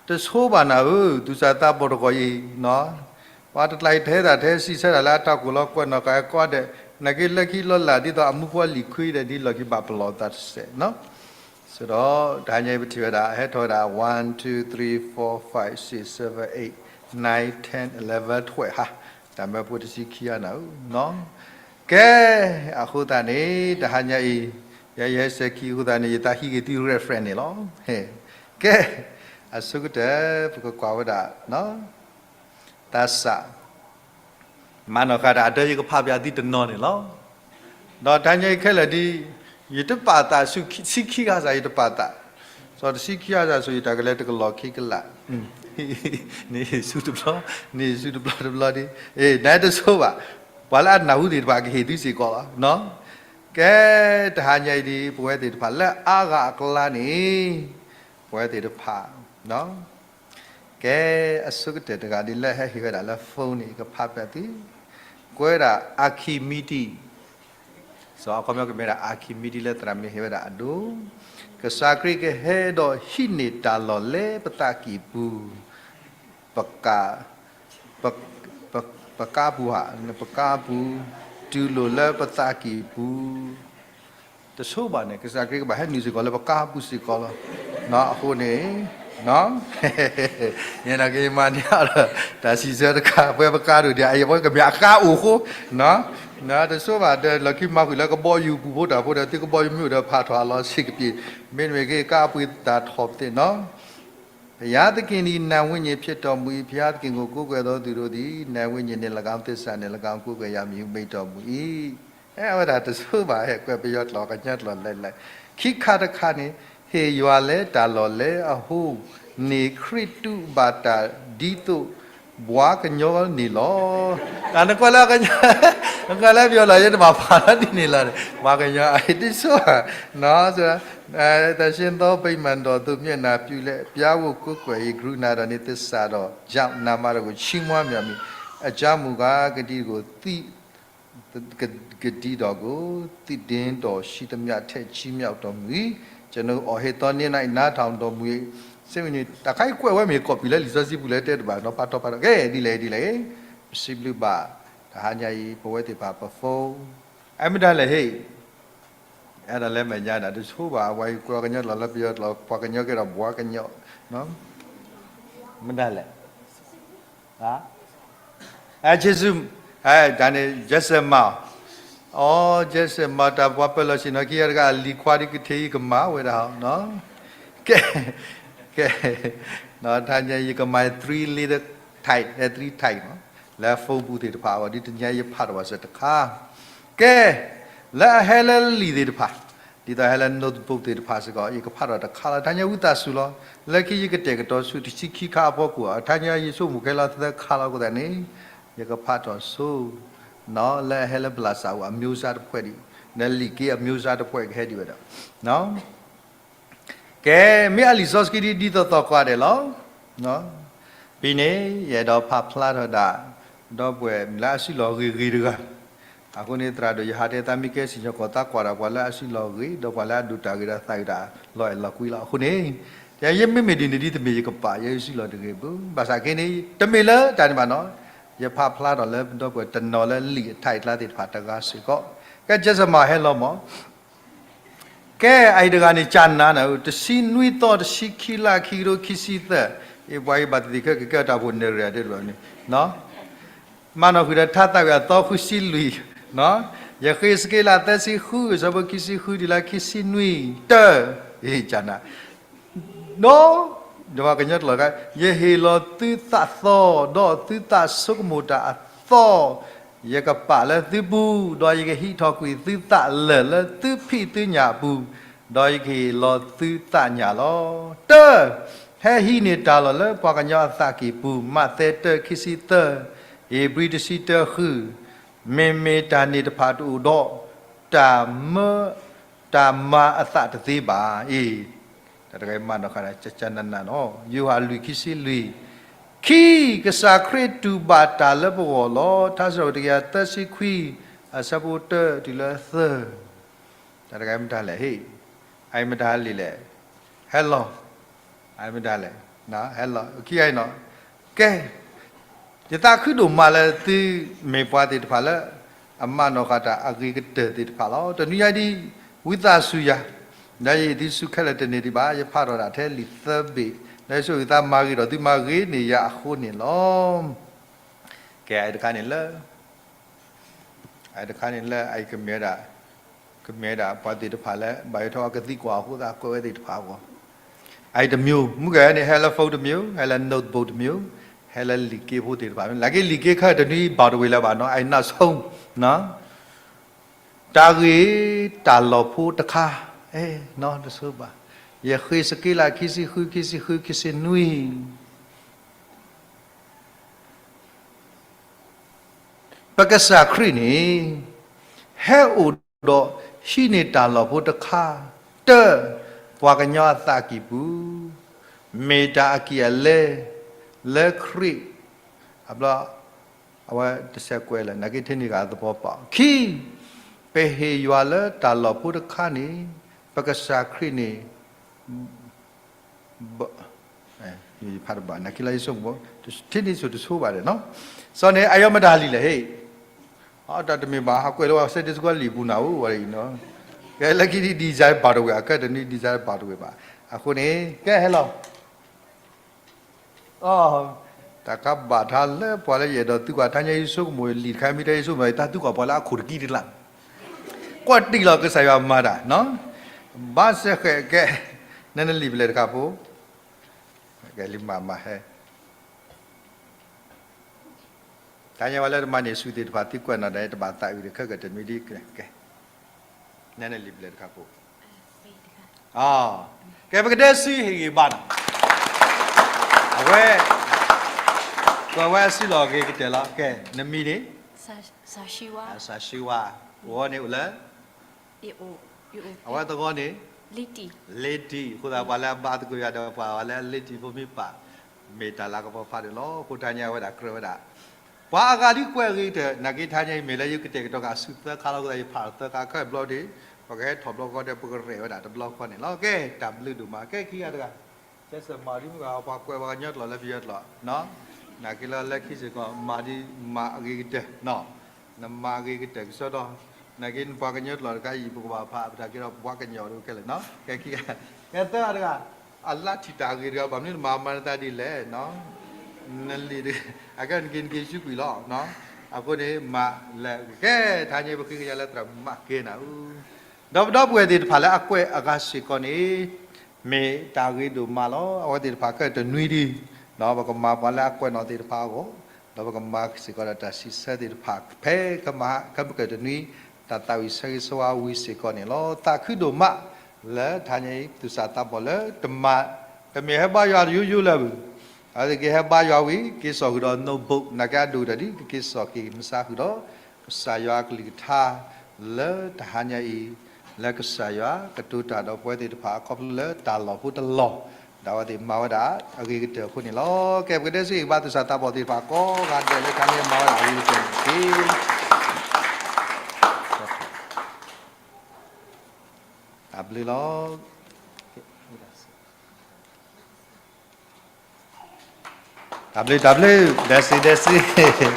တဆိဘၣ်နၤဧၢ သူၣ်စၢ်သးဘီၣ်တဂီၤအံၤ ပှၤတကျါအံၤတဟဲသးတဟဲစံးဆၢတၢ်လၢအတၢ်ကိၢ်လီၤကွဲးနီၣ်ဃာ်ကိးဂၤဒဲး နာ်က့လၢခံလီၤလၢ်ဒ်သိးအမူဖိအလံၤခွံဒီးဒ်လီၢ်ခံဘၣ်ပလီၢ်သးတစဲး ဆိဒီးတဟါညါအံၤပထံၣ်ဝဲဒၣ် ဟဲထီၣ်ဝဲဒၣ် one two three four five six seven eight nine ten eleven twelve ဟါ တၢ်မၢဖိတဆံခံဂၤနၤဧၢ ကဲ အဃိသတးန့ၣ် တဟါညါအံၤ ယဲယဟဲစဲၤခံအဃိသတးန့ၣ် ယသးဟံးက့ၤသု reference န့ၣ်လီၤ ကဲ အဆိကတၢၢ် ပကကွၢ်ဝဲဒၣ် သးစၢ် မၤနီၣ်ဃာ်တၢ်အဒၢယကဖးပၠးသုတနီၤန့ၣ်လီၤ. ဒီးတဟါညါအံၤခဲလၢာ်ဒ် ယတပာ်သးဆူ ဆံခံဂၤစၢ် ယတပာ်သး, စီၤတဆံခံဂၤစၢ်ဆိ ယတၢ်ကလဲၤတကလီၢ်ခံကလး, န့ၣ်ဆူတဘျီ, န့ၣ်ဆူတဘျီတဘျီဒ်, နတဆိဘၣ်, ပှၤလၢအနၢ်ဟူသ့ၣ်တဖၣ်ကဟ့ၣ်သုစ့ၢ်ကီးလီၤ. ကဲ တဟါညါအံၤဒ် ပဝဲသ့ၣ်တဖၣ်လၢအါဂၤအကျါန့ၣ်, ပဝဲသ့ၣ်တဖၣ် ကဲ အဆိကတၢၢ်တဂၤဒ်လၢဟဲဟ့ၣ်ဝဲဒၣ်လၢ phone န့ၣ် ယကဖးပၠးသု, ကွဲးဒၣ် Archimedes, စီၤအခီပညီကမ့ၢ်ဒၣ် Archimedes လၢသရၣ်မုၣ်ဟ့ၣ်ဝဲဒၣ်အဒိ, ကစၢ်ခရံာ်ကဟဲဒီးဟံးန့ၢ်တၢ်လီၢ်လၢပသးကံၢ်ပူၤ, ပကါ, ပ, ပကါပူၤဧါ, ပကါပူၤ, တုၤလိာ်လၢပသးကံၢ်ပူၤ တဆိဘၣ်န့ၣ် ကစၢ်ခရံာ်ကဘၣ်ဟဲနုာ်စ့ၢ်ကီးလၢပကါပူၤစ့ၢ်ကီးလီၤ. အဃိန့ၣ်, ယဲနာ်က့ၤမၤန့ၢ်အီၤဒီး တၢ်စံးဆၢတခါ ပှၤပကါဒိၣ်ဒံး အအံၤပှၤကမ့ၢ်အကါအိၣ်ဃိ, တဆိဘၣ်ဒီး လီၢ်ခံမၤဃုာ်လၢကဘီယူၤပူၤဖိတၢ်ဖိဒီး သုကဘီယူၤမ့ၢ်အိၣ်ဒီးဖးထီၣ်အလီၤဆံးကပံာ်, မ့တမ့ၢ်က့ၤကါအပှ့ၤတၢ်ထီၣ်ပသ့ၣ်နီၤ ဘုရားသခင်သည် နာမ်ဝိညာဉ်ဖြစ်တော်မူ၏။ ဘုရားသခင်ကို ကိုးကွယ်သောသူတို့သည် နာမ်ဝိညာဉ်နှင့်လည်းကောင်း၊ သစ္စာနှင့်လည်းကောင်း ကိုးကွယ်ရမည်ဟု မိန့်တော်မူ၏. အဲ အဝဲဒၣ်တဆိဘၣ် ဟဲကွဲးပယီၤကျိာ်ကညီကျိာ်လဲၣ်လဲၣ်, ခံခါတခါန့ၣ် ဟ့ၣ်ယွၤလၢတၢ်လီၢ်လၢအဟိန့ၣ် ခရံာ်တူၢ်ဘၣ်တၢ်ဒ်သိး ပှၤကညီန့ၣ်လီၤ. နကွၢ်လၢ နကွၢ်လၢပယီၤလီၤ ယတဘၣ်ဖးလီၤဒ်န့ၣ်လီၤ, ပှၤကညီအံၤတဆိဘၣ် သန့်ရှင်းသောဗိမာန်တော်သို့ မျက်နှာပြုလျက် ဘုရားကို ကိုးကွယ်၍ ကရုဏာတော်နှင့် သစ္စာတော်ကြောင့် နာမတော်ကို ချီးမွမ်းပါမည်။ အကြောင်းမူကား ကတိတော်ကိုသိ ကတိတော်ကို သိတင်းတော်ရှိသမျှ ထက်ချီးမြှောက်တော်မူ၏။ ကျွန်ုပ်အော်ဟစ်သောနေ့၌ နားထောင်တော်မူ၍ စိတ်ဝင် တၢ်ခါအံၤကွဲးဝဲမ့ၢ် copy လၢလံာ်စီဆှံပူၤလၢတဲတဘၣ်နီၤ ဖးထီဖးထီ ကဲ ဒ်လဲၣ်ဒ်လဲၣ်, ပစံးဘျုးဘၣ် တဟါညါအံၤ ပဝဲသ့ၣ်တဖၣ်ပ phone အဲ မ့ၢ်ဒၣ်လဲၣ်ဟ့ၣ် အဲဒါလဲၤမဲာ်ညါဒၣ်တဆိဘၣ် အဝဲကွဲးကညီကျိာ်လၢပယီၤကျိာ် ပှၤကညီကဲဒီးပှၤကညီ မ့ၢ်ဒၣ်လဲၣ် အဲ Jason အဲ တၢ်န့ၣ် Jason Mao အီ Jason Mao တၢ်ပှၤပၢၤလီၢ်ဆ့ၣ်နီၤခံဂၤတဂၤ အလံၤခွါဒ်ကထံၣ်ကမၤဝဲဒၣ်ဟီ ကဲ ကဲ တဟါညါယကမၤ three little type အဲ three type နီၤ လၢ phone ပူၤသ့ၣ်တဖၣ်အဂီၢ် ဒ်တနံၤအံၤယဖးထီၣ်ဘၣ်စ့ၢ်တခါ ကဲ လၢအဟဲလၢလံာ်သ့ၣ်တဖၣ် ဒ်သိးဟဲလၢ notebook သ့ၣ်တဖၣ်စ့ၢ်ကီး ယကဖးထီၣ်တခါလီၤ. တဟါညါဝံသးစူၤလီၤ. လၢခံယကတဲာ်ကတီၤဆူတဆံခံခါအဖီခိၣ် တဟါညါယဆိကမိၣ်ခဲလီၤသၢခါလီၤအဃိသတးန့ၣ် ယကဖးထီၣ်ဆိ လၢအဟဲလၢ ဘျးစၢ်အိၣ် အမျိုးစား တဖှဲးဒံး လၢလံာ်က့အမျိုးစား တဖှဲးကဟဲဒံးဝဲဒီး ကဲ မ့ၢ်အလံာ်စီဆှံဒ် ဒ်သိးသိးကိးဂၤဒဲးလီၤ. ဖဲန့ၣ် ယအဲၣ်ဒိးဖးဖျါထီၣ်ဒၣ် ဒီပုၢ်ဝဲၢ်လၢအစုလီၢ်ဂ့ၤဂ့ၤတဂၤ, အဃိန့ၣ် သရၣ်ဒိၣ်ယဟးတဲသးမံကဲစံၣ်ညီၣ်ကွီၢ်သးကွၢ်ဒီး ပှၤလၢအစုလီၢ်ဂ့ၤ ဒီးပှၤလၢအဒိၣ်တၢ်ဂ့ၤဒီးသးဂ့ၤတၢ်လီၤအဲၣ်လီၤကွံလီၤ. အဃိန့ၣ် ယဲယမ့မ့ၢ်ဒ်န့ၣ်ဒ်တမ့ၢ်ယကပာ် ယဲယစုလီၢ်တဂ့ၤဘၣ်. ဘၣ်ဆၣ်က့န့ၣ် တမ့ၢ်လၢတၢ်န့ၣ်ဘၣ်နီၤ, ယဖးဖျါထီၣ်လၢဒီပုၢ်ဝဲၢ်တနီၤလၢလံာ်အ type ကျါသ့ၣ်တဖၣ်တဂၤစ့ၢ်ကီး, ကဲ Jason Mao ဟဲလီၤမး ကဲအံၤတဂၤန့ၣ် ကနၤနၤဧၢ, တဆံနွံသီ တဆံခံလါ ခံကထိခံဆံသၢ, အ့ၣ် ပှၤအံၤဘၣ်သ့ၣ်သ့ၣ်ခဲကကဲတၢ်ဖိန့ၣ်ရၣ်ဒ်န့ၣ်, မၤနီၣ်ဃုာ်ဒီးထါသးဝံၣ်အသီဃုဆံလွံၢ်, ယဃ့းစက့လးသၢဆံဃု အဆၢဖိခံဆံဃုတုၤလၢခံဆံနွံ, တၢ, အ့ၣ် ကနၤ ဒီး ဒီးပှၤကညီကျိာ်တခါ, ယဟ့ၣ်လီၤသုသးသီ, ဒီးသုသးဆိကမိၣ်တၢ်အသီ, ယကပာ်လၢသုပူၤ, ဒီးယကဟံးထီၣ်ကွံာ်သုသးလၢာ်လၢသုဖံးသုညၣ်အပူၤ, ဒီးယကဟ့ၣ်လီၤသုသးညၣ်လီၤ. တၢ, ဟဲဟံးန့ၢ်တၢ်လီၢ်လၢပှၤကညီအသးကံၢ်ပူၤ, မးသဲတၢ ခံဆံသၢ, ဧ့ၤဘြံၤ တဆံတၢ ဃု, မ့မ့ၢ်တၢ်န့ၣ်တဖၣ်တအိၣ်ဒီး တၢ်မၢ တၢ်မၤအသးတသ့ဘၣ်. အ့ၣ် တၢ်တဂၤမၤနီၣ်ဃုာ်ဒီး ကနၤနၤနီၤ, ယိၤဟၣ်လွံၢ် ခံဆံလွံၢ်, ခံ, ကစၢ်ခရံာ်တူၢ်ဘၣ်တၢ်လၢပဂီၢ်လီၤ. ထါစံးထီၣ်ပတြၢၤ တကယၤသၢဆံခွံ အဆၢဖိတၢတုၤလၢသၢ, တၢ်တဂၤမတၤလဲၣ်ဟ့ၣ်, အအံၤမတၤလဲၣ်လဲၣ်, ဟဲလီၤ, အအံၤမတၤလဲၣ်, ဟဲလီၤ, ခံဂၤအံၤနီၤ, ကဲ ယသးခုဒိၣ်မးလၢသုမ့ၢ်ပှၤသ့ၣ်တဖၣ်လၢ အမၤနီၣ်ဃာ်တၢ်အဂ့ၤကတၢၢ်သ့ၣ်တဖၣ်လီၤ. တနွံညါဒ် ဝံသးစူၤယၤ, ဒီးယအံၤသုစူၤခဲလၢာ်တန့ၢ်ဒံးဘၣ်, ယဖးထီၣ်ဒၣ်ထဲလံာ်သၢဘ့ၣ်, ဒီးယဆိၣ်ဂ့ၤသုမၤဂ့ၤန့ၢ်ယၤအဃိန့ၣ်လီၤ. ကဲ အအံၤတခါန့ၣ်လၢ အအံၤတခါန့ၣ်လၢအအံၤကမ့ၢ်ဝဲဒၣ်, ကမ့ၢ်ဝဲဒၣ်ပှၤသ့ၣ်တဖၣ်လၢ ဘၣ်ယိၣ်ထီၣ်အကသံကွၢ်အဃိသတးကွဲးဝဲသ့ၣ်တဖၣ်အဂီၢ်, အအံၤတမံၤ, မုၢ်ကဲန့ၣ် ဟဲလၢ phone တမံၤ, ဟဲလၢ notebook တမံၤ, ဟဲလၢလံာ်က့ဖိသ့ၣ်တဖၣ်, လၢက့လံာ်က့ခဲတနွံဘၣ်တဝ့ၤလၢၤဘၣ်နီၤ, အအံၤနၢ်ဆိ တၢ်ဂ့ၢ်တၢ်လီၢ်ဖိတခါ, အဲၣ် နီတဆိဘၣ်, ယဃ့းစက့လး ခံဆံဃု ခံဆံဃု ခံဆံနွံ ပကစၢ်ခရံာ်န့ၣ် ဟဲအိၣ်ဒီးဟံးန့ၢ်တၢ်လီၢ်ဖိတခါ, တၢ, ပှၤကညီအသးကံၢ်ပူၤ, မ့ၢ်တၢ်အကံၢ်အလဲ, လၢခရံာ်, အဘျီ, အဝဲတဆဲးကွဲးလၢ နာ်က့ထဲန့ၣ်ဂၤသပှၢ်ပာ်အီၤ, ခံ, ပဟ့ၣ်ယွၤလၢတၢ်လီၢ်ဖိတခါန့ၣ်, ပကစၢ်ခရံာ်န့ၣ် ဖးတဘၣ် နာ်က့လၢယဆိကမိၣ်, ထဲန့ၣ်ဆိတဆိဘၣ်ဒီးနီၤ, စီၤန့ၣ် အယီၤမတၤလံလဲၣ်ဟ့ၣ်, အတၢ်တမ့ၢ်ဘၣ် ဟးကွဲးလၢပှၤ Sunday School လံာ်ပူၤနၤဧိၤဝဲအံၤနီၤ, ကဲလၢခံဒ် design ဘၣ်တဝ့ၤ အကဲတနွံ design ဘၣ်တဝ့ၤဘၣ်, အဃိန့ၣ် ကဲဟဲလီၤ တၢ်ကဘၣ်ထါလၢပှၤလၢယအဲၣ်ဒိးသံကွၢ် ထါညါယဆိကမိၣ်လံာ်တခါ မ့ၢ်တၢ်ယဆိကမိၣ် တၢ်သံကွၢ်ပှၤလၢအခိၣ်တကံတကျါ, ကွၢ်တံၢ်လီၤကစၢ်ယွၤမၤတၢ်, ဘၣ်စဲဃဲးကဲ, နနလံာ်ပလဲၢ်တခါဖိ, ကဲလံမၤမၤဟဲ တၢ်ညါဝဲလၢတမၤန့ၢ်ဆူၣ်သ့ၣ်တဖၣ် သံကွၢ်နီၣ်ဒၣ်တဘၣ်သးအုးဒီးခဲကတမံၤဒ်ကဲ, နနလံာ်ပလဲၢ်တခါဖိ, ကဲပကဒဲစံဟ့ၣ်ဂံၢ်ဘါနီၤ, အဝဲ, ကွဲးဝဲအစုလီၢ်ဂ့ၤကတၢၢ်လီၤ, ကဲ, နမံၤန့ၣ်, စၤၡံဝါ, ဂီၤန့ၣ်အိၣ်လၢ အဝဲသဂီၢ်န့ၣ်, လ့တံၢ်, အဃိသတးပှၤလၢအဘါသကိးယၤဒီးပှၤလၢအလ့တံၢ်ဖိမ့ၢ်ပာ်, မ့ၢ်တၢ်လၤကပီၤဖးဒိၣ်လီၤ. အဃိတၢ်ညါဝဲဒၣ်ကြၢးဝဲဒၣ်, ပှၤအဂၤဒ်ကွဲးဂ့ၤကတၢၢ်, နာ်က့တၢ်ညါအံၤမ့ၢ်လၢယကတဲာ်ကတီၤဃာ်ဆူသၢခါလီၤ, အဃိသတးယဖးသၢခါခဲဘျီဒၣ်, ပကဟဲထီၣ်ဘျီဃီဒီး ပကရဲၣ်ဝဲဒၣ်တဘျီဃီန့ၣ်လီၤ. ကဲ, တၢ်ဘျုးဒိၣ်မး, ကဲခံဂၤတဂၤ ကဲစၢးမၤဒ်မုၢ်ဂၤ ပှၤကွဲးပှၤကညီကျိာ်လၢပယီၤကျိာ်, နာ်က့လၢလၢခံစ့ၢ်ကီး မၤဒ်မၤအဂ့ၤကတၢၢ်, နမၤအဂ့ၤကတၢၢ်ကစီဒီ, နာ်က့နပှၤကညီကျိာ်တခါအံၤ ပကဘၣ်ဖးပတၢ်ကဲဒီးပှၤကညီဒိၣ်ခဲလၢာ်နီၤ, ကဲခံဂၤ, ကဲသၢဂၤတဂၤ, အလါထံၣ်တၢ်ဂ့ၤတဂၤ ဘၣ်မနုၤတမၤမၤနသးဒ်လဲၣ်, နလံာ်တဂၤ, အကဲနက့ၤနက့ၤဆူကွံာ်လီၤ, အဃိန့ၣ် မၤလဲၤကဲ တၢ်ညါပဃ့ကညးလၢသရၣ်မၤကဲနၤအူ ဒီးပဒီပုၢ်ဝဲၢ်သ့ၣ်တဖၣ်လၢအကွဲးအဂၤစ့ၢ်ကီးန့ၣ်, မ့ၢ်တၢ်ဂ့ၤဒိၣ်မးလီၤ. အဝဲသ့ၣ်တဖၣ်ခဲတနွံဒံး, ပကမၤပှၤလၢအကွဲးနီၣ်သ့ၣ်တဖၣ်အဂီၢ်, ဒီးပကမၤစ့ၢ်ကီးဒီးတၢ်စံးဆၢသ့ၣ်တဖၣ် ဖဲကမၤခဲမုၢ်ကၢၢ်တနွံ, တၢ်သးဝံၣ်ဆၢဂ့ၤဆၢဝါဝံၤစ့ၢ်ကီးန့ၣ်လီၤ. သးခုဒိၣ်မး လၢတၢ်ညါအံၤ သူၣ်စၢ်သးဘီၣ်လၢတမၤ, တမ့ၢ်ဟဲဘါယွၤတယိယိလၢၤဘၣ် အဝဲသ့ၣ်ကဟဲဘါယွၤဝံၤ က့ၤစိာ်ဃုာ်ဒီး notebook နာ်က့အဒိၣ်ကတၢၢ်ဒ် ကက့ၤစိာ်က့ၤမဆါဃုာ်ဒီး ကစၢ်ယွၤအကလုၢ်ကထါ လၢတဟါညါအံၤ, လၢကစၢ်ယွၤကတိၤတၢ်ဒီးပဝဲသ့ၣ်တဖၣ် ခီဖျိလၢတၢ်လီၢ်ဖိတလီၢ်, ဒီးအဝဲသ့ၣ်မၤဝဲဒၣ်အဂ့ၤကတၢၢ်အဃိန့ၣ်လီၤ. ကဲ ပကဒဲစံးဘါသူၣ်စၢ်သးဘီၣ်သ့ၣ်တဖၣ်ကိးဂၤဒဲးလၢတၢ်မ့ၢ်မၤဝဲဒၣ်အဂ့ၤကတၢၢ်န့ၣ်တက့ၢ်. တၢ်ဘျုးလီၤ. တၢ်ဘျုး တၢ်ဘျုး ဒဲစံး ဒဲစံး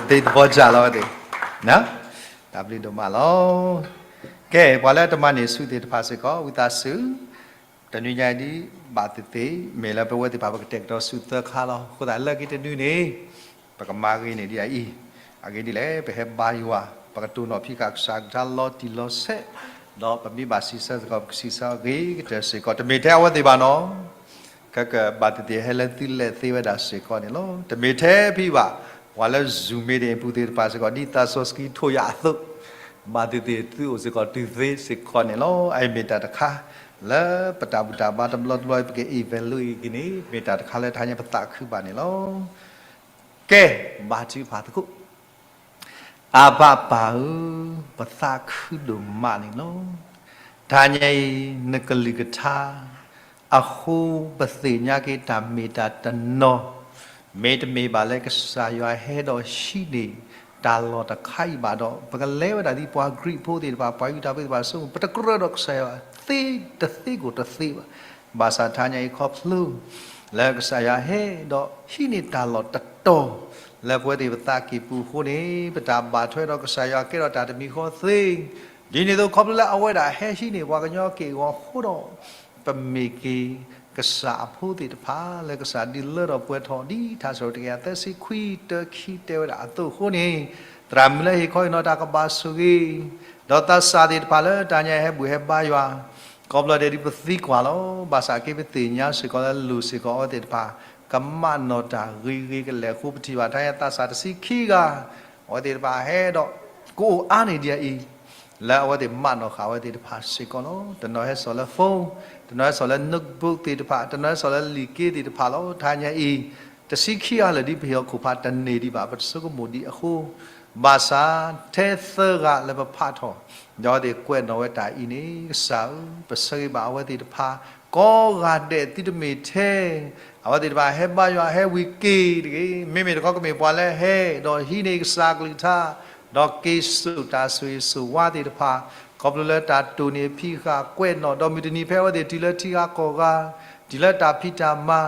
ဒ်သဘောကျလီၤဝဲသ့ၣ်, တၢ်ဘျုးဒိၣ်မးလီၤ. ကဲ ပှၤလၢတမၤန့ၢ်ဆူၣ်သ့ၣ်တဖၣ်စ့ၢ်ကီး ဝံသးစူၤ, တနွံညါအံၤဒ်ဘၣ်သ့ၣ်သ့ၣ် မ့ၢ်လၢပဝဲသ့ၣ်တဖၣ်ပကတဲာ်ကတီၤဆူၣ်သၢခါလီၤ. အဃိသတးလၢခံတနွံန့ၣ် ပကမၤဂ့ၤန့ၢ်ဒ်အံၤ, အဂ့ၢ်ဒ်လဲၣ် ပဟဲဘါယွၤ, ပကတိၢ်နီၣ်ဖံးဃာ်ကစၢ်အကလုၢ်ကထါလီၤတံၢ်လီၤဆဲး, ဒီးပမ့ၢ်ဘၣ်စံးဆၢစ့ၢ်ကီး ပကစံးဆၢအဂ့ၤကတၢၢ်စ့ၢ်ကီး တမ့ၢ်ထဲအဝဲသ့ၣ်ဘၣ်နီၤ ခဲကဘၣ်သ့ၣ်သ့ၣ်ဟဲလၢသုလဲၣ်သ့ဝဲဒၣ်စ့ၢ်ကီးန့ၣ်လီၤ. တမ့ၢ်ထဲဖဲဘၣ် ပှၤလၢ Zoom meeting အပူၤသ့ၣ်တဖၣ်စ့ၢ်ကီး ဒ်သးစီဆှံထိၣ်ယၤအသိး, ဘၣ်သ့ၣ်သ့ၣ်သုအိၣ်စ့ၢ်ကီးတုၤသ့စ့ၢ်ကီးန့ၣ်လီၤ. အအံၤမ့ၢ်တၢ်တခါ လၢပတၢ်ဘူၣ်တၢ်ဘါတဘျီတဘျီအံၤ ပက evaluate က့ၤန့ၣ် မ့ၢ်တၢ်တခါလၢတဟါညါပသးခုဘၣ်န့ၣ်လီၤ. ကဲ ဘါထုကဖၣ်သကိး အဘၣ်ပၢ်ဧၢ, ပသးခုဒိၣ်မးန့ၣ်လီၤ. တဟါညါအံၤ နကလုၢ်ကထါ အဃိပသ့ၣ်ညါက့ၤတၢ်မ့ၢ်တၢ်တနီၤ, မ့တမ့ၢ်ဘၣ်လၢကစၢ်ယွၤဟဲဒီးဟံးန့ၢ်တၢ်လီၢ်တခါအံၤဘၣ်ဒီး ပကလဲၤဝဲဒၣ်ဒ်ပှၤကရံၣ်ဖိသ့ၣ်တဖၣ် ပှၤယူဒၤဖိသ့ၣ်တဖၣ်ဆိကမိၣ် ပတကြၢးဒီးကစၢ်ယွၤသ့တသ့ကိၣ်တသ့ဘၣ်. ဘၣ်ဆၣ်တဟါညါအံၤခီဖျိ လၢကစၢ်ယွၤဟဲဒီးဟံးန့ၢ်တၢ်လီၢ်တတီၤ လၢပဝဲသ့ၣ်ပသးကံၢ်ပူၤအဃိန့ၣ် ပတၢ်ဘၣ်ထွဲဒီးကစၢ်ယွၤကဲထီၣ်တၢ်တမံၤဃီသ့. ဒ်န့ၣ်အသိး ခီဖျိလၢအဝဲဒၣ်ဟဲဟံးန့ၢ်ပှၤကညီက့ၢ်ဂီၤအဃိဒီး ပမ့ၢ်က့ၤကစၢ်အဖိသ့ၣ်တဖၣ် လၢကစၢ်ဒုးလၢထီၣ်ပှဲၤထီၣ် ဒ်ထါစံးထီၣ်ပတြၢၤတကယၤသၢဆံခွံ တၢ ခံ တဲဝဲဒၣ်အသိးအဃိန့ၣ် သရၣ်မုၣ်လၢဟ့ၣ်ခီဟ့ၣ်နီၤတၢ်ကဘၣ်ဆိၣ်ဂ့ၤ ဒီးသးစၢ်သ့ၣ်တဖၣ်လၢတဟါညါအံၤဟဲဘူၣ်ဟဲဘါယွၤ ကိးဘျီဒဲးဒ်ပသံကွၢ်လီၤ. ဘၣ်ဆၣ်က့ၤပသ့ၣ်ညါစ့ၢ်ကီးလၢလိၣ်စ့ၢ်ကီးအဝဲသ့ၣ်တဖၣ် ကမၣ်နီၣ်တၢ်ဂ့ၤဂ့ၤကလဲာ်အဃိ ပထံၣ်ဘၣ်တဟါညါသးစၢ်တဆံခံဂၤ အဝဲသ့ၣ်တဖၣ်ဟဲဒီး ကအိၣ်အါန့ၢ်ဒ်အံၤ လၢအဝဲသ့ၣ်မၣ်နီၣ်ဃာ်အဝဲသ့ၣ်တဖၣ်စ့ၢ်ကီးလီၤ. တနီၤဟဲစိာ်လၢ phone, တနီၤဟဲစိာ်လၢ notebook သ့ၣ်တဖၣ်, တနီၤဟဲစိာ်လၢလံာ်က့သ့ၣ်တဖၣ်လီၤ. တဟါညါအံၤ တဆံခံဂၤလၢာ်ဒ်ပဟ့ၣ်အီၤခိၣ်ဖးတန့ၢ်ဒံးဘၣ် ပတဆိကမိၣ်ဒံးအဃိ ဘၣ်ဆၣ်ထဲသၢဂၤလၢပဖးထီၣ် ဒီးအဝဲသ့ၣ်ကွဲးနီၣ်ဝဲတၢ်အံၤန့ၣ် ကစၢ်ဧၢ, ပဆၢဂ့ၤဘၣ်အဝဲသ့ၣ်တဖၣ် ကိးဂၤဒဲးသုတမ့ၢ်ထဲ အဝဲသ့ၣ်တဖၣ်ဟဲဘါယွၤဟဲဝံၤက့ၤတဂ့ၤ. မ့မ့ၢ်တခီကမ့ၢ်ပှၤလၢဟဲ ဒီးဟံးန့ၢ်ကစၢ်အကလုၢ်ကထါ ဒီးက့ၤစိာ်တၢ်ဆိၣ်ဂ့ၤဆိၣ်ဝါသ့ၣ်တဖၣ် ခီဖျိလၢတၢ်တိၢ်န့ၢ်ဖံးဃာ်ကွဲးနီၣ် ဒီးမုၢ်တနံၤဖဲအဝဲသ့ၣ်တုၤလၢထံဂၤကီၢ်ဂၤ တုၤလၢတၢ်ဖံးတၢ်မၤ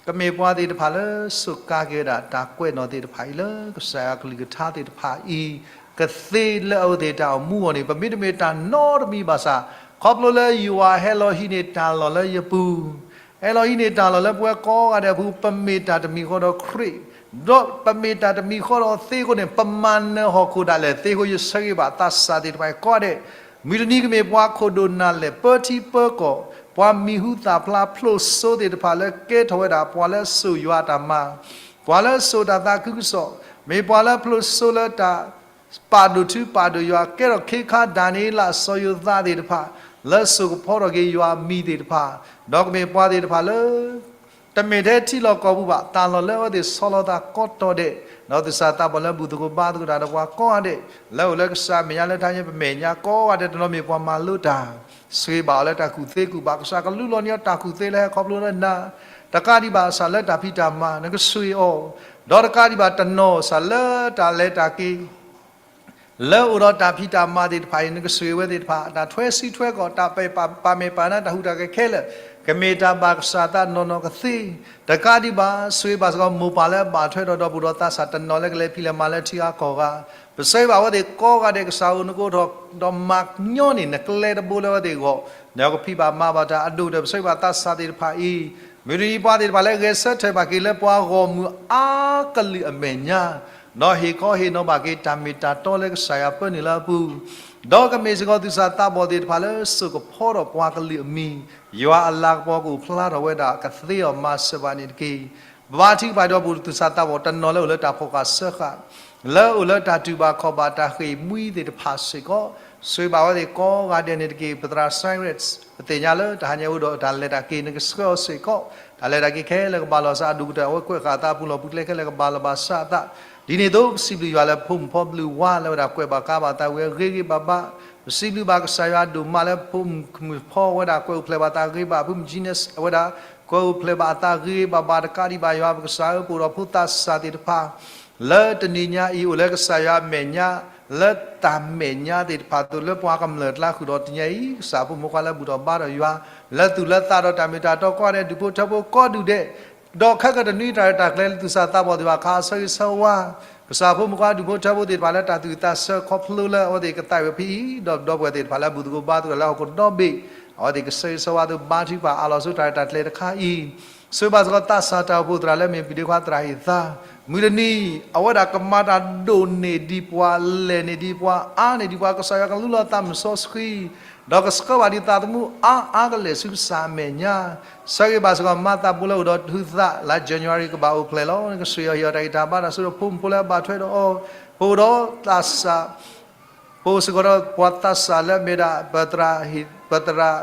ကမ့ၢ်ပှၤသ့ၣ်တဖၣ်လၢစူးကါက့ၤဝဲဒၣ်တၢ်ကွဲးနီၣ်သ့ၣ်တဖၣ်အံၤလၢကစၢ်ယွၤအကလုၢ်ကထါသ့ၣ်တဖၣ်အံၤ ကသ့လၢအဝဲသ့ၣ်တၢ်အိၣ်မူအဂီၢ်န့ၣ် ပမ့တမ့ၢ်တၢ်နီတမံၤဘၣ်ဆၣ် ခီဖျိလၢယွၤဟဲလီၤဟံးန့ၢ်တၢ်လီၢ်လၢယပူၤ ဟဲလီၤဟံးန့ၢ်တၢ်လီၢ်လၢပဝဲကိးဂၤဒဲးအပူၤ ပမ့ၢ်တၢ်တမံၤဃီဒီးခရံာ် ဒီးပမ့ၢ်တၢ်တမံၤဃီဒီးသ့အဃိန့ၣ် ပမၤနၢၤဟီၣ်ခိၣ်ဒၣ်လဲာ်သ့အဃိ ယဆၢဂ့ၤဘၣ်သးစၢ်သ့ၣ်တဖၣ်အံၤကိးဂၤဒဲး မုၢ်တနံၤကမ့ၢ်ပှၤခိၣ်ဒိၣ်နၢ်လဲၢ် ပၢထံပၢကီၢ် ပှၤမံၤဟူသၣ်ဖျါဖျိစိသ့ၣ်တဖၣ်လၢကဲထီၣ်ဝဲဒၣ် ပှၤလၢစိာ်ယွၤအတၢ်မၤ ပှၤလၢစိာ်တၢ်သးခုကစီၣ် မ့ၢ်ပှၤလၢဖျိစိလၢတၢ် ပာ်ဒိၣ်ထူပာ်ဒိၣ်ယွၤ ကဲထီၣ်ခ့ခါဒၣ်န့ၣ်လၢ စီၤယိၤသးသ့ၣ်တဖၣ် လၢစိာ်ကဖီထီၣ်က့ၤယွၤအမံၤသ့ၣ်တဖၣ် ဒီးကမ့ၢ်ပှၤသ့ၣ်တဖၣ်လၢ တမ့ၢ်ထဲထံလီၢ်ကီၢ်ပူၤဘၣ် တၢ်လီၢ်လၢအဝဲသ့ၣ်ဆီလီၤသးကိးတီၤဒဲး ဒီးသူၣ်စၢ်သးဘီၣ်လၢဘူၣ်သကိးဘါသကိးတၢ်ဒီးပှၤကိးဂၤဒဲး လၢအိၣ်လၢကစၢ်အမဲာ်ညါလၢတဟါညါ ပမဲာ်ညါကိးဂၤဒဲးတနီၤမ့ၢ်ပှၤမၤလိတၢ် ဆိၣ်ဂ့ၤဘၣ်အီၤလၢတၢ်ကူၣ်သ့ကူၣ်ဘၣ် ကစၢ်ကလူလီၤန့ၢ်အီၤတၢ်ကူၣ်သ့လၢဟဲခီဖျိလၢနၤ တကးဒံးဘၣ်စးလၢတၢ်ဖံးတၢ်မၤ နကဆိၣ်ဂ့ၤအီၤ ဒီးတကးဒံးဘၣ်တနီၤစးလၢတၢ်လဲၤတၢ်က့ၤ လၢအိၣ်ဒီးတၢ်ဖံးတၢ်မၤသ့ၣ်တဖၣ်အံၤ နကဆိၣ်ဂ့ၤဝဲသ့ၣ်တဖၣ် တၢ်ထွဲဆံထွဲကီၢ် တၢ်ပဲာ်ပာ်မဲာ်ပာ်နါ တၢ်ဟူးတၢ်ဂဲၤခဲလၢာ် ကမ့ၢ်တၢ်ဘၣ်ကစၢ်သးနီၢ်နီၢ်ကသ့ တကးဒံးဘၣ် ဆိၣ်ဂ့ၤဘၣ်စ့ၢ်ကီး မိၢ်ပၢ်လၢအဘၣ်ထွဲဒီးဒီပုၢ်ဒီဝဲၢ်သးစၢ်တနီၤလၢကလဲၤဖံးလဲၤမၤလၢထံဂၤကီၢ်ဂၤ ပဆၢဂ့ၤဘၣ်အဝဲသ့ၣ်ကိးဂၤဒဲး ကစၢ်ဧၢ နကအိၣ်ထီၣ်ဒီးမၤညီန့ၢ် နကျဲတဘိလၢအဝဲသ့ၣ်အဂီၢ် နကဖံးဘၣ်မၤဘၣ်တၢ်အဒိၣ်ကတၢၢ် ပဆၢဂ့ၤဘၣ်သးစၢ်သ့ၣ်တဖၣ်အံၤ မုၢ်တနံၤပှၤသ့ၣ်တဖၣ်လၢဂဲၤဆၢထၢၣ်ဘၣ်က့ၤလၢပှၤဂီၢ်မုၢ်အါကလုာ်အမဲာ်ညါ ဒီးဟ့ၣ်ခီဟ့ၣ်နီၤဘၣ်က့ၤတၢ်မ့ၢ်တၢ်တီလၢကစၢ်ယွၤပၢနုာ်လၢအပူၤ, ဒီးကမ့ၢ်စ့ၢ်ကီးသူၣ်စၢ်သးဘီၣ်သ့ၣ်တဖၣ်လၢစိာ်ကဖီထီၣ်ပှၤကလုာ်အမံၤ, ယွၤအလၤကပီၤကအိၣ်ဖျါထီၣ်ဝဲဒၣ်ကသ့အီၤမၤစၢၤဘၣ်န့ၣ်တက့ၢ်. ဘါထုကဖၣ်ဒီးပူၤသူၣ်စၢ်သးဘီၣ်တနီၤလၢအိၣ်လၢတၢ်ဖီၣ်ဃာ်စၢဃာ် လၢအိၣ်လၢတၢ်တူၢ်ဘၣ်ခီၣ်ဘၣ်တၢ်ဃ့ၢ်မှံသ့ၣ်တဖၣ်စ့ၢ်ကီး, ဆိၣ်ဂ့ၤဘၣ်ဝဲသ့ၣ်ကိးဂၤဒဲးန့ၣ်တက့ၢ်. ပသရၣ် Cyrus ပသ့ၣ်ညါလၢတဟါညါအိၣ်ဒီးတၢ်လဲၤတၢ်က့ၤ နကဆှၢအီၤစ့ၢ်ကီး, တၢ်လဲၤတၢ်က့ၤခဲလၢာ်ကဘၣ်လီၤစးအဒိၣ်ကတၢၢ် အဝဲကွဲးဃာ်အသးပူၤလီၢ်ပူၤကျဲခဲလၢာ်ကဘၣ်လီၤဘၣ်စးအသး, ဒ်န့ၣ်အသိး ပစံးဘျုးယွၤလၢဖိမုၣ်ဖိပျုၢ်ဝါလၢဝဲဒၣ်ကွဲးဘၣ်ကါဘၣ်သးဝံၤအဂ့ၤဂ့ၤဘၣ်ဘၣ်, ပစံးဘျုးဘၣ်ကစၢ်ယွၤဒိၣ်မးလၢဖိမုၣ်ဖိဝဲဒၣ်ကွဲးအိၣ်ဖျဲၣ်ဘၣ်သးဂ့ၤဘၣ်, ဖိမုၣ် Genius အဝဲဒၣ် ကွဲးအိၣ်ဖျဲၣ်ဘၣ်အသးဂ့ၤဂ့ၤဘၣ်ဘၣ်, တကးဒံးဘၣ်ယွၤပကစၢ်ဧၢ ပအိၣ်ဒီးဖိသးစၢ်သ့ၣ်တဖၣ် လၢတနံၤညါအံၤ အိၣ်လၢကစၢ်ယွၤအမဲာ်ညါ လၢတၢ်မဲာ်ညါသ့ၣ်တဖၣ်အသိး လၢပှၤကမျၢၢ်အကျါဃုာ်ဒီးတနံၤညါအံၤ ကစၢ်ဖိမုၣ်ဖိခွါလၢဘူၣ်ထီၣ်ဘါထီၣ်ယွၤ လၢသူၣ်လၢသးဒီးတၢ်မ့ၢ်တၢ်တီကိးဂၤဒဲး ဒူၣ်ဖိထၢဖိကိးဒူၣ်ဒဲး, ဒီးခဲကတနွံတၢ်ရဲၣ်တၢ်ကျဲၤလၢသူၣ်စၢ်သးဘီၣ်သ့ၣ်တဖၣ်အခါ ဆၢဂ့ၤဆၢဝါ ကစၢ်ဖိမုၣ်ခွါဒူၣ်ဖိထၢဖိသ့ၣ်တဖၣ်လၢတၢ်သူၣ်အုးသးဆၢခီဖျိလၢအဝဲသ့ၣ်ကသးဝံၣ်ဖဲအံၤ, ဒီးဒီပုၢ်ဝဲၢ်သ့ၣ်တဖၣ်လၢအဘူၣ်သကိးဘါသကိးလၢဟီၣ်ခိၣ်ဒီဘ့ၣ်, အဝဲသ့ၣ်ကဆၢဂ့ၤဆၢဝါသပှၢ်တၢ်ရဲၣ်တၢ်ကျဲၤတခါအံၤ, ဆိၣ်ဂ့ၤဘၣ်စ့ၢ်ကီးသးစၢ်တၢ်အိၣ်ဖှိၣ်သရၣ်လၢမ့ၢ်ဘုၣ်ဒ့ခွါသရၣ်ဟ့ၣ်သါ, မုၢ်တနံၤ အဝဲဒၣ်ကမၤတၢ်ဒိၣ်န့ၢ်ဒံးပှၤ လဲၢ်န့ၢ်ဒံးပှၤ အါန့ၢ်ဒံးပှၤ ကစၢ်ယွၤကလူလီၤသးမုၣ်စီဆှံ ဒီးကဆှၢဘၣ်ဒံးသးသမူအါအါကလဲာ်ဆူကစၢ်အမဲာ်ညါ, ဆၢဂ့ၤဘၣ်စ့ၢ်ကီးမၤသးဘိလၢအိၣ်ဒီးဟုသးလၢ January ကဘၣ်အိၣ်ဖျဲၣ်လီၤ. နကဆှၢယီၤဟ့ၣ်အီၤတၢ်ဂံၢ်တၢ်ဘါတၢ်စိတၢ်ဖိမုၣ်ဖိလၢအဘၣ်ထွဲဒီးအီၤ, ပအိၣ်ဒီးသးစၢ် ပအိၣ်စ့ၢ်ကီးဒီးပှၤသးစၢ်လၢအမ့ၢ်ဒၣ် ပသရၣ်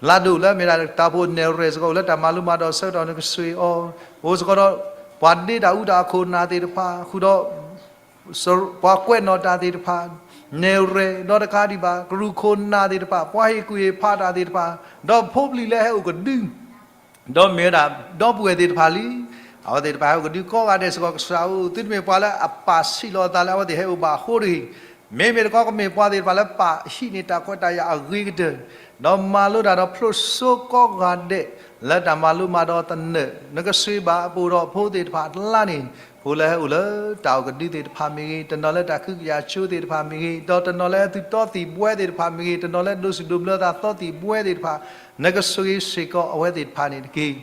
လါဒိၣ်လၢအမ့ၢ်ဒၣ်တၢ်အိၣ်ဖှိၣ်နဲၣ်ရွဲၣ်စ့ၢ်ကီး အိၣ်လၢတၢ်မၤလိမၤဒိးဆၢကတီၢ် နကဆှၢအီၤ, ပအိၣ်စ့ၢ်ကီးဒီး ပှၤဒ့တၢ်အူတၢ်အခိၣ်နၢ်သ့ၣ်တဖၣ် ဃုာ်ဒီး ပှၤကွဲးနီၣ်တၢ်သ့ၣ်တဖၣ် နဲၣ်ရွဲၣ်ဒီးတကးဒံးဘၣ် ကရူၢ်ခိၣ်နၢ်သ့ၣ်တဖၣ် ပှၤဟ့ၣ်ကူၣ်ဟ့ၣ်ဖးတၢ်သ့ၣ်တဖၣ် ဒီးဖိပျံၤလၢဟဲအိၣ်ကဒု ဒီးမ့ၢ်ဝဲဒၣ် ဒီပုၢ်ဝဲၢ်သ့ၣ်တဖၣ်လံ, အဝဲသ့ၣ်တဖၣ်ဟဲအိၣ်ကဒုကိးဂၤဒဲးစ့ၢ်ကီး ကစၢ်ဧၢ သုတမ့ၢ်ပှၤလၢအပာ်ဆံးလီၤအသးလၢအဝဲသ့ၣ်ဟဲအိၣ်ဘၣ်အဃိတဂ့ၤ, မ့မ့ၢ်တခီကမ့ၢ်ပှၤသ့ၣ်တဖၣ်လၢပာ်ဟံးန့ၢ်တၢ်ခွဲးတၢ်ယာ်အဂ့ၤကတၢၢ်, ဒီးမၤလိတၢ်ဒီးဖျိးစိကိးဂၤဒဲး လၢတၢ်မၤလိမၤဒိးသနၢၣ် နကဆှၢဘၣ်ပအိၣ်ဒီးဖိသ့ၣ်တဖၣ်အကျါန့ၣ် ဖိလၢဟဲအိၣ်လၢတၢ်အိၣ်ကဒုသ့ၣ်တဖၣ်မ့ၢ်ဂ့ၤ, တနီၤလၢတၢ်ကဟုကယာ်ကၠိသ့ၣ်တဖၣ်မ့ၢ်ဂ့ၤ, ဒီးတနီၤလၢသုတီသံၣ်ဘှဲသ့ၣ်တဖၣ်မ့ၢ်ဂ့ၤ, တနီၤလၢဒိးစူၣ်ဒိးဘျၢသးသီသံၣ်ဘှဲသ့ၣ်တဖၣ်, နကဆိၣ်ဂ့ၤစ့ၢ်ကီးအဝဲသ့ၣ်တဖၣ်န့ၣ်တက့ၢ်.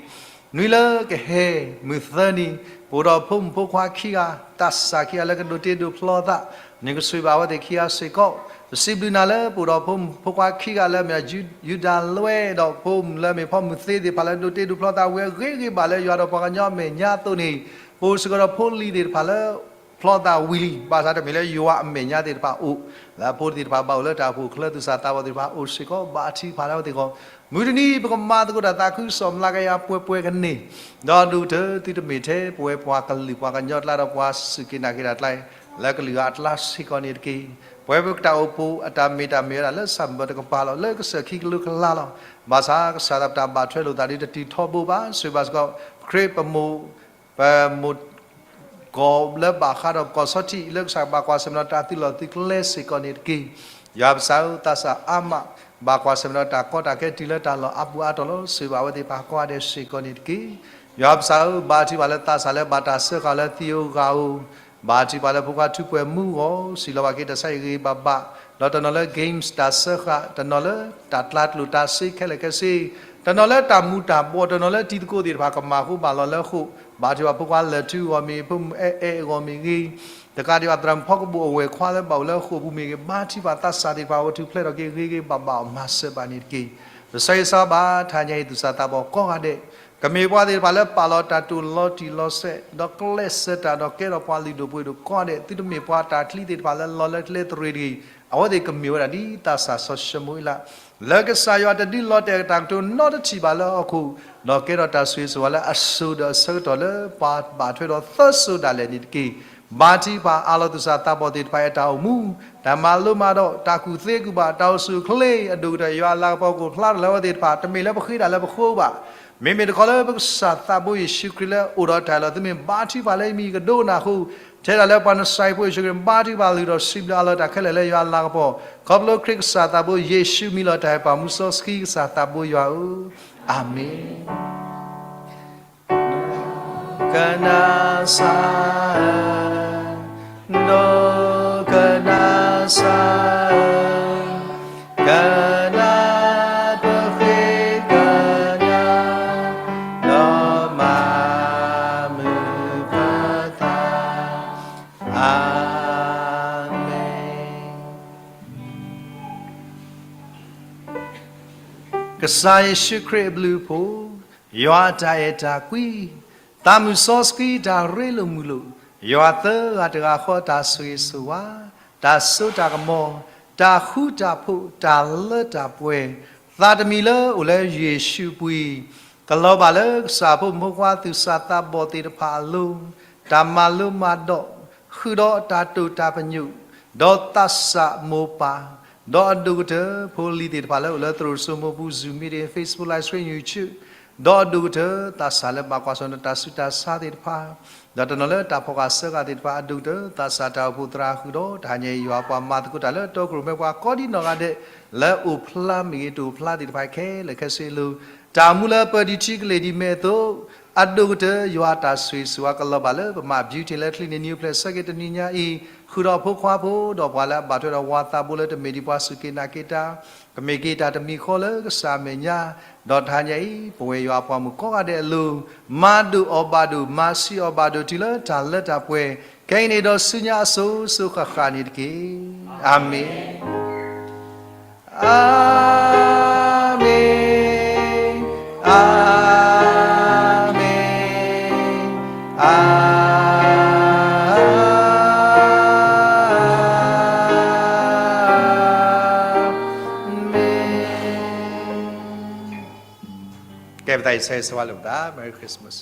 နွံလၢကဟဲမုၢ်သၢနံၤ ပအိၣ်ဒီးဖိမုၣ်ဖိခွါခံဂၤ, သးစၢ်ခံဂၤလၢကဒိးတ့ဒိးဖျီသး, နကဆိၣ်ဂ့ၤဘၣ်အဝဲသ့ၣ်ခံဂၤစ့ၢ်ကီး. ပစံးဘျုးနၤလၢပအိၣ်ဒီးဖိမုၣ်ဖိခွါခံဂၤလၢအမ့ၢ် ယူဒါလွဲ ဒီးဖိမုၣ်လၢအမ့ၢ်ဖီမုၢ်သ့သ့ၣ်တဖၣ်လၢဒိးတ့ဒိးဖျီသးဝံၤအဂ့ၤဂ့ၤဘၣ်လၢယွၤဒီးပှၤကညီအမဲာ်ညါအသိးန့ၣ်, ပအိၣ်စ့ၢ်ကီးဒီးဖိလံၤသ့ၣ်တဖၣ်လၢ ဖျီသးဝံၤလံ, ဘၣ်ဆၣ်တမ့ၢ်လၢယွၤအမဲာ်ညါသ့ၣ်တဖၣ်အိၣ်, လၢအဖိသ့ၣ်တဖၣ်ဘၣ်အိၣ်လၢတၢ်အိၣ်ဖှိၣ်အချၢသူၣ်စၢ်သးဘီၣ်သ့ၣ်တဖၣ်အိၣ်စ့ၢ်ကီး ဘၣ်ထံးဖးလၢအဝဲသ့ၣ်အဂီၢ်, မုၢ်တနံၤ ပကမၤသကိးတၢ်သးခုကစီၣ်မျးကယၤပှဲၤပှဲၤကန့ၢ်, ဒီးဒိၣ်ကတၢၢ်သုတမ့ၢ်ထဲပဝဲပှၤကလုာ်ပှၤကညီကျါဒီး ပှၤစူၢ်က့ၤနာ်က့ၤတၢ်ကျါ လၢကလုာ်ဂၤအကျါစ့ၢ်ကီးန့ၣ်တက့ၢ်. ပဝဲပတၢ်အိၣ်ဖှိၣ်အတၢ်မ့ၢ်တၢ်မ့ၢ်ဝဲဒၣ်လၢ December တကပၤလီၤ, လၢကစၢၢ်ခံကလိကလါလီၤ. ဘၣ်ဆၣ်ကစၢ်သးပတၢ်ဘၣ်ထွဲလိာ်သးဒ်တတုၤထီဘိဘၣ်, ဆိၣ်ဂ့ၤဘၣ်စ့ၢ်ကီး ခရံာ်ပမိၢ် ပမိၢ်ကီၢ်လၢဘၣ်ဃးဒီးပကီၢ်ဆီထံး လၢကစၢ်ဘၣ်ကွၢ်ဆၢၣ်မဲာ်ဒီးတၢ်သုးလီၢ်သုးကျဲစ့ၢ်ကီးန့ၣ်တက့ၢ်. ယွၤပစၢ်ဧၢ, သးစၢ်အါမး ဘၣ်ကွၢ်ဆၢၣ်မဲာ်ဒီးတၢ်ကီတၢ်ခဲတုၤလၢတၢ်လီၢ်အါပူၤအါတီၢ်လီၤ. ဆိၣ်ဂ့ၤဘၣ်အဝဲသ့ၣ်တဖၣ်ကိးဂၤဒဲးစ့ၢ်ကီးန့ၣ်တက့ၢ်. ယွၤပစၢ်ဧၢ, ဘါထုကဖၣ်လၢသးစၢ်လၢဘၣ်တၢ်စၢဃာ်လၢသံဧိၤဂၤဧိၤ, ဘါထုကဖၣ်လၢဖိခွါထူးပှဲၤမူအဂီၢ် စံၣ်လီၤဘၣ်က့ၤတၢ်ဆါဟံၣ်ဂ့ၤဂ့ၤဘၣ်ဘၣ်, ဒီးတနီၤလၢ games တၢ်စၢဃာ်, တနီၤလၢတၢ်ကျါကျိၣ်တၢ်စ့ခဲလၢာ်ခဲဆ့, တနီၤလၢတၢ်မူၤတၢ်ဘှီး, တနီၤလၢတံၤသကိးသ့ၣ်တဖၣ်ကမၣ်ဃူဘၣ်လီၤလၢဃိာ်, ဘါထုကဖၣ်ဖိခွါလၢာ်ထူအဂီၢ်မ့ၢ်ဂ့ၤ, ဖိမုၣ်အဲၣ်အဲၣ်အဂီၢ်မ့ၢ်ဂ့ၤ, တကးဒံးဘၣ်သရၣ်မုၣ်ဖီကဘူးအဝဲၢ်ခွါလၢဘၣ်အိၣ်လၢဃိာ်ပူၤမ့ၢ်ဂ့ၤ, ဘါထုကဖၣ်သးစၢ်သ့ၣ်တဖၣ်အိၣ်ထူၣ်ဖျဲးထီၣ်က့ၤဂ့ၤဂ့ၤဘၣ်ဘၣ်အီၤမၤစၢၤဘၣ်န့ၣ်တက့ၢ်. ပဆၢဂ့ၤဆၢဝါဘၣ်တဟါညါအံၤသူၣ်စၢ်သးဘီၣ်ကိးဂၤဒဲး, ကမ့ၢ်ပှၤသ့ၣ်တဖၣ်လၢပာ်လီၤတၢ်တိာ်လီၤတံၢ်လီၤဆဲး, ဒီးကျဲးစၢးတၢ်ဒီးကဲထီၣ်ပှၤလုၢ်ဒိၣ်ပှ့ၤဒိၣ်ကိးဂၤဒဲး, သုတမ့ၢ်ပှၤတၢ်ချံသ့ၣ်တဖၣ်လၢလီၤလၢကျဲသရ့ၤတဂ့ၤ, အဝဲသ့ၣ်ကမ့ၢ်ဝဲဒၣ်ဒ်သးစၢ်စီၤၡမူၤအ့လး လၢကစၢ်ယွၤတဒုးလီၤတဲာ်တၢ်ကတိၤနီတထံၣ်ဘၣ်လၢဟီၣ်ခိၣ်, ဒီးကဲထီၣ်တၢ်ဆိၣ်ဂ့ၤဆိၣ်ဝါလၢအစိၤဒီးအဆၢကတီၢ်လၢပှၤဘၣ်ထွဲဒီးသၢစိၤဒၣ်လဲာ်န့ၣ်တက့ၢ်. ဘါထုကဖၣ်အးလီၤသူၣ်စၢ်သးဘီၣ်သ့ၣ်တဖၣ်အတၢ်အိၣ်မူ, တၢ်မၤလိမၤဒိး, တၢ်ကူၣ်သ့ကူၣ်ဘၣ်, တၢ်အိၣ်ဆူၣ်အိၣ်ချ့အဒိၣ်ကတၢၢ် ယွၤအလၤကပီၤကအိၣ်ဖျါထီၣ်လၢအဝဲသ့ၣ်တဖၣ်, တမ့ၢ်လၢပဃ့တၢ်လၢပဃိဘၣ် မ့မ့ၢ်တခီလၢပကစၢ်သးဘိယ့ၣ်ၡူးခရံာ်လၢအိၣ်ဒီးတၢ်အၢၣ်လီၤ, သုမ့ၢ်ဘါထုကဖၣ်လၢယမံၤကဒိကနၣ်အဃိ, ထဲဒၣ်လၢပှၤနစၤရ့းဖိယ့ၣ်ၡူးခရံာ် ဘါထုကဖၣ်လုၢ်ထီၣ်စံးဘျုးအးလီၤတၢ်ခဲလၢာ်လၢယွၤအလၤကပီၤ, ခီဖျိခရံာ်ကစၢ်သးဘိယ့ၣ်ၡူးမံၤလီၤတၢ်ဟဲပာ်မူစီဆှံကစၢ်သးဘိယွၤဧၢ, အၤမ့ၣ်. ကနၣ်စၢ်ဧၢ, ဒိကနၣ်စၢ်ဧၢ, ကနၣ်ပဃ့ကညး, ဒီးမၤမုာ်ပသး, အၤမ့ၣ်. ကစၢ်ယ့ၣ်ၡူးခရံာ်အဘျုးအဖှိၣ်, ယွၤအတၢ်အဲၣ်တၢ်ကွံ, သးမုၣ်စီဆှံတၢ်ရ့လိာ်မုာ်လိာ်, ယွၤသၢဂၤတဂၤဃီအတၢ်ဆိၣ်ဂ့ၤဆိၣ်ဝါ, တၢ်စိတၢ်ကမီၤ, တၢ်ဃူတၢ်ဖိး, တၢ်လၢတၢ်ပှဲၤ, သးတမံၤလၢအိၣ်လၢယ့ၣ်ၡူးအပူၤ, ကလီၤဘၣ်လၢကစၢ်ဖိမုၣ်ဖိခွါသူၣ်စၢ်သးဘီၣ်သ့ၣ်တဖၣ်အလိၤ, တၢ်မၤလိမၤဒိး, ဃုာ်ဒီးတၢ်တိာ်တၢ်ပညိၣ်, ဒီးသးစၢ်မိၢ်ပၢ်, ဒီးအဒိၣ်ကတၢၢ်ဖိလံၤသ့ၣ်တဖၣ်လၢအိၣ်လၢသရိာ်စိမိၢ်ပူၤ Zoom meeting, Facebook live stream, YouTube, ဒီးအဒိၣ်ကတၢၢ်သးစၢ်လၢဘၣ်ကွၢ်ဆၢၣ်မဲာ်ဒီးတၢ်ဆူးတၢ်ဆါသ့ၣ်တဖၣ်, ဒီးတနီၤလၢတၢ်ဖီၣ်ဃာ်စၢဃာ်သ့ၣ်တဖၣ် အဒိၣ်ကတၢၢ်သးစၢ်တၢ်အိၣ်ဖှိၣ်သရၣ်ဃုာ်ဒီး တဟါညါအံၤယွၤပှၤမၤသကိးတၢ်လၢတီခိၣ်ရိၣ်မဲပှၤကိးဒံးနီၢ်ဂၤဒဲး လၢအိၣ်ဖျါမ့ၢ်ဂ့ၤ တအိၣ်ဖျါသ့ၣ်တဖၣ်ခဲလၢာ်ခဲဆ့အလိၤ, တၢ်မူလၢပၢၤဒံးထံကလ့ၢ်ဒံးမဲအသိး, အဒိၣ်ကတၢၢ် ယွၤအတၢ်ဆိၣ်ဂ့ၤဆိၣ်ဝါကလီၤဘၣ်လၢပမၤ beauty လၢချံန့ၣ် နံၣ်အိၣ်ဖျဲၣ်ဆၢက့ၤတနံၤညါအံၤ, ဃုာ်ဒီးဖိခွါဖိ ဒီးပှၤလၢအဘၣ်ထွဲဒီးဝၤသးဘိလၢတမ့ၢ်ဒံးပှၤစူၢ်က့ၤနာ်က့ၤတၢ်, ကမ့ၢ်က့ၤတၢ်တမံၤဃီလၢကစၢ်အမဲာ်ညါ, ဒီးတဟါညါအံၤ ပဝဲယွၤအပှၤမုၣ်ကိးဂၤဒဲးအလိၤ, မၤဒိၣ်အီၤဘၣ်ဒိၣ် မၤဆံးအီၤဘၣ်ဒိၣ်တုၤလၢတၢ်လၢတၢ်ပှဲၤ, ခဲအံၤန့ၣ်ဒီးဆူညါအစိၤစိၤဃၣ်ဃၣ်န့ၣ်တက့ၢ်. အၤမ့ၣ်. အၤမ့ၣ်, အၤမ့ၣ်, အၤမ့ၣ်. ကဲ ပသးအံၤဆၢဂ့ၤဆၢဝါလိာ်ပသး, Merry Christmas.